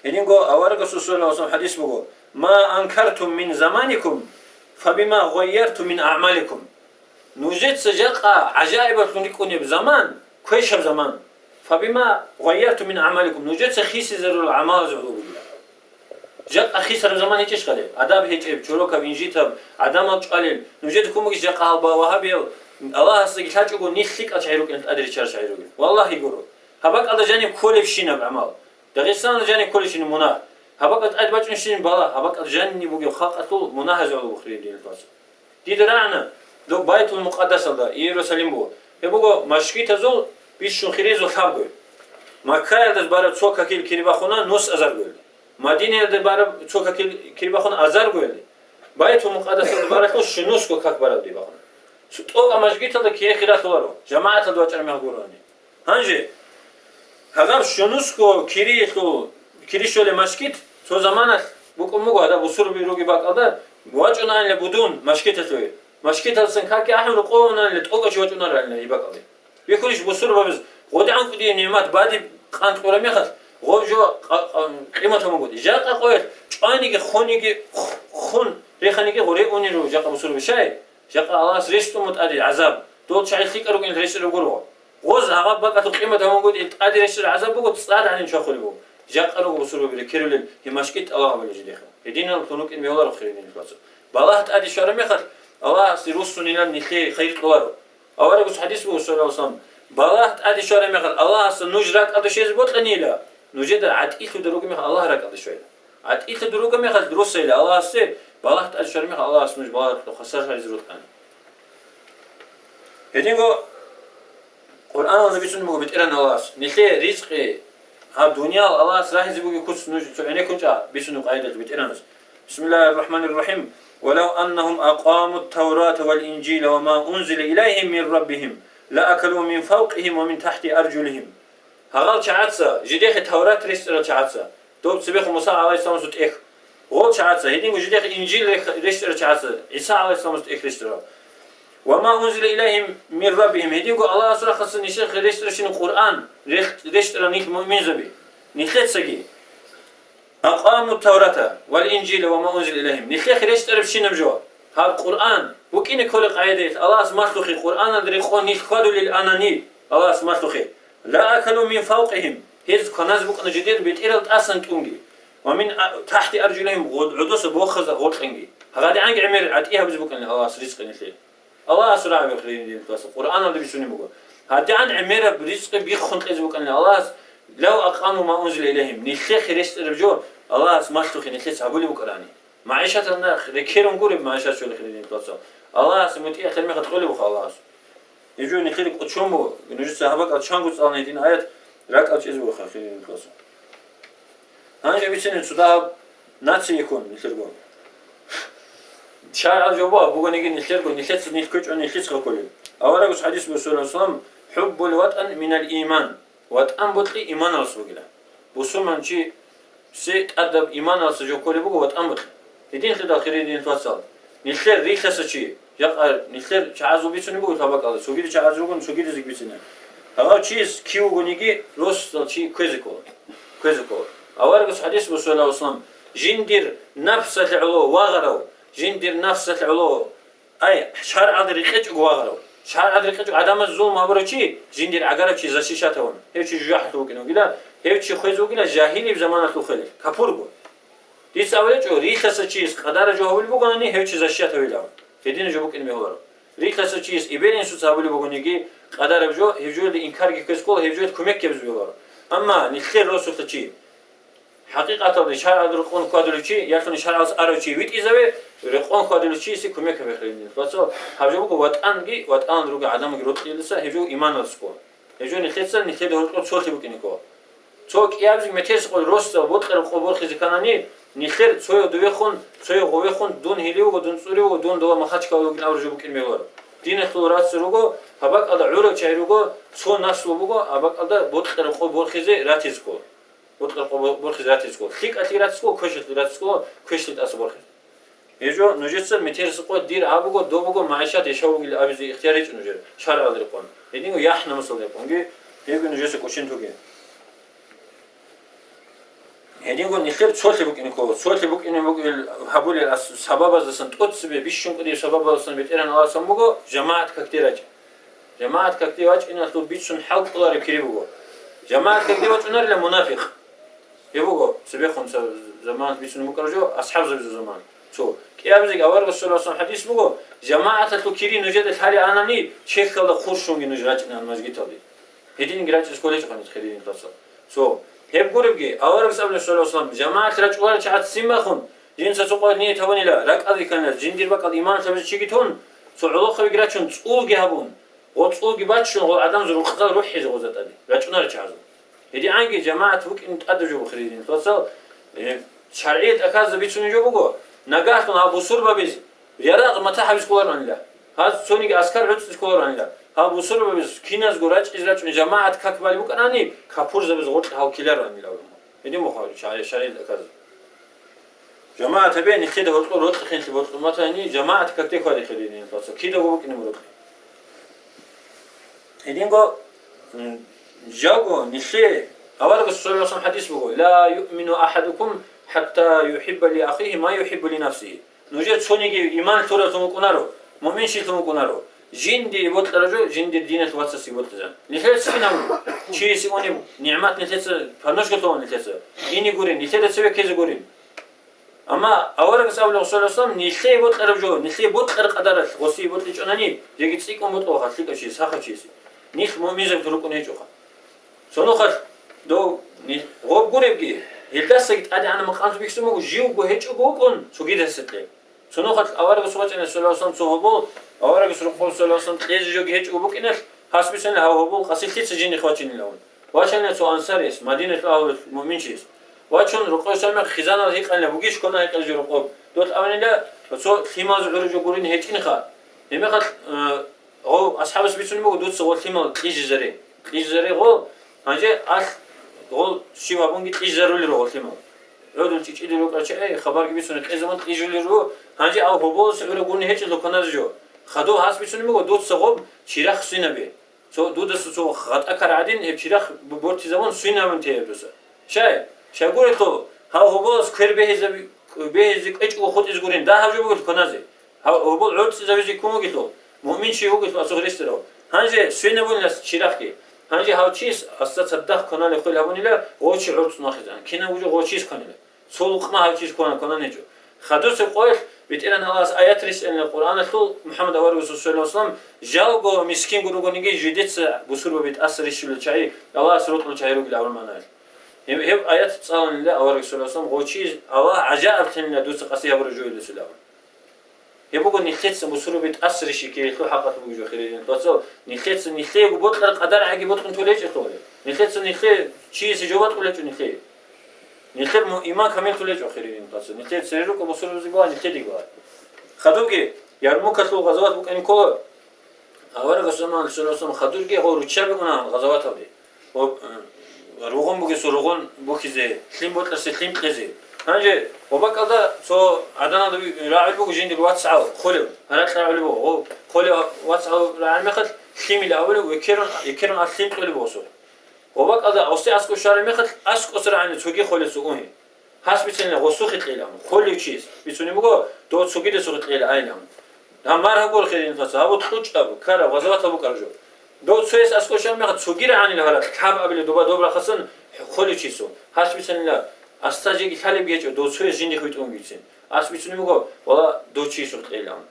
Гьединго аварагасул саллаллагьу гӀалайгьи ва саллам хӀадис буго: «Ма анкартум мин заманикум, фабима гъайяртум мин аъмаликум». Нужеца жакъа гӀажаибаблъун рикӀкӀунеб заман, квешаб заман. «Фабима гъайяртум мин аъмаликум», нужеца хисизарурал гӀамалаз гӀоло бугила. Жакъа хисараб заман гьечӀищ гьале? Адаб гьечӀеб, чорокаб, инжитаб, гӀадамал чӀвалел. Нужеда кумекги жакъа гьалба вагьабиял Аллагьасдаги лъачӀого нилъ лъикӀал чагӀи рукӀин, тӀаде риччарал чагӀи ругел. Валлагьи гуро. Гьаб бакӀалда жаниб кколебщинаб гӀамал. Дагъистаналда жаниб кколебщинаб мунагь. Гьаб бакӀалда тӀад бачӀунщинаб балагь, гьаб бакӀалда жаниб бугеб халкъалъул мунагьазе гӀоло бухъе динил вацал. Дида рагӀана, доб Байтул-Мукъадасалда, Иерусалим буго. Гьеб буго машгитазул бищун хиризул лъабго. Маккаялдаз бараб цо какил кири бахуна нус азаргоялде. Мадинаялда бараб цо какил кири бахуна азаргоялде. Байтул-Мукъадасалда баралъул щунусго как бараб дир бахуна. Цо тӀокӀаб машгиталда кие хиралъуларо, жамагӀаталда вачӀараб мехалъ гурони. Гьанже гьагъаб щунусго кириялъул, кири щолеб машгит цо заманалъ букӀун буго, гьадаб бусурби ругеб бакӀалда, вачӀунаанила будун машгиталъуве. Машгиталдасан какги ахӀун рукъовунаанила тӀокӀав чи вачӀунаралина гьеб бакӀалде. Бихьулищ бусурбабаз гъодигӀан кӀудияб нигӀмат бадиб къан кьураб мехалъ, гъоб жо къа-, къа-, къимат гьабун гуди. Жакъа къоялъ чӀваниги, хуниги, хун реханиги гъоре унел руго жакъа бусурби щай? Жакъа Аллагьас рещтӀун бу тӀаде гӀазаб, дол чагӀи лъикӀал рукӀин рещтӀараб гуро. Гъоз гьаб бакӀалъул къимат гьабунгутӀи тӀаде рещтӀараб гӀазаб буго, цӀадани чвахулеб буго. Жакъа руго бусурбаби рекерулел гьеб машгит тӀалаб гьабулел жидехъе. Гьединал тун рукӀин мегьуларо хиринил вацал. Балагь тӀаде щвараб мехалъ, Аллагьасе руссунилан нилъее хайир кьоларо. Аварагас хӀадис буго, саллаллагьу гӀалайгьи ва саллам, балагь тӀаде щвараб мехалъ, Аллагьасда нуж ракӀалда щвезе бокьанила, нужеда гӀатӀилъуда ругеб мехалъ Аллагь ракӀалда щвайила. ГӀатӀилъуда ругеб мехалъ руссайила Аллагьасде, балагь тӀаде щвараб мехалъ Аллагьас нуж балагьалъухъ хвасарлъаризе рукӀана. Гьединго Къуръаналда бицунеб буго БетӀергьан Аллагьас, нилъее ризкъи, гьаб дуниял Аллагьас рагьизе бугеб куц нуж цо гӀенеккун чӀа, бицунеб къайдалъ БетӀергьанас. Бисмиллагьир рахӀманир рахӀим. «Валав аннагьум акъамут-таврата вал-инжила ва ма унзила илайгьим мин раббигьим, ла акалу мин фавкъигьим ва мин тахӀти аржулигьим». Гьагъал чагӀаца, жидехъе Таврат рещтӀарал чагӀаца, доб цебехун Муса гӀалайгьиссаламасул тӀехь, гъол чагӀаца, гьединго жидехъе Инжил рех-, рещтӀарал чагӀаца, ГӀиса гӀалайгьиссаламасул тӀехь рещтӀарал. «Ва ма унзила илайгьим мин раббигьим», гьединго Аллагьасул рахъалъа нилъехъе рещтӀарабщинаб Къуръан рехь-, рещтӀарал нилъ муъминзаби, нилъецаги. «Акъамут-таврата вал-инжила ва ма унзила илайгьим». Нилъехъе рещтӀарабщинаб жо, гьаб Къуръан, букӀине кколеб къагӀидаялъ, Аллагьас малъухъе, Къуръаналда рекъон нилъ хьвадулел анани, Аллагьас малъухъе. «Ла акалу мин фавкъигьим», гьез кваназе букӀана жидер бетӀерал тӀасан тӀунги, «ва мин а-, тахӀти аржулигьим», гъо-, гӀодоса бохазда гъоркьанги. ГьадигӀанги гӀемер гӀатӀи гьабизе букӀана Аллагьас ризкъи нилъее. Аллагьас рагӀаби хирин дин класса, Къуръаналда бицунеб буго. ГьадигӀан гӀемераб ризкъи биххун кьезе букӀана Аллагьас, «лав акъаму ма унзила илайгьим», нилъехъе рещтӀараб жо Аллагьас малъухъе нилъеца гьабулеб букӀарани. МагӀишаталда рекерун гуреб магӀишат щолеб хирин дин класса. Аллагьасе мутӀигӀлъараб мехалъ кьолеб буго Аллагьас. Гьеб жо нилъеда кӀочон буго, нужеца гьаб бакӀал чанго цӀалана гьедин аят ракӀалде чӀезе буго хирин дин класса. Гьанже бицине цо дагьаб нацияккун нилъерго. ШаргӀал жо бугониги нилъерго, нилъеца нилъ кквечӀо, нилъеца кколеб. Аварагас хӀадис буго, саллаллагьу гӀалайгьи ва саллам: «ХӀуббул ватӀан минал иман». ВатӀан бокьи иманалъул бугила. Бусурманчи се тӀадаб иманалъа жо кколеб буго ватӀан бокьи. Гьединлъидал, хириял диналъул вацал, нилъер рихьаса чи, жакъа нилъер чагӀазул бицунеб буго гьаб бакӀалда, цогида чагӀаз ругони, цогидазе бицине. Гьав чияс кив вугониги, росдал чи кквезе ккола. Кквезе ккола. Аварагас хӀадис буго, саллаллагьу гӀалайгьи ва саллам: «Жиндир нафсалъе гӀоло вагъарав, жиндир нафсалъе гӀоло, ай, шаргӀалда рекъечӀого вагъарав». ШаргӀалда рекъечӀого гӀадамаз зулм гьабурав чи, жиндир гӀагарав чи защищать гьавун, гьев чи жужахӀалъув вукӀине вугила, гьев чи хвезе вугила жагьилияб заманалъул хвелел, капурго. Дица абулечӀо, рихьаса чияс къадараб жо гьабулеб бугони, гьев чи защищать гьавилан. Гьединаб жо букӀине бегьуларо. Рихьаса чияс эбел-инсуца гьабулеб бугониги къадараб жо, гьеб жоялде инкарги ккезе ккола, гьеб жоялде кумекги гьабизе бегьуларо. Амма нилъер росулъа чи, хӀакъикъаталде, шаргӀалда рекъон хьвадулев чи, ялъуни шаргӀалъ арав чи витӀизаве, рекъон хьвадулев чиясе кумек гьабе, хириял диналъул вацал. Гьаб жо буго ватӀанги, ватӀаналда ругел гӀадамалги рокьиялдаса, гьеб жо иманалъго. Гьеб жо нилъеца, нилъеда гьоркьор цолъи букӀине ккола. Цо кӀиабизе метерисеб къо росдал бокьараб къо борхизе кканани, нилъер цояв довехун, цояв гъовехун, дун гьелев вуго, дун цӀурав вуго, дун дова Махачкала вугин абураб жо букӀине бегьуларо. Диналъул рацу руго, гьаб бакӀалда гӀурав чагӀи руго, цо наслу буго, гьаб бакӀалда бокьараб къо борхизе ратизе ккола. Бокьараб къо бо-, борхизе ратизе ккола. ЛъикӀалъе ратизе ккола, квешлъи ратизе ккола, квешлъи тӀаса борхизе. Гьеб жо нужеца метерисеб къо дир гьаб буго, доб буго, магӀишат яшав вугилан абизе ихтияр гьечӀо нужер, шаргӀалда рекъон. Гьединго яхӀ-намусалда рекъонги, гьебги нужеца кӀочон тоге. Гьединго нилъер цолъи букӀине ккола, цолъи букӀине бугел гьабулел ас-, сабабаздасан тӀоцебе бищун кӀудияб сабабаздасан БетӀергьан Аллагьас абун буго, жамагӀат какде рачӀа. ЖамагӀат какде вачӀиналъул бицун хӀал кьолареб кири буго. ЖамагӀат какде вачӀунарила мунафикъ. Гьеб буго, цебехун ца-, заман бицунеб букӀараб жо, асхӀабзабазул заман. Цо кӀиабизе аварагасул саллаллагьу гӀалайгьи ва саллам хӀадис буго, жамагӀаталъул кири нужеда лъалеанани, чехьалда хурщунги нуж рачӀинан мажгиталде. Гьединги рачӀине кколечӀо гьаниб хириял диналъул вацал. Цо, гьеб гуребги, аварагас абуна, саллаллагьу гӀалайгьи ва саллам, жамагӀат рачӀунарел чагӀаз ццин бахун, жинца цо къоялъ ният гьабунила, ракӀалде кканила, жиндир бакӀалда иман лъабизе чиги тун, цо гӀолохъабиги рачун, цӀулги гьабун, гъо цӀулги баччун, гъо гӀадамазул рукъзал рухӀизе гъоза тӀаде, рачӀунарел чагӀазул. ГьедигӀанги жамагӀат букӀин тӀадаб жо бухъ, хириял диналъул вацал, э, шаргӀияб тӀахьазда бицунеб жо буго, нагагьлъун гьаб бусурбабаз ярагъ матахӀ гьабизе кколароанила, гьаз цониги аскар гӀуцӀизе кколароанила, гьаб бусурбабаз киназго рачӀине рачӀун жамагӀат как балеб букӀанани, капурзабаз гъоркь гьал ккелароанила. Гьедин мухъ гьаб шаргӀи-, шаргӀияб тӀахьазда. ЖамагӀат гьабе, нилъеда гьоркьор рокьи-хинлъи боркьун батани, жамагӀат какде хьваде, хириял диналъул вацал, кидаго букӀине мун рокьи. Гьединго, м, жаго нилъее аварагасул саллаллагьу гӀалайгьи ва саллам хӀадис буго: «Ла юъмину ахӀадукум хӀатта юхӀибба ли ахихи ма юхӀиббу ли нафсихи». Нужер цониги иман лъураллъун вукӀунаро, муъминчилъун вукӀунаро, жиндие бокьараб жо жиндир диналъул вацасе бокьизан. Нилъер цинаб чиясе унеб нигӀмат нилъеца, подножка лъугьун нилъеца, ине гурин, нилъеда цеве ккезе гурин. Амма аварагас абулеб, саллаллагьу гӀалайгьи ва саллам, нилъее бокьараб жо, нилъее бокьараб къадаралъ гъосие бокьичӀонани, жеги цӀикӀкӀун бокьуха лъикӀав чиясе, сахав чиясе. Нилъ муъминзаби рукӀун гьечӀоха. Цо нухалъ дов ни-, гъоб гуребги, гьелдасаги тӀадегӀанаб макъамалъ бихьизабун буго, живго гьечӀого вукӀун, цогидасда кье. Цо нухалъ аварагас вачӀана, саллаллагьу гӀалайгьи ва саллам, цо гьобол, аварагас рокъов, саллаллагьу гӀалайгьи ва саллам, кьезе жоги гьечӀого букӀиналъ, гьас бицунила гьав гьобол къасилъица жиндихъ вачинилавун. Вачанила цо ансарияс, Мадиналъул агьлуялъ муъминчияс. Вачун, рокъове сверун хъизаналъ гьикъанила, бугищ квана гьикъараб жо рокъоб? Дол абунила, цо лъималазда гӀураб жо гурин гьечӀинха. Гьебмехалъ, э, гъов асхӀабас бицунеб буго, дуца гъол лъимал кьижизаре. Кьижизаре гъол, гьанже алъ гъол щив гьабунги кьижизарулел гъол лъимал. ГӀодов чӀичӀидал рукӀарав чи, ай, хабарги бицунеб, кьезабун кьижулел руго, гьанже гьав гьоболасе гӀураб гурин гьечӀелъул кваназе жо. Хадув гьас бицунеб буго, дуца гъоб чирахъ свинабе. Цо, дудаса цо гъатӀа ккараб гӀадин, гьеб чирахъ бу-, бортизабун, свинабун тей гьеб дуса. Щай? Щайгурелъул, гьав гьоболас квер бегьизаби-, бегьизе кӀвечӀого хутӀизе гурин, дагьаб жо бугелъул кваназе. Гьав гьобол гӀорцӀизавизе ккун вугелъул, муъмин чи вугелъул, асухъ рещтӀарав. Гьанже свинабунилас чирахъги. Гьанже гьав чияс асда цадахъ кваналеб хвел гьабунила, гъов чи гӀорцӀун вахизан. Кинабго жо гъов чияс кванила. Цо лукъма гьав чияс квана, кванан гьечӀо. Хадусеб къоялъ БетӀергьан Аллагьас аят рещтӀанила Къуръаналъул, МухӀаммад аварагасул, саллаллагьу гӀалайгьи ва саллам, жалго мискин ругониги жидеца бусурбаби тӀаса рищулел чагӀи, Аллагьас рокьулел чагӀи ругел абураб магӀнаялъ. Гьеб, гьеб аят цӀаланила аварагасул, саллаллагьу гӀалайгьи ва саллам, гъов чияс Аллагь гӀажаиблъанила дуца къаси гьабураб жо гьелдасулаб. Гьеб буго нилъеца бусурбаби тӀаса рищи ккеялъул хӀакъалъулъ бугеб жо, хириял диналъул вацал, нилъеца нилъеего бокьараб къадаргӀаги бокьун толечӀелъул. Нилъеца нилъее чиясе жо батӀулечӀо нилъее. Нилъер му-, иман камиллъулел гьечӀо, хириял диналъул вацал. Нилъер цере рукӀа бусурбабазеги ва нилъедеги ва. Хадубги Ярмукалъул гъазават букӀанин ккола. Аварагасул заман, саллаллагьу гӀалайгьи ва саллам, хадубги гъо руччаби уна гъазаваталде. Гъо, э, ругъун бугесул ругъун бухьизе, лъим бокьасе лъим кьезе. Гьанже гъо бакӀалда цо гӀаданалда ви-, рагӀул буго жиндир вацгӀал холев, гьаракь рагӀулеб буго. Гъо холев вацгӀал рагӀул мехалъ лъимил авулев, векерун, векерун а лъим кьолеб буго цо. Гъо бакӀалда гъосде аскӀов щвараб мехалъ, аскӀоса рагӀани цоги холесо угьи. Гьас бицанила гъосухъе кьейилан, холев чияс. Бицунеб буго, дов цогидасухъе кьейила айилан. Гьаб маргьаб гуро, хириял диналъул вацал, гьаб тӀучӀаб, ккараб, гъазаватал букӀараб жо. Дов цояс аскӀов щвараб мехалъ, цоги рагӀанила гьаракь, лъабабилеб доба доб рахъасан холев чиясул. Гьас бицанила, аста жеги лъалеб гьечӀо, дов цояс жиндихъ витӀун вицин. Гьас бицунеб буго, вала, дов чиясухъе кьейилан.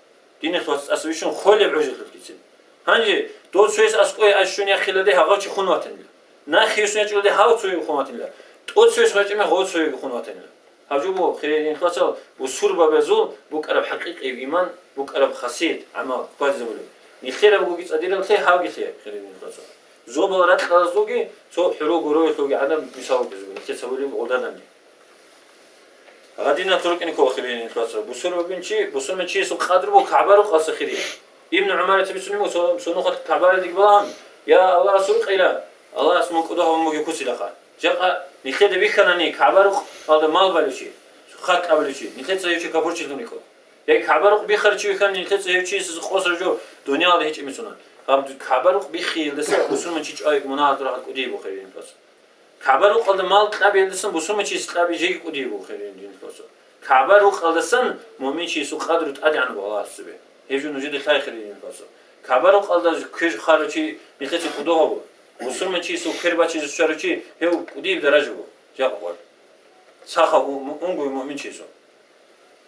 Диналъул вацал, тӀаса бищун холеб гӀужалъулъгицин. Гьанже дов цояс аскӀове ай щун яхъиладе гьагъав чи хун ватанила. Нахъе юсун ячӀулде гьав цояв хун ватанила. ТӀо цояс вачӀа мех гъов цояв хун ватанила. Гьаб жо буго, хириял диналъул вацал, бусурбабазул букӀараб хӀакъикъияб иман, букӀараб хасият, гӀамал, хьвадизабулеб. Нилъер абуги цӀадирал лъе, гьавги лъе, хириял диналъул вацал. Зобал ракьалазулги цо хӀурул гуроялъулги гӀадаб мисал вукӀизе буго, нилъеца гьабулеб гъолдаданги. Гъадинат рукӀине ккола, хириял диналъул вацал. Бусурбабин чи, бусурман чиясул къадру буго КагӀба рукъалъа хирияб. Ибну ГӀумарица бицунеб буго, цо, цо нухалъ КагӀба рукъалъ бала, я Аллагьасул рукъила, Аллагьас мун кӀодо гьабун бугеб куцилаха. Жакъа нилъеда бихьанани КагӀба рукъалда мал балев чи, хъат кьабулев чи, нилъеца гьев чи капурчилъун рикӀкӀо. Яги КагӀба рукъ биххарав чи вихьани, нилъеца гьев чиясул къосараб жо дуниялалда гьечӀеб бицуна. Гьаб КагӀба рукъ биххиялдаса бусурман чи чӀвай мунагьал рахъат кӀудияб буго, хириял диналъул вацал. КагӀба рукъалда мал кьабиялдасан бусурман чияс кьаби жеги кӀудияб буго, хириял диналъул вацал. КагӀба рукъалдасан муъмин чиясул къадру тӀадегӀан буго Аллагьасда цебе. Гьеб жо нужеда лъай, хириял диналъул вацал. КагӀба рукъалда квер харав чи нилъеца кӀодо гьабула. Бусурман чиясул квер бачизе щварав чи гьев кӀудияб даража буго, жакъа къвар. Сахав у-, му-, унго муъмин чиясул.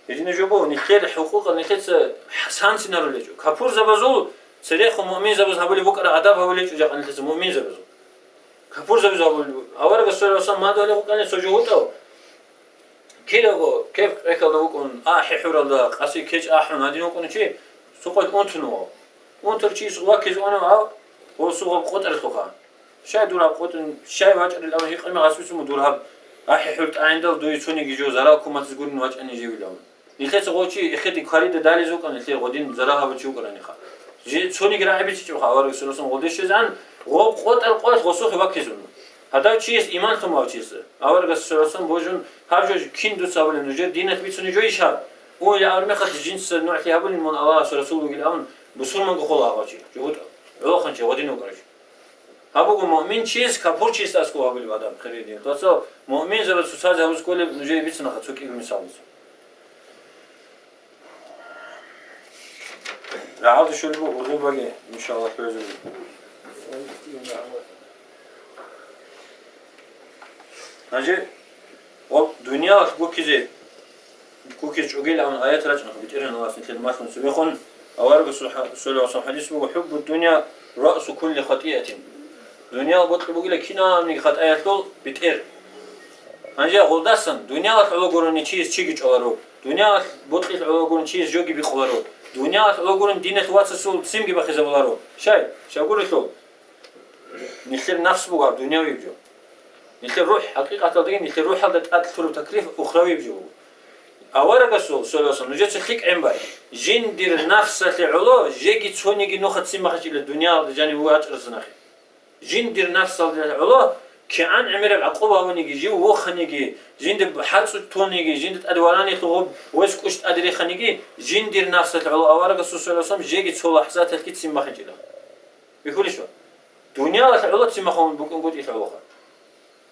Гьединаб жо буго, нилъер хӀукъукъал нилъеца хӀ-, санцинарулел гьечӀо. Капурзабазул церехун муъминзабаз гьабулеб букӀараб адаб гьабулел гьечӀо жакъа нилъеца муъминзабазул. Капурзабаз гьабулеб. Аварагас, саллаллагьу гӀалайгьи ва саллам, мадугьалихъ вукӀана цо жо вутӀав. Кидаго кеп кьекалда вукӀун, ахӀи хӀуралда, къаси кечӀ ахӀун гьадин вукӀун чи, цо къоялъ унтун вугьав. Унтарав чияс ваккизе унев гьав, гъосул гъаб къотӀаралъухъа. Щай дур гьаб къотӀун, щай вачӀарил абун гьикъима гъасбицун дур гьаб ахӀи хӀур тӀагӀиндал дуе цониги жо зарал кумацаз гурин вачӀани живилан. Нилъеца гъов чи эхеде кварида дализе вукӀана, нилъер гъодин зарал гьабав чи вукӀараниха. Жи-, цониги рагӀи бицичӀебха авараг саллаллагьу гӀалайгьи ва саллам гъолде щвезегӀан, гъоб къотӀар къоялъ гъосухъе ваккизе уна. Гьадав чияс иман лъун вав чияс. Аварагас саллаллагьу гӀалайгьи ва саллам божун гьаб жо кин дуца абулеб, нужер диналъ бицунеб жо иш гьаб? Ун я абураб мехалъ жинца нугӀлъи гьабулин мун Аллагьасул Расул вугилан, бусурманго хола гьав чи, жугьутӀав, гӀолохъанчи, гъодин вукӀарав чи. Гьаб буго муъмин чияс капур чиясда аскӀов гьабулеб адаб, хириял диналъул вацал, муъминзабаз цоцазе гьабиз кколеб нужее бицанаха цо кӀиго мисалалъ. РагӀалде щолеб буго гъургъубаги, иншаллагь, хӀезулеб. Гьанже гъоб дуниялалъ гуккизе, гуккизе чӀогейилан аят рачӀана, БетӀергьан Аллагьас нилъер малъун цебехун, аварагасул хӀа-, саллаллагьу гӀалайгьи ва саллам хӀадис буго: «ХӀуббу дунья раъсу кулли хатӀиятин». Дуниял бокьи бугила кинабниги хатӀаялъул бетӀер. Гьанже гъолдасан, дуниялалъ гӀоло гурони чияс чиги чӀваларо, дуниялалъ бокьилъ гӀоло гурони чияс жоги бикъуларо, дуниялалъ гӀоло гурони диналъ вацасул ццинги бахизабуларо. Щай? Щай гурелъул? Нилъер нафс буго гьаб дунявияб жо. Нилъер рухӀ, хӀакъикъаталдаги нилъер рухӀалда тӀад лъураб таклиф ухравияб жо буго. Аварагасул, саллаллагьу гӀалайгьи ва саллам, нужеца лъикӀ гӀембай, жиндир нафсалъе гӀоло жеги цониги нухалъ ццин бахъичӀила дуниялалда жанив вачӀарасда нахъе. Жиндир нафсалъе гӀоло кигӀан гӀемераб гӀакъуба гьабуниги, жив воханиги, жинда хӀацӀцӀу тониги, жинда тӀаде варанилъухъ гъоб вес кӀущ тӀаде реханиги, жиндир нафсалъе гӀоло аварагасул, саллаллагьу гӀалайгьи ва саллам, жеги цо лахӀзаталъги ццин бахъичӀила. Бихьулищ ва? Дуниялалъ гӀоло ццин бахъун букӀунгутӀи гӀолоха.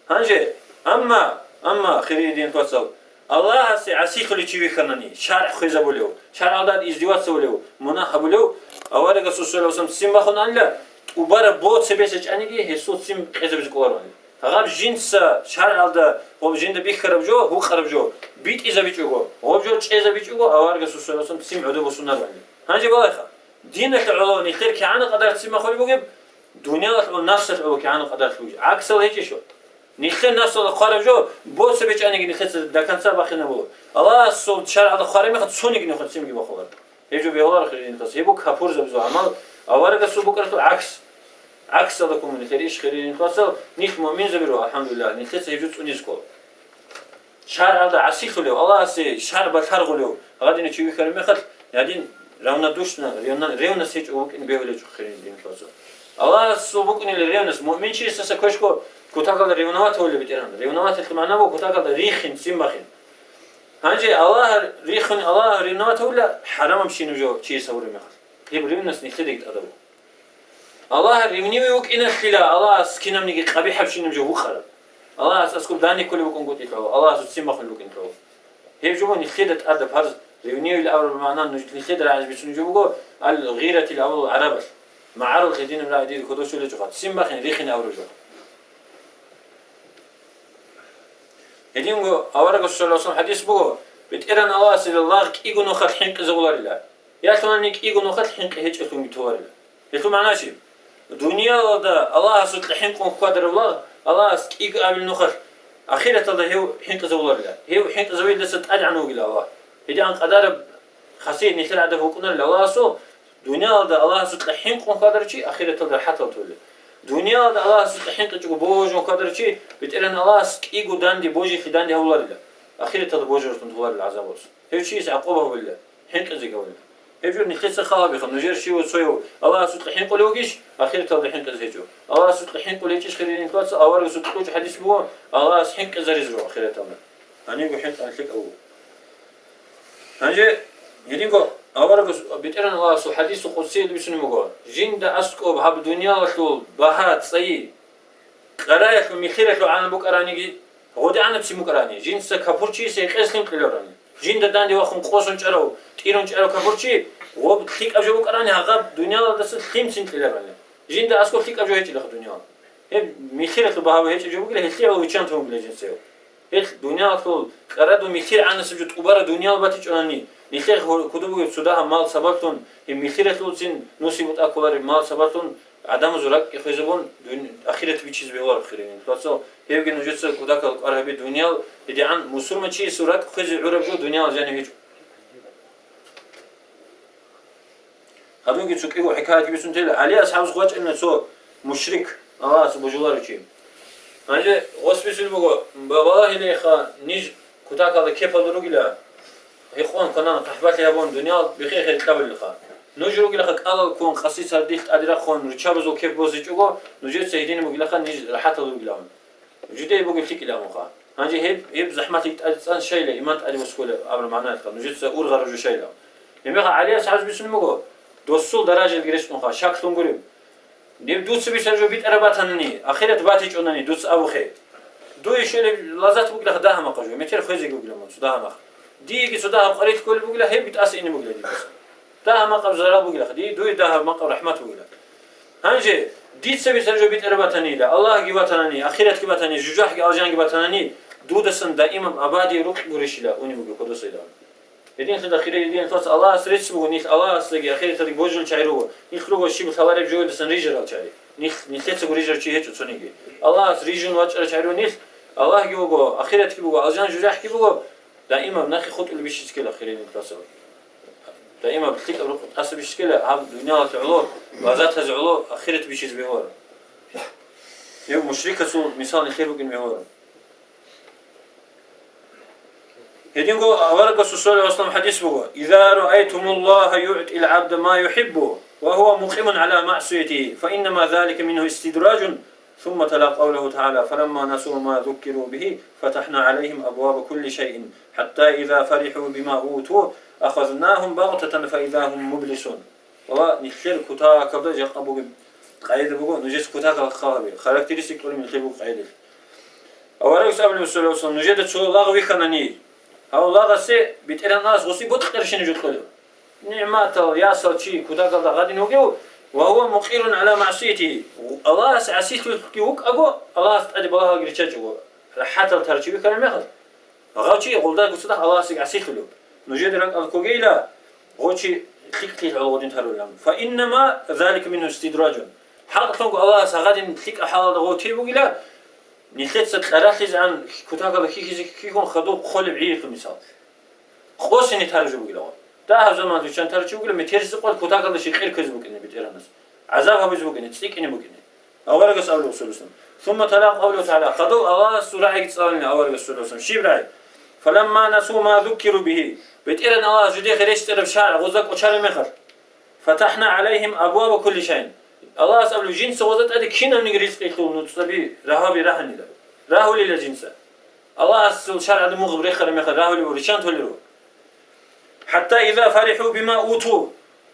Гьанже, амма, амма, хириял диналъул вацал, Аллагьасе гӀасилъулев чи вихьанани, шаргӀ хвезабулев, шаргӀалда издеваться гьабулев, мунагь гьабулев, аварагасул, саллаллагьу гӀалайгьи ва саллам, ццин бахъун анила, тӀубараб бо цебеса чӀаниги гьесул ццин къезабизе кӀолароан. Гьаб жинца шаргӀалда гъоб жинда бихьараб жо, гьукъараб жо битӀизабичӀого, гъоб жо чӀезабичӀого, аварагасул, саллаллагьу гӀалайгьи ва саллам, ццин гӀодобе босунарани. Гьанже балайха. Диналъе гӀоло нилъер кигӀан къадар ццин бахъулеб бугеб, дуниялалъ гӀоло, нафсалъ гӀоло кигӀан къадар бугеб. ГӀаксал гьечӀищ. Нилъер нафсалда хъвараб жо, бо цебе чӀаниги нилъеца до конца бахинабула. Аллагьасул шаргӀалда хвараб мехалъ цониги нухалъ ццинги бахъуларо. Гьеб жо бегьуларо, хириял диналъул вацал. Гьеб буго капурзабазул гӀамал, аварагасул букӀаралъул гӀакс. ГӀаксалда ккун нилъер иш, хириял диналъул вацал, нилъ муъминзабиро, алхӀамдулиллагь, нилъеца гьеб жо цӀунизе ккола. ШаргӀалда гӀасилъулев, Аллагьасе шаргӀ балъаргъулев гьадинав чи вихьараб мехалъ, гьадин равнодушно, ревна-, ревность гьечӀого вукӀине бегьулеб гьечӀо хирин дин лъугьарзабаз. Аллагьасул букӀунила ревность, муъминчиясдаса квешго кутакалда ревновать гьавулеб бетӀергьан. Ревновать гьелъул магӀна буго кутакалда рихин, ццин бахин. Гьанже Аллагь рихин, Аллагь ревновать гьавула, хӀарамаб щинаб жо чияс гьавураб мехалъ. Гьеб ревность нилъедаги тӀадаб буго. Аллагь ревнивый вукӀиналъила, Аллагьас кинабниги къабихӀабщинаб жо вукъараб. Аллагьас аскӀоб данде кколеб букӀунгутӀилъул, Аллагьасул ццин бахулеб букӀинлъул. Гьеб жо буго нилъеда тӀадаб гьаб ревнивый абураб магӀна, нуж нилъеда рагӀизе бицунеб жо буго, ал-гъиратил абулеб гӀарабалъ. МагӀарул гьединаб рагӀи дида кодоб щолеб гьечӀоха, ццин бахин, рихин абураб жо. Гьединго аварагасул саллаллагьу гӀалайгьи ва саллам хӀадис буго, БетӀергьан Аллагьасила лагъ кӀиго нухалъ хӀинкъизабуларила. Ялъунани кӀиго нухалъ хӀинкъи гьечӀелъунги толарила. Гьелъул магӀна щиб? Дуниялалда Аллагьасукьа хӀинкъун хьвадарав лагъ, Аллагьас кӀиго абил нухалъ, ахираталда гьев хӀинкъизавуларила. Гьев хӀинкъизавилдаса тӀадегӀан вугила Аллагь. ГьедигӀан къадараб хасият нилъер гӀадаб букӀунарила Аллагьасул, дуниялалда Аллагьасукьа хӀинкъун хьвадарав чи ахираталда рахӀатал толел. Дуниялалда Аллагьасукьа хӀинкъичӀого божун хьвадарав чи, БетӀергьан Аллагьас кӀиго данде, божилъи данде гьавуларила, ахираталда божаралъун толарила гӀазабалъ. Гьев чияс гӀакъуба гьабулила. ХӀинкъизеги гьавулеб. Гьеб жо нилъеца хал гьабеха, нужер щив цояв Аллагьасукьа хӀинкъулев вугищ, ахираталда хӀинкъизе гьечӀо. Аллагьасукьа хӀинкъулев гьечӀищ хиририн кваца, аварагасул кьучӀ хӀадис буго, Аллагьас хӀинкъизаризаро ахираталда. Гьанибго хӀинкъараб лъикӀав вуго. Гьанже гьединго аварагас БетӀергьан Аллагьасул хӀадисул къудсиялда бицунеб буго, жинда аскӀоб гьаб дуниялалъул багьа цӀайи, Къараялъул, михьиралъул гӀанаб букӀараниги, гъодигӀанабцин букӀарани, жинца капурчиясе гьекъеслъин кьеларани, жинда данде вахун къосун чӀарав, тӀирун чӀарав капурчи, гъоб лъикӀаб жо букӀарани, гьагъаб дуниялалдаса лъимцин кьеларани. Жинда аскӀоб лъикӀаб жо гьечӀилаха дуниялалда. Гьеб михьиралъул багьа гьечӀеб жо бугила, гьелъие гьечӀан тун бугила жинцев. Гьелъ дуниялалъул къарадул михьир гӀанасеб жо тӀубараб дуниял батичӀонани, нилъер кодоб бугеб цо дагьаб мал сабаблъун, гьеб михьиралъулцин нусиб бутӀа кколареб мал сабаблъун, ГӀадамазул ракӀги хвезабун, дун-, ахират бичизе бегьуларо хириял. Вацал, гьевги нужеца кутакал кӀвар гьабе дуниял, гьедигӀан мусулманчиясул ракӀ хвезе гӀураб жо дуниял жанив гьечӀо. Гьадинги цо кӀиго хӀикаят бицун тела, ГӀали асхӀабас вачӀана цо мушрик, Аллагьас божуларев чи. Гьанже гъос бицун буго, балагьилейха ниж кутакалда кепал ругила, гьикъун кванан, хъахӀбалъи гьабун, дуниял биххи хӀеркьабулелха. Нуж ругелха кӀалал ккун, къаси сардилъ тӀаде рахъун, руччабазул кеп босичӀого, нужеца гьедин бугелаха, ниж рахӀатал ругилан. Жидее бугеб лъикӀилан муха. Гьанже гьеб, гьеб захӀмалъи тӀаде цӀан шайила, иман тӀаде босхула абураб магӀнаялъха, нужеца ургъараб жо шайила. Гьебмехалъ ГӀали асхӀабас бицун буго, досул даражаялги рещтӀунха, шаклъун гуреб. Неб дуца бицараб жо битӀараб батанани, ахират батичӀонани, дуца абухъе. Дуе щолеб лаззат бугилаха дагьа-макъа жо, метер хвезеги бугила мун цо дагьа-макъ. Диеги цо дагьаб къварилъ кколеб бугила, гьеб битӀаса ине бугила дидаса. Дагьа-макъаб зарал бугилаха, дие дуе дагьа-макъаб рахӀмат бугила. Гьанже дица бицараб жо битӀараб батанила, Аллагьги батанани, ахиратги батани, жужахӀги алжанги батанани, дудасан даимаб абадияб рукъ гурищила унеб бугеб кодосайилан. Гьединлъидал хириял динлъаз Аллагьас рецц буго, нилъ Аллагьасдаги ахираталдаги божулел чагӀи руго, нилъ руго щиб лъалареб жоялдасан рижарал чагӀи. Нилъ, нилъецаго рижарав чи гьечӀо цониги. Аллагьас рижун вачӀарал чагӀи руго нилъ, Аллагьги вуго, ахиратги буго, алжан жужахӀги буго, даимаб нахъе хутӀулеб бищизе ккела хириял динлъаз. Даимаб лъикӀаб рукъ тӀаса бищизе ккела, гьаб дуниялалъе гӀоло, лаззатазе гӀоло, ахират бищизе бегьуларо. Гьев мушрикасул мисал нилъер букӀин бегьуларо. Гьединго аварагасул саллаллагьу гӀалайгьи ва саллам хӀадис буго: «Иза раайтумуллагьа югӀтил гӀабда ма юхӀиббу, ва гьува мукъимун гӀала маъсиятигьи, фа иннама залика мингьу истидражун», сумма тала къавлагьу тагӀала: «Фаламма насу ма зуккиру бигьи, фатахӀна гӀалайгьим абваба кулли шайин, хӀатта иза фарихӀу бима уту, ахазнагьум багътатан фа иза гьум мублисун». Ва нилъер кутакалда жакъа бугеб къагӀида буго, нужеца кутакал хал гьабе, характеристик кьолеб нилъер буго къагӀидалъ. Аварагас абулеб, саллаллагьу гӀалайгьи ва саллам, нужеда цо лагъ вихьанани, гьав лагъасе БетӀергьан Аллагьас гъосие бокьарабщинаб жо кьолеб. НигӀматал, ясал чи кутакалда гъадин вугев, ва гьува мукъирун гӀала маъсиятигьи, Аллагьасе гӀасилъулъги вукӀаго, Аллагьас тӀаде балагьалги риччачӀого, рахӀатал тарчи вихьараб мехалъ. Гъав чи гъолда гуцадахъ Аллагьасе гӀасилъулев. Нужеда ракӀал ккогейила, гъов чи лъикӀлъи гӀоло гъодин тарулилан. Фа иннама залика мингьу истидражун. ХӀакълъунго Аллагьас гьагъадин лъикӀаб хӀалалда гъов тей бугила, нилъеца кьаралъизегӀан кутакалда хьихьизе хьихьун хадуб хъолеб гӀиялъул мисал. Къосине таржу бугила гъов. Дагьаб заман руччан тарчи бугила, метерси къвал кутакалда щикъир кквезе букӀине БетӀергьанас. ГӀазаб гьабизе букӀине, цӀикӀкӀине букӀине. Аварагас абулеб, саллаллагьу гӀалайгьи ва саллам. Сумма тала къавлагьу тагӀала, хадув Аллагьасул рагӀиги цӀалулин аварагас, саллаллагьу гӀалайгьи ва саллам. Щиб рагӀи? فلما نسوا ما ذكروا به. БетӀеран Аллагьас жидехъе рещтӀараб шаргӀ гъоза кӀочараб мехалъ, فتحنا عليهم أبواب كل شيء. Аллагьас абулеб, жинца гъоза тӀаде кинабниги ризкъи лъугьун нуцӀаби, рагьаби рагьанила. Рагьулила жинца. Аллагьасул шаргӀалда мугъ рехараб мехалъ рагьулев риччан толел руго. حتى إذا فرحوا بما أوتوا.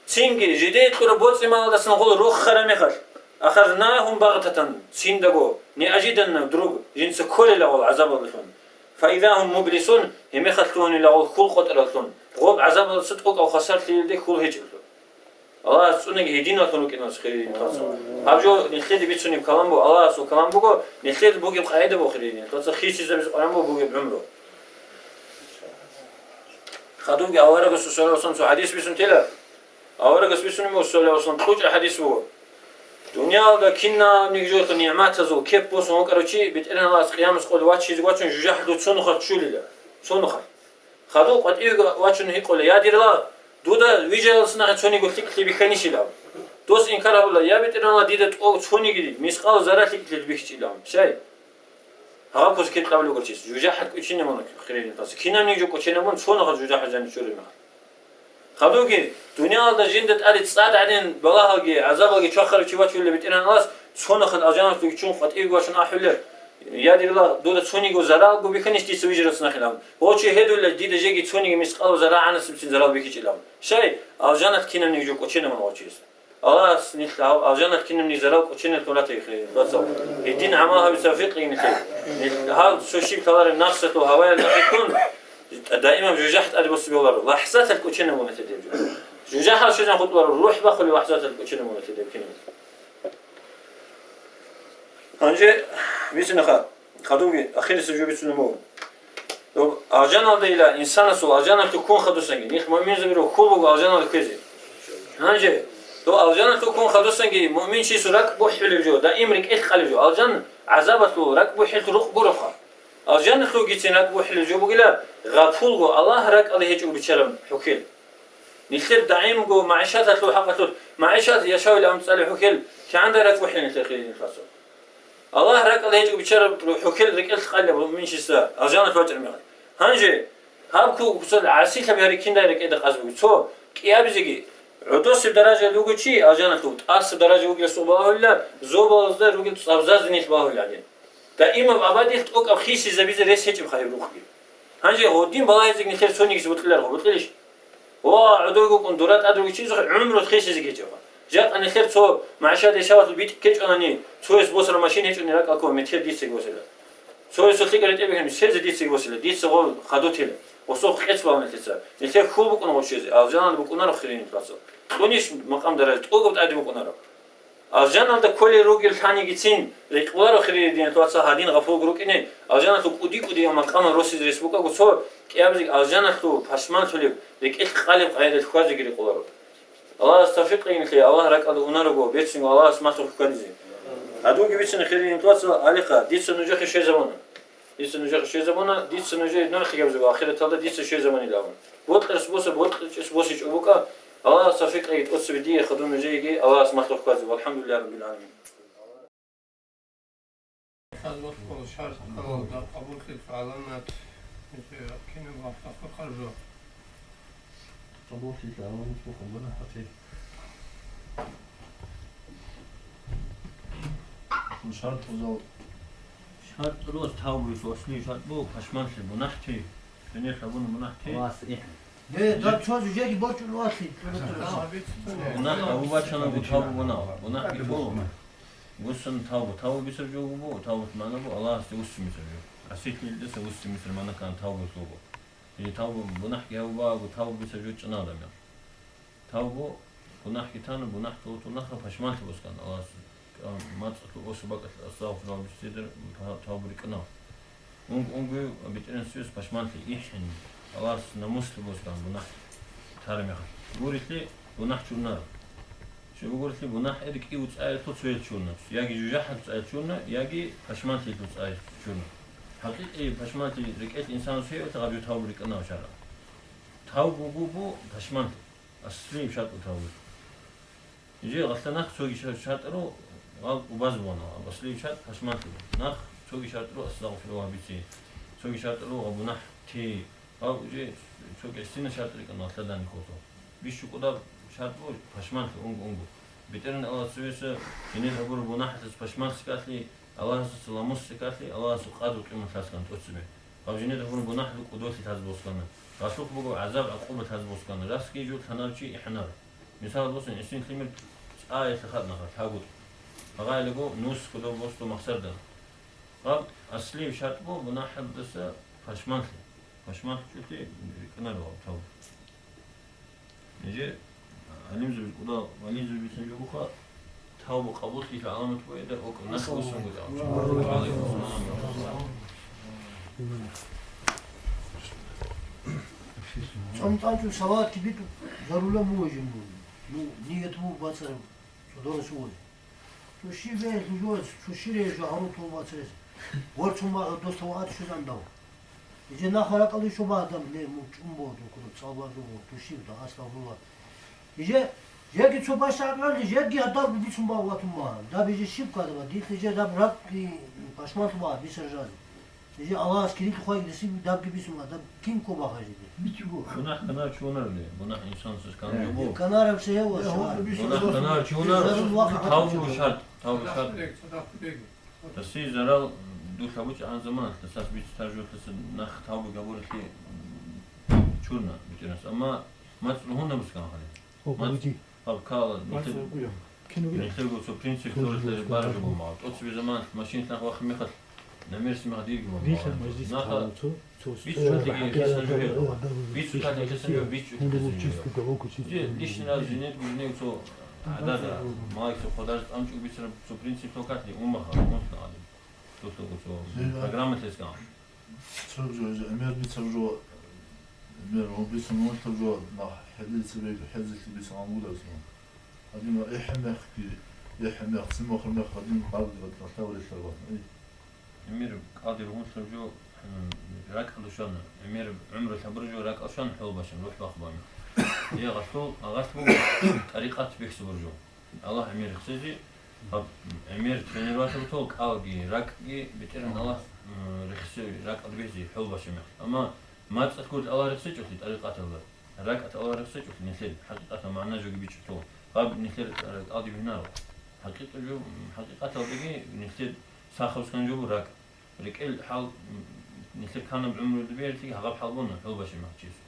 Цинги жидее кьураб боцӀи-малалдасан гъол рохараб мехалъ, أخذناهم بغتة, циндаго, неожиданно вдруг, жинца кколила гъол гӀазабалдалъун. فإذا هم مبلسون, гьеб мехалъ лъугьунила гъол хьул къотӀараллъун, гъоб гӀазабалдаса тӀокӀав хвасарлъиялде хьул гьечӀеблъун. Аллагьас цӀунаги гьединаллъун рукӀиналъухъ, хириял диналъул вацал. Гьаб жо нилъеде бицунеб калам буго, Аллагьасул калам буго, нилъеда бугеб къагӀида буго, хириял диналъул вацал, хисизабизе къваран буго бугеб гӀумру. Хадубги аварагасул саллаллагьу гӀалайгьи ва саллам цо хӀадис бицун тела. Аварагас бицунеб буго, саллаллагьу гӀалайгьи ва саллам, кьучӀаб хӀадис буго. Дуниялда кинабниги жоялъул нигӀматазул кеп босун вукӀарав чи БетӀергьан Аллагьас къиямас къоялде вачизе вачун жужахӀалъув цо нухалъ чурила, цо нухалъ. Хадув къватӀивеги вачун гьикъула: «Я дир лагъ, дуда вижаялдаса нахъе цониги лъикӀлъи бихьанищила?» Дос инкар гьабула: «Я БетӀергьан Аллагь, дида тӀо цониги мискъал зарра лъикӀлъи бихьичӀила». Щай? Гьаб куц кин къабул бугев чияс жужахӀалъ кӀоченабуна, хириял диналъул вацал. Кинабниги жо кӀоченабун, цо нухалъ жужахӀалъ жанив чурила. Хадубги, дуниялда жинда тӀаде цӀад гӀадин балагьалги гӀазабалги чвахарав чи вачулев БетӀергьан Аллагьас, цо нухалъ алжаналъуве чун къватӀивеги вачун ахӀулеб: «Я дир лагъ, дуда цониги зарралго бихьанищ дица вижаялдаса нахъе?» Гъов чи гьедулев: «Дида жеги цониги мискъал зарра гӀанасебцин заррал бихьичӀилан». Щай? Алжаналъ кинабниги жо кӀоченабуна гъов чияс. Аллагьас нилъ гьав алжаналъ кинабниги заррал кӀоченелъун ратаги, хириял вацал. Гьедин гӀамал гьабизе тавфикъ кьеги нилъее. Нилъ гьал цо щиб лъалареб нафсалъул гьаваялда хӀикун, даимаб жужахӀ тӀаде босизе бегьуларо. ЛахӀзаталъ кӀоченабуна гьедин жо. ЖужахӀалъ щвезегӀан хутӀуларо, рухӀ бахъулеб лахӀзаталъ кӀоченабуна гьедин кинабниги. Гьанже бицина ха. Хадубги ахирисеб жо бицунеб буго. Доб алжаналдайила инсанасул алжаналъув ккун хадусанги, нилъ муъминзабирав хьул буго алжаналде ккезе. Гьанже, доб алжаналъув ккун хадусанги муъминчиясул ракӀ бухӀулеб жо, даим рекӀелъ къалеб жо. Алжан гӀазабалъул ракӀ бухӀелъул рукъ гуроха. Алжаналъулгицин ракӀ бухӀулеб жо бугила гъапулго, Аллагь ракӀалде гьечӀого биччараб хӀухьел. Нилъер даимго магӀишаталъул хӀакъалъулъ, магӀишат яшавил амцӀалеб хӀухьел кигӀанда ракӀ бухӀел нилъер хириял диналъул вацал. Аллагь ракӀалде гьечӀого биччараб хӀухьел рекӀелъ къалеб муъминчиясда алжаналъ вачӀараб мехалъ. Гьанже гьаб куцал гӀасилъаби гьари киндай рекӀеда къазе буго. Цо кӀиабизеги гӀодосеб даражаялъ вуго чи алжаналъув, тӀасаб даража вугилан балагьулила, зобалазда ругел цӀабзазда нилъ балагьулел гӀадин. Даимаб абадиялъ тӀокӀаб хисизабизе рес гьечӀебха гьеб рухъги. Гьанже гьодин балагьизеги нилъер цонигица бутӀиларого, бутӀилищ? Ва, гӀодовго кӀун дура тӀад ругел чизухъе гӀумру хисизеги гьечӀебха. Жакъа нилъер цо магӀишат яшавалъул битӀ ккечӀонани, цояс босараб машин гьечӀони ракӀалъ ккола, метер дицаги босила. Цоясул лъикӀаб ретӀел бихьани, сез дицаги босила, дица гъов хадутила. Осухъ къец балун нилъеца. Нилъер хьул букӀуна гъов чиязе, алжаналда букӀунаро хириял диналъул вацал. Кьунищ макъам даража, тӀогаб тӀаде букӀунаро. Алжаналда кколел ругел лъанигицин рекъоларо хириял диналъул вацал гьадин гъапулго рукӀине, алжаналъул кӀуди-кӀудиял макъамал росизе рес букӀаго цо кӀиабизеги алжаналъул пашманлъулеб, рекӀелъ къалеб къайдаялъ хьвазеги рекъоларо. Аллагьас тавфикъ кьеги нилъее, Аллагь ракӀалде унарого, берцинго Аллагьас малъухъе хьвадизе. Гьадинги бицина, хириял диналъул вацал, гьалихъа, дица нужехъе щвезабуна. Дица нужехъе щвезабуна, дица нужее нугӀлъи гьабизабуна, ахираталда дица щвезабунилан абун. Бокьарас боса, бокьичӀес босичӀого букӀа, Аллагьас тавфикъ кьеги, тӀоцебе дие хадуб нужееги Аллагьас малъухъе хьвадизе. ВалхӀамдулиллагьи раббил гӀаламин. Аллагьасул шартӀалда къабуллъи гӀаламат, кинаб вахтахъа харжо. Къабуллъи гӀаламат буго гунагьалъе. ШартӀ бузал. ШартӀ руго тавбуялъул аслияб шартӀ буго пашманлъи, мунагьти, гьенир гьабуна мунагьти. Вас, э. Бе, да, цо жужеги борчӀун валъи. Мунагь гьабун бачанаго тавбу бунагь, мунагьги буго. Гуссун тавбу, тавбу бицар жо буго, тавбу магӀна буго, Аллагьасде вуссин бицар жо. ГӀасилъиялдаса вуссин бицар магӀна ккан тавбу буго. Гье, тавбу, мунагьги гьабун багӀаго, тавбу бицар жо чӀана адамил. Тавбу, гунагьги тана, гунагь тӀолтӀун нахъа пашманлъи босган, Аллагьас, а, мацӀалъул осу бакӀалъ астагъфируллагь бицидер, та-, тавбу рикӀкӀана. Унг-, унгуй БетӀергьанасда пашманлъи ихӀин, Аллагьас намуслъи босган гунагь тара мехалъ. Гурелъи гунагь чурунаро. Щиб гурелъи гунагь рикӀкӀи уцӀаялъул цоял чуруна, яги жужахӀал цӀаялъ чуруна, яги пашманлъиялъул цӀаялъ чуруна. ХӀакъикъи пашманлъи рекӀелъ инсанас гьев гьаб жо тавбу рикӀкӀана шаргӀалъ. Тавбу буго пашманлъи. Аслияб шартӀ тавбу. Жи гъалъа нах цоги шар-, шартӀаро гъал убаз вана, аслияб шартӀ пашманлъи. Нах цоги шартӀаро астагъфируллагь бице, цоги шартӀаро гъаб гунагь Ти, гьав уже цо гӀисина шартӀ рикӀкӀана лъаданик хутӀун. Бищун кӀудаб шартӀ буго пашманлъи, унго-унго. БетӀергьан Аллагьас цевеса гьенир гьабураб мунагьалъулъ пашманлъи ккалъи, Аллагьасда ламус ккалъи, Аллагьасул къадру-къимат лъаскана тӀоцебе. Гьаб жинир гьабураб мунагьалъул кӀудолъи лъазе боскана. Гъалъухъ буго гӀазаб-гӀакъуба лъазе боскана. Расги жо лъанав чи ихӀинар. Мисал босун, гӀисин лъимер цӀаялъе хатӀ нахъа, лъагутӀ. Гьагъайлаго нус кӀудаб босдо махсарда. Гьаб аслияб шартӀ буго мунагьалдаса пашманлъи. Пашманлъи чӀути рикӀкӀунаро гьаб тавба. Нижер гӀалимзабиз кӀуда, гӀалимзаби бицун жо буха, тавба къабуллъиялъе гӀаламат бугеда, окӀ нахъ бусун гуро. ЦӀамцӀанчӀун салаватги битӀун зарула мугьи жин бугин. Ну, нигет буго бацараб цӀодорас вугьи. Цо щиб бегьлъи жо, цо щирее жо гьарун тун вацрес. Ворцун ва дос таваат щвезан дав. Иже нахъа ракӀалде щоба адам, ле, мун чӀун бо, дун кура цӀалба жо бо, тушиб да, астагъфирулла. Иже, жеги цо баща гӀакълалли, жеги гьадаб бицун ба ватун ба. Даб иже щиб кадава, дилъ иже даб ракӀги пашманлъ ба, бисер жаз. Иже Аллагьас кирилъ хвайги дисиб дабги бицун ба, даб кин ккоба хажиде. Мунагь канар чунарли, мунагь инсансус кан Э. жо бо. Канараб се гьев ва Э, шагьар. Гьунда бищун Мунагь канар чунар, Зарул вахт тавбу гьаб. шарт, тавбу шарт. Дасси зарал дулъ гьабучӀагӀан заманалъ, дасас бицу таржулъаса нах тавбу гьабуралъе чурна битӀарас. Амма мацӀ ругьунаб бускан хъали. О, МацӀ гуди. гьаб ккала, МацӀ нилъер, ругуя. Кино гуя. нилъерго цо принцип Кино цо гуя. бараб жо бумагӀа. ТӀоцебе заманалъ машиналъ нах вахъи мехалъ, намерси мехалъ дирги бумагӀа. Нилъер мажлис Наха ккала цо, цо, бицу цо, калъеги хӀакъикъат хӀисаб жо гьев. Бицу калъеги хӀисаб жо, бицу Гьунда хӀисаб жо. бучӀисго дагьуку чи Зе, цо. лишний раз жинедго жинего цо гӀадада, малаикзаб хъвадарас тӀамчӀого бицараб цо принцип лъокалъе уммаха, умматна гӀадин. Дулъго цо Зе, программа лъескан. Цо жо, гӀемер бицар жо, гӀемер ва бицун мунлъаб жо, нах хӀедил цебеги хӀедзелъи бицун гьангудасун. Гьадин эхӀе мехги, эхӀе мех, цин мухъ мех гьадин къабги гьадин таврилъараб. Эй. Эмир кӀалдир гьунлъаб жо, м, ракӀалде щвана, эмир гӀумру лъабур жо ракӀалде щвана хӀул башан, рухӀ бахъ бан. Я гъалъул, агъалъ буго, тӀарикъат бихьизабур жо. Аллагь гӀемер рехсезе, гьаб, гӀемер тренироваться бутал, кӀалги, ракӀги, бетӀеран Аллагь, м, рехсей, ракӀалде бихьизе хӀул башан мехалъ. Амма мацӀалъ гурел Аллагь рехсечӀолъи тӀарикъаталда, ракӀалъ Аллагь рехсечӀолъи нилъер, хӀакъикъаталда магӀна жоги бичӀчӀулъул. Гьаб нилъер, э, кӀалдиб гьинар. ХӀакъикъат жо, хӀакъикъаталдаги нилъер сахабскан жо буго ракӀ. РекӀел хӀал, м, нилъер канаб гӀумру бегьлъиги гьагъаб хӀал буна хӀул башимахчиясул.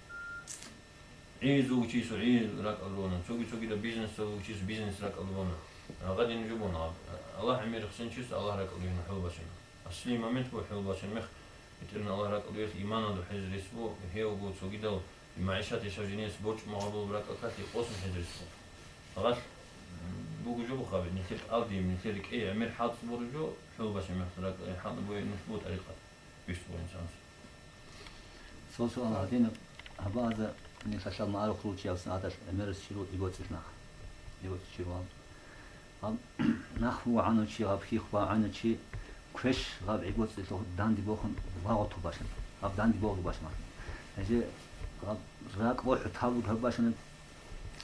ГӀиз вугчиясул гӀиз ракӀал руна, цоги-цогидаб бизнесал вугчиясул бизнес ракӀал руна. Гьагъадин жо буна гьаб. Аллагь гӀемер рехсенчиясул Аллагь ракӀал руна хӀул башимах. Аслияб момент буго хӀул башимех, БетӀеран Аллагь ракӀалде иманалда хӀезрис бу, гьев вуго цогидал магӀишат яшав жинес борчӀ магӀарулаб ракӀал калъи къосун хӀезрис бу. Гьалъ, м, буго жо бухъаби, нилъер кӀалдиб, нилъер рекӀее гӀемер хӀалцӀ бору жо, хӀул башимех ракӀ-, хӀал бугеб нилъ бу тӀарикъат, бищ бу инсанас. Цо суал гьадинаб, гьабаза нилъалъал магӀарухъ руччабсан гӀадал гӀемерас щиру игоцӀилъ нах. ИгоцӀилъ щиру гьаб. Гьаб нах вугӀанав чи, гьаб хих вагӀанав чи, квеш гьаб гӀигоцӀилъ данде бохун вагъу тубашан. Гьаб данде богьу башман. Гьеже гьаб ракӀ бохӀу табуг гьаб башана.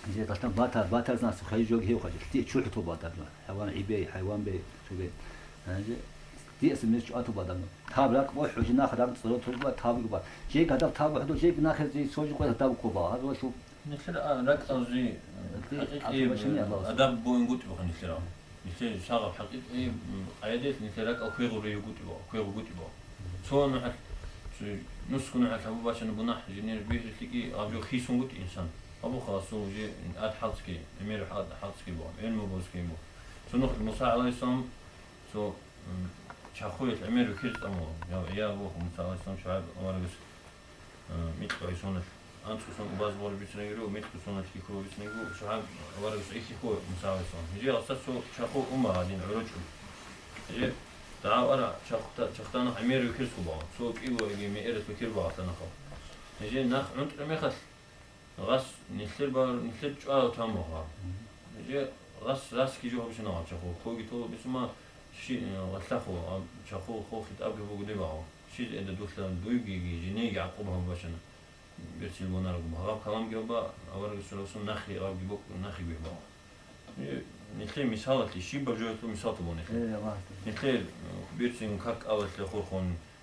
Гьеже гьалъан батар, батар знас хай жог гьев хъажи. Лъи чухӀу ту батар. ХӀайван гӀибей, хӀайван бей, чугей. Гьеже диэс мес чуату батар. Таб ракӀ бохӀу жинах ракӀ цӀро турба табуг ба. Жег гьадаб таб хӀуду, жег нахез зи сожи къоя таб куба. Гьаб ва шу Нилъер, а, ракӀалзи, Гьанже хӀакъикъи, абу башани Аллагьас. Адаб бугин гутӀи буго нилъер. Нилъер сагъаб хӀакъикъи, м, къайдаялъ нилъер ракӀал квегъурав гутӀи буго, квегъу гутӀи буго. Цо нухалъ, цо нусго нухалъ абу бачана бунагь жинер бихьилъиги, аб жо хисун гутӀи инсан. Абу халасул уже ад хӀалцӀги, гӀемер ад хӀалцӀги буго, гӀелму бузги буго. Цо нухалъ Муса гӀалайгьиссалам, цо, м, чахъуялъ гӀемер вихьиз тӀамула. Я, я, абу Муса гӀалайгьиссалам, ШугӀайб аварагас Э, микьго гӀисоналъ анцӀго сон убаз бору бицунегиро, микьго соналъ хьихьуро бицунегиро, ШугӀайб аварагас ихьихьо Муса гӀалайгьиссалам. Гьеже гьасда цо чахъу умма гьадин гӀуручӀун. Гьеже дагӀа ара чахъта-, чахътана гӀемер вихьирсго багъа. Цо кӀило яги меэралъ вихьир багъа лъанахъа. Гьеже нах гӀунтӀра мехалъ, Гъас нилъер бар, нилъер чӀваго тамуха. Же гъас расги жо гьабичӀунагъа чахъу, хъуги толо бицума, щи, э, гъалъахъу, а, чахъу хъу хитӀабги бугоди багъу. Щиз эда дулъа дуйги, жинеги гӀакъуба гьаб бачана. Берцин бунарагу. Гьаб каламги гьаба, аварагасул расул нахъе гьабги бокӀ, нахъе гьаб багъу. Э, нилъер мисалалъе, щибаб жоялъул мисал табун нилъер. Э, Аллагь. Нилъер, э, берцин как алалъе хурхун,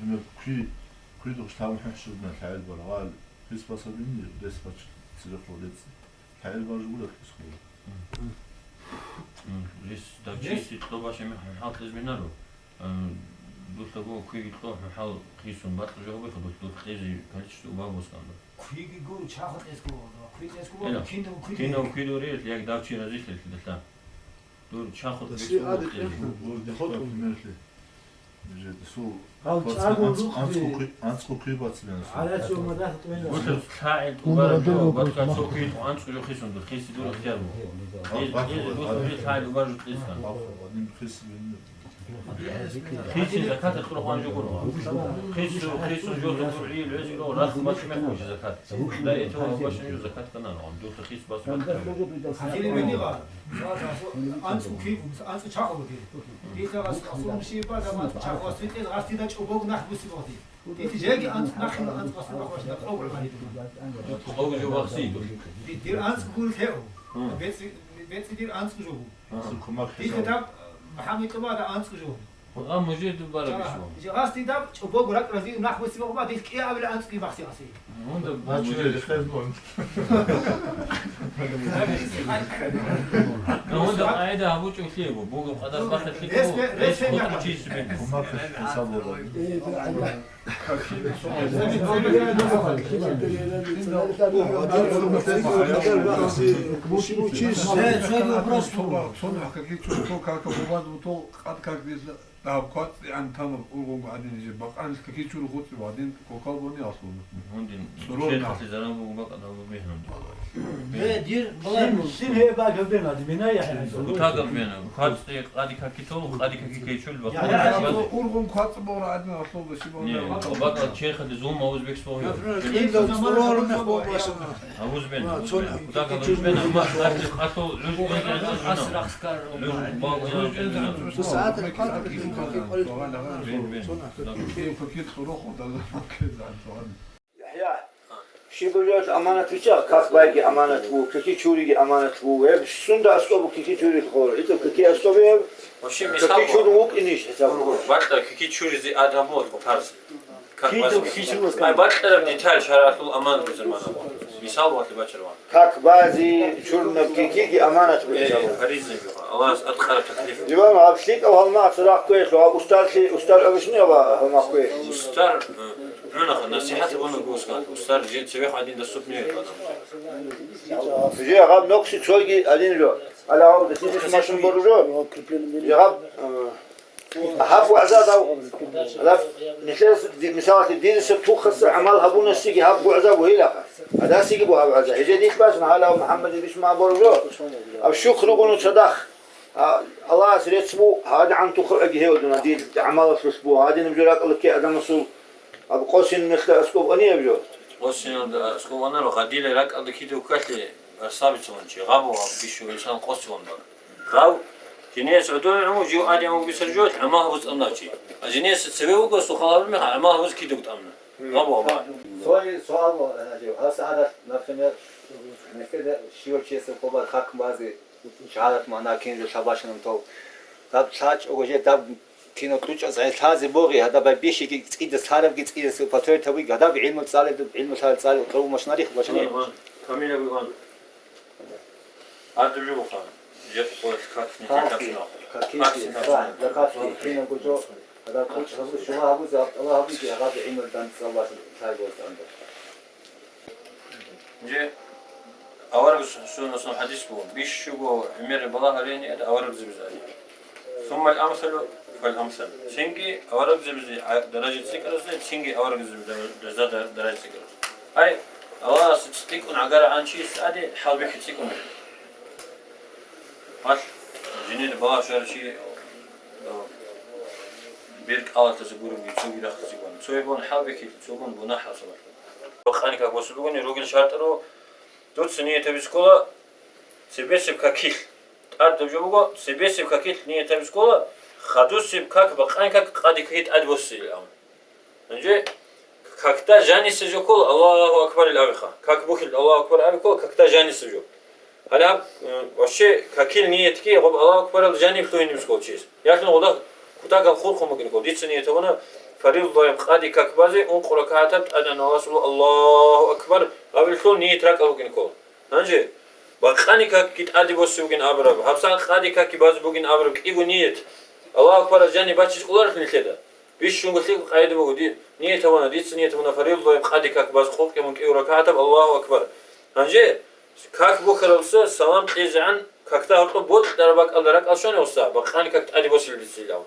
например, кви, квидухъ лъаб хӀухьшурна лъагӀел баргъал, хис басабини, рес бач церехъо рецӀ. ЛъагӀел баржу гура хис хъула. М, рес давчиси кьо башами хӀухьал кьез бинаро. М, дулъаго квиги кьо хӀухьал хисун бакьа жо гьабиха, дулъ, дулъ кьезе количество убаб бускан. Квиги гуро, чахъ кьес гуро, кви кьес гуро, Эла, кинав кви кинав кье. Квидурел, як давчи разилъел кида лъа. Дур чахъ Даши кьес гуро аде кьезе. Кьеслъун, гурде хъотӀун мерли. Нижеда сул Гьав квас чӀаго анц-, рухъ анцӀго би. Кви-, анцӀго квибацилан сул. Гьарачи умадахъ тӀвела. Гьале лъагӀел Гумарадел убаржо, рукъалъ батка махъ. Цо квид анцӀго жо хисун дур хиси дур ихтияр буго. Гьав Гьез, бахъ гьез вай, бусурби лъагӀел убаржо кьесан. Бахъ вай, ним хис бин. Хиси закат хурхъан жо гуро. Хису, хису жо гуро, ил везиро, рахъ бачи мехъу закат. Да, это ваш жо закат канал, он дур хис бас. Хасили бенига. АнцӀго квиб, анцӀго чахъ бугеб. Дица гъас асул мушиба, гъас чахъ, гъас ритӀел, гъас дида чӀобог нах буси багъди. Дица жеги анцӀго нахил анцӀго гъас нах башда къогӀ гъани. КъогӀ жо вахси. Ди-, дир анцӀго гури хеу. Гьу. Беци, БецӀи дир анцӀго жо. Ага. Дир даб МухӀаммад тӀубада анцӀго жо. А, мужей дубара бишо. Жагъасти даб чӀобого ракӀ рази нахвеси богъба, дир кӀиабила анцӀги бахси аси. Унда бачуре хезбон. Унда айда гьабучӀулъего, буго къадар бахалъи. Рес, рес, рес, Гьундин, сурон черхалъе заран буго бакӀ. Э, дир, балагь, син гьеб бакӀ гьаб бен, админа яхӀи. Кутакаб бен, квацӀи къади какитол, къади каки кайчул бакӀ. Ургъун квацӀ бора админ аслуба шибан. Не, бакӀ черхалъе зулм авуз бекс богьо. Например, къилла цӀурор мехбо башана. Авуз бен, авуз бен. Кутакаб авуз бен, амма къади къатул гӀуж бен. Сагьат бен, бен. ЯхӀя, щиб жо аманат вичча, как байги аманат ву, каки чуриги аманат ву, гьеб сунда аскӀоб ву каки чури хор, итӀа каки аскӀоб гьеб, вообще, каки чурун вукӀинищ хӀисаб? Гьургьур, бакьа каки чуризе адам бо, парз. Как кида базе? Каки чуризе? Ай, бакьараб деталь шаргӀалъул аманат бузер мана. Мисал валъи бачарван. Как бази чурнаб какиги аманат бу. Э, хӀисаб. Паризный бу. Аллагьас аткъараб таклиф. Диван гьаб лъикӀав гьалмагъ цӀурахъ кквеялъ, ва устарлъи, устар абишни ва гьалмагъ кквеялъ. Устар, э, гьунаха, насихӀат гьабуна гускан. Устар жин цевехъ гьадин доступный гьечӀо адам. Жи гьаб нокси цойги гьадин жо. Ала гьав дасидис машин бору жо. Жи гьаб, э, гьаб вагӀза дав, гьаб нилъер ди-, мисалалъе, дириса тухаса гӀамал гьабунасиги гьаб вагӀза бугьилаха. Гьадасиги бугьа вагӀза. Гьеже дихь бачӀна гьалав МухӀаммад ибн Исмаил бору жо. Гьаб шукру гуну цадахъ. А, Аллагьас рецц бу, гьадигӀан тухугӀаги гьев дуна, дир гӀамалалъулъ бу, гьадинаб жо ракӀалда кке адамасул, аб къосин мехда аскӀоб ани гьаб жо. Къосиналда аскӀоб анар, гъадила ракӀалда кида уккалъе, арсабицун чи, гъабу гьаб бищун инсан къосиван бар. Гъав, жинес гӀодор гӀуму жив гӀадин вугесар жо, гӀамал гьабуз тӀамна чи. А жинес цеве вуго, сухал гьабун меха, гӀамал гьабуз кида тӀамна. Гъабу гьаба. Цой суал, э, жив, гьас гӀадат, например, меккеда щивав чиясул хабар хакм базе, шагьадат магӀна кинаб шабашинаб тов. Даб лъачӀого же даб кино кьучӀаз гӀелъазе бугъи, гьадаб байбихьиги цӀидас лъарабги цӀидас патроид гьабиги, гьадаб гӀилму цӀалеб, гӀилму лъараб цӀалеб, кьуру машинарихъ башани. Камилаб иван. Гьадаб жо буха, жер къоялъ как никакаб шунахъ. Каки, каки, кинабго жо, гьадаб кьучӀ гьабу, шугьа гьабузе, гьаб тӀала гьабиги, гьадаб гӀилму данде цӀалбалъ лъай гьоз данде. Же аварагас суннасан хӀадис бугун, бищуго гӀемер балагь гьарин аварагзабизе гьари. Суммал амсалу фал амсал. Цинги аварагзабизе даража цӀикӀкӀарасда, цинги аварагзабизе даража цӀикӀкӀарас. Ай, Аллагьас цӀикӀкӀун гӀагарагӀан чияс тӀаде хӀалбихьи цӀикӀкӀун. Гьалъ жинир балагь щварав чи, бер кӀалатазе гуребги, цоги рахъизе гурони. Цояб бун хӀалбихьи, цо бун бунагь гьабсагӀат. Бакъани как босулгуни ругел шартӀаро, дуца ниятаби ккола цебесеб какилъ. ТӀадаб жо буго, цебесеб какилъ ниятаби ккола, хадусеб как, бакъани как, къади каки тӀад босилилан. Гьанже какда жаниса жо ккола, Аллагьу акбарил абиха. Как бухил Аллагьу акбар аби ккола, какда жаниса жо. Гьале гьаб, э, вообще, какил ниятги гъоб Аллагьу акбарал жаниб лъугьиниб ккола чияс. Ялъун гъуда кутакал хурхун букӀин ккола. Дица ният гьабуна, фарилдаяб къади как базе, ункъо ракагӀатаб тӀадегӀан Аллагьасул Аллагьу акбар абилъул ният ракӀал букӀин ккола. Гьанже, бакъани какги тӀаде босев вугин абураб, гьабсагӀат къади какги базе бугин абураб кӀиго ният. Аллагьу акбарал жаниб бачиз кӀоларелъул нилъеда. Бищунго лъикӀ къайда буго, ди-, ният гьабуна, дица ният гьабуна фарилдаяб къади как баз къокъ гьабун кӀиго ракагӀатаб Аллагьу акбар. Гьанже, как бухаралса салам кьезегӀан, какда гьоркьоб бокьараб бакӀалда ракӀал щвана гьосда, бакъани как тӀаде босила дица илан.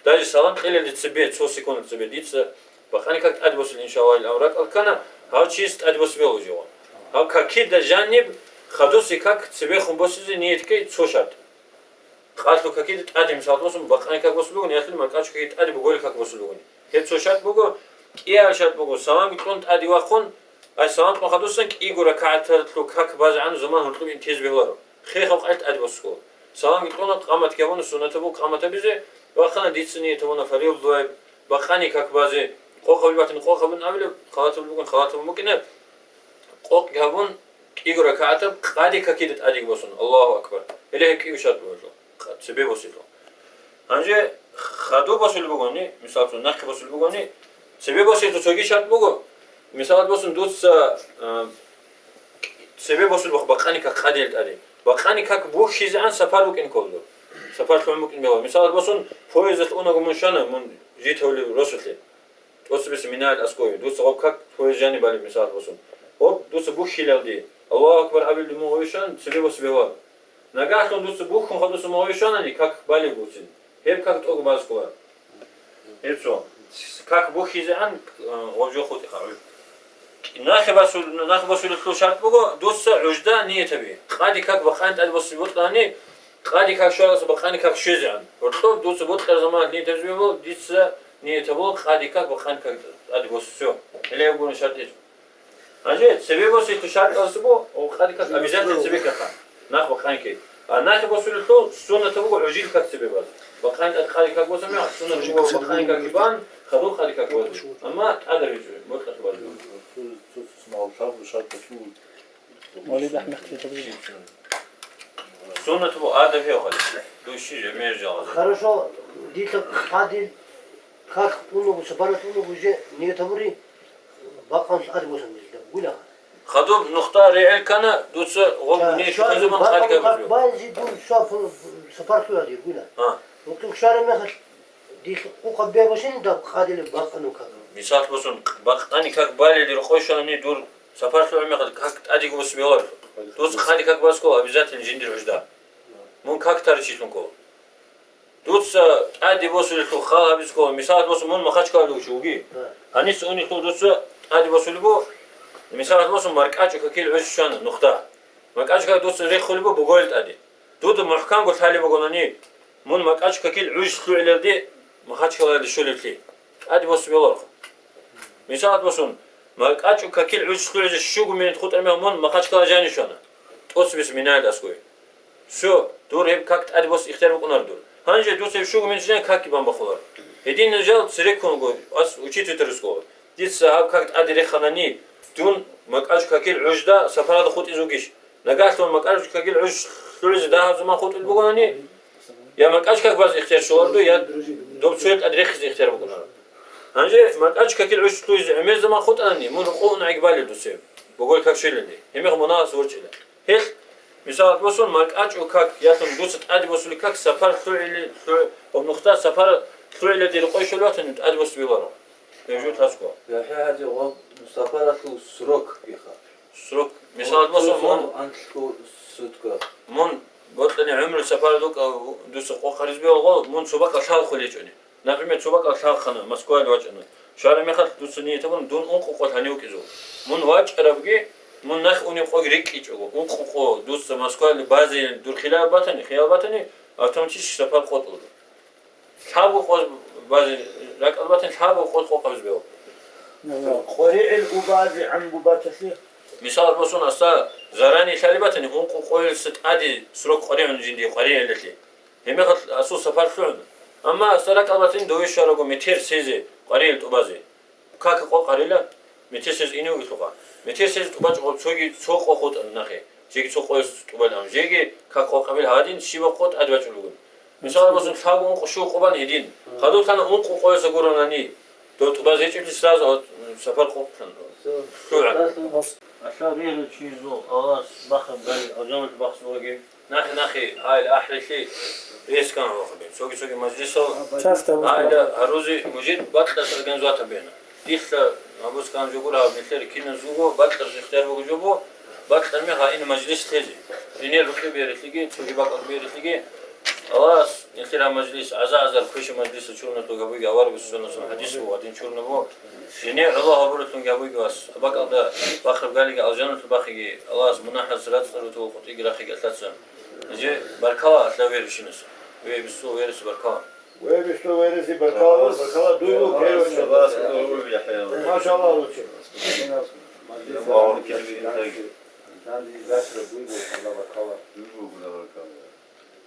Даже салам кьелалде цебе, цо секунд цебе дица бакъани как тӀаде босила, иншаллагь, илан ракӀал ккана, гьав чияс тӀаде босеб гьечӀо. Гьав какида жаниб хадусе как цебехун босизе ниятги цо шартӀ. Къалъу какида тӀаде, мисал босун, бакъани как босулугуни, ялъуни маркӀачӀу какида тӀаде буголи как босулугуни. Гьеб цо шартӀ буго, кӀияб шартӀ буго, саламги кьун тӀаде вахъун, ай салам кьун хадусан кӀиго ракагӀаталъул как базегӀан заман гьоркьоб интез бегьуларо. Хехаб къайт тӀаде босго. Саламги кьуна, къаматги гьабуна, суннатаб буго къамат гьабизе, вахъана, дица ният гьабуна фарилдаяб, бакъани как базе, къокъ гьабулеб батани къокъ гьабун абилеб, халатаб бугин халатаб букӀина, къокъги гьабун, кӀиго ракагӀатаб къаде какида тӀадеги босун, Аллагьу акбар. Гьеле гьеб кӀиго шартӀ бугелъул, цебе босилъул. Гьанже хадуб босулеб бугони, мисаллъун, нахъе босулеб бугони, цебе босилъул цоги шартӀ буго. Мисалалъ босун, дуца, а, цебе босулеб бакъани как къадел тӀаде. Бакъани как бухьизегӀан сапар букӀин кколдур. Сапар лъугӀун букӀин бегьула. Мисалалъ босун, поездалъ унаго мун щвана, мун житавулев росулъе. ТӀоцебесеб минаялъ аскӀове. Дуца гъоб как поезд жаниб балеб, мисалалъ босун. Гъоб дуца бухьилалде, Аллагьу акбар абилалде мун гъове щван, цебе босун бегьула. Нагагьлъун дуца бухьун хадуса мун гъове щванани, как балеб буцин. Гьеб как тӀого базкула. Гьеб цо. Как бухьизегӀан, а, гъоб жо хутӀиха гӀуж. Нахъе босул-, нахъе босулелъул шартӀ буго, дуца гӀужда ниятаби. Къаде как бакъани тӀаде босизе бокьани, къаде как щваралдаса бакъани как щвезегӀан. Гьоркьоб дуца бокьараб заманалъ ниятабизе бегьула, дица ниятабула къаде как бакъани как тӀаде босизе. Всё. Гьеле гьеб гурони шартӀ гьечӀо. Гьанже цебе босизе шартӀалъуго, къаде как обязательно цебе кака. Нахъ бакъани как. А нахъе босулелъул суннатаб буго гӀужил как цебе баз. Бакъани тӀад къаде как босун мегь, суннатаб буго бакъани как бан, хадуб къаде как баз. Амма тӀадаб гьечӀо, бокьалъ баз. Суннатаб буго адаб гьев гьале. Души жемер жагъа. Хорошо, дица къаде как унаго, сапаралъ унаго уже ниятабури, бакъан тӀаде босун дица, гуляха. Хадуб нухда регӀел ккана, дуца гъоб ниятаб заман къаде как базбе. Бази дун сапар лъугьадир, гуля. А. Вукин щвараб мехалъ, дилъ къукъа бегьулин даб къадилеб бакъану как. Мисал босун, бакъани как балел рокъой щванани дур сапар лъугӀа мехалъ как тӀадеги босизе бегьуларо. Дуца къаде как базкула обязательно жиндир гӀужда. Мун как таричилъун ккола. Дуца тӀаде босулелъул хал гьабизе ккола. Мисалалъ босун, мун Махачкалалда вугев вугев. Гьаниса унелъул дуца тӀаде босулеб буго. Мисалалъ босун, МаркӀачӀу какил гӀуж щвана, нухда. МаркӀачӀу как дуца рехулеб буго Бугоял тӀаде. Дуда мухӀканго лъалеб бугонани, мун МаркӀачӀу какил гӀуж лъугӀиналде Махачкалалде щолеблъи. ТӀаде босизе бегьуларо. Мисалалъ босун, МаркӀачӀу какил гӀуж лъугӀизе щуго минут хутӀараб мехалъ мун Махачкала жанив щвана. ТӀоцебесеб минаялъ аскӀове. Всё, дур гьеб как тӀаде босизе ихтияр букӀунаро дур. Гьанже дуца гьеб щуго минут жинан какги бан бахуларо. Гьединал жал цереккун вуго, ас учительтер рускӀого. Дица гьаб как тӀаде реханани, дун МаркӀачӀу какил гӀужда сапаралда хутӀизе вугищ? Нагагьлъун МаркӀачӀу какил гӀуж лъугӀизе дагьаб заман хутӀулеб бугонани, я МаркӀачӀу как базе ихтияр щоларо дур, я доб цоял тӀаде рехизе ихтияр букӀунаро. Гьанже МаркӀачӀу какил гӀуж лъугӀизе гӀемер заман хутӀанани, мун рокъов уна гӀигбалел дуцеб, Бугоял как щвелалде, гьеб мехалъ мун гьалас ворчӀила. Гьелъ, мисалалъ босун, МаркӀачӀу как, ялъун дуца тӀаде босулеб как сапар лъугӀили-, лъугӀ-, гьаб нухда сапар лъугӀиналде рокъой щолеб батани, тӀаде босизе бегьуларо. Гьеб жо лъаскӀо. ЯхӀя-хӀажи, гъоб сапаралъул срок иха. Срок, мисалалъ босун, мун, анлъго сутка. Мун бокьани гӀумру сапар дукӀа, дуца къокъ гьаризе бегьула, мун цо бакӀалъ лъалхъулев гьечӀони. Например, цо бакӀалъ лъалхъана, Москваялде вачӀана. Щвараб мехалъ дуца ният гьабуна, дун ункъо къо гьанив вукӀизе. Мун вачӀарабги, мун нахъ унеб къоги рикӀкӀичӀого, ункъо къо дуца Москваялде базе дур хилал батани, хиял батани, автоматически сапар къотӀуларо. Лъабго къо базе ракӀалде батани, лъабго къо къокъ гьабизе бегьула. КъваригӀел убазе гӀан бубаталъе. Мисал босун, асда заранее лъалеб батани, ункъо къоялъ тӀаде срок къваригӀун жиндие къваригӀелалъе. Гьеб мехалъ асул сапар лъугӀун. Амма асда ракӀалде батани, дове щварабго метер сезе къваригӀел тӀубазе. Как къокъ гьарила, метер сез ине вугелъулха. Метер сез тӀубачӀого цоги цо къо хутӀана нахъе, жеги цо къоялъ тӀубалеб, жеги как къокъ гьабил гьадин щибаб къо тӀаде бачӀулеб бугин. Мисал босун, лъабго, ункъо, щуго къо бан гьедин. Хадур лъана ункъо къояса гуронани, дов тӀубазе гьечӀеблъи сразу сапар къокълъун лъугӀа. Аллагь ригьлу чизул, Аллагьас бахаб гали, гӀадамал бахсулаги. Нахъе-нахъе гьайила ахӀрилъи рес ккана вахъуби. Цоги-цоги мажлисал гьайила гьарузи мужид бакьарас организатор бегьна. Дилъа гьабуз ккан жо гуро, гьаб нилъер киназулго бакьарас ихтияр буго жо бу, бакьарми гьайин мажлис лъезе. Дине рукъи берилъиги, цоги бакӀал берилъиги. Аллагьас нилъер гьаб мажлис, гӀаза-гӀазар квеша мажлиса чурнатуг гьабуги, аварагас сонасан хӀадис бу, гьадин чурна бу. Дине гӀоло гьабуралъунги гьабуги вас, абакӀалда бахъаб галиги алжаналъул бахъиги, Аллагьас мунагьаз рацӀцӀа рутула къутӀиги рахъиги алъацан. Нижер баркала алъа верущинас. Ве бисул верес баркала. Ве бисул верес баркала, баркала дуйлу герой. Машалла, лучи.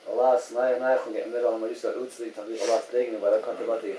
Аллагьас най-, найхун гӀемерал мажлисал гӀуцӀи, Аллагьас дегӀни баракат батаги.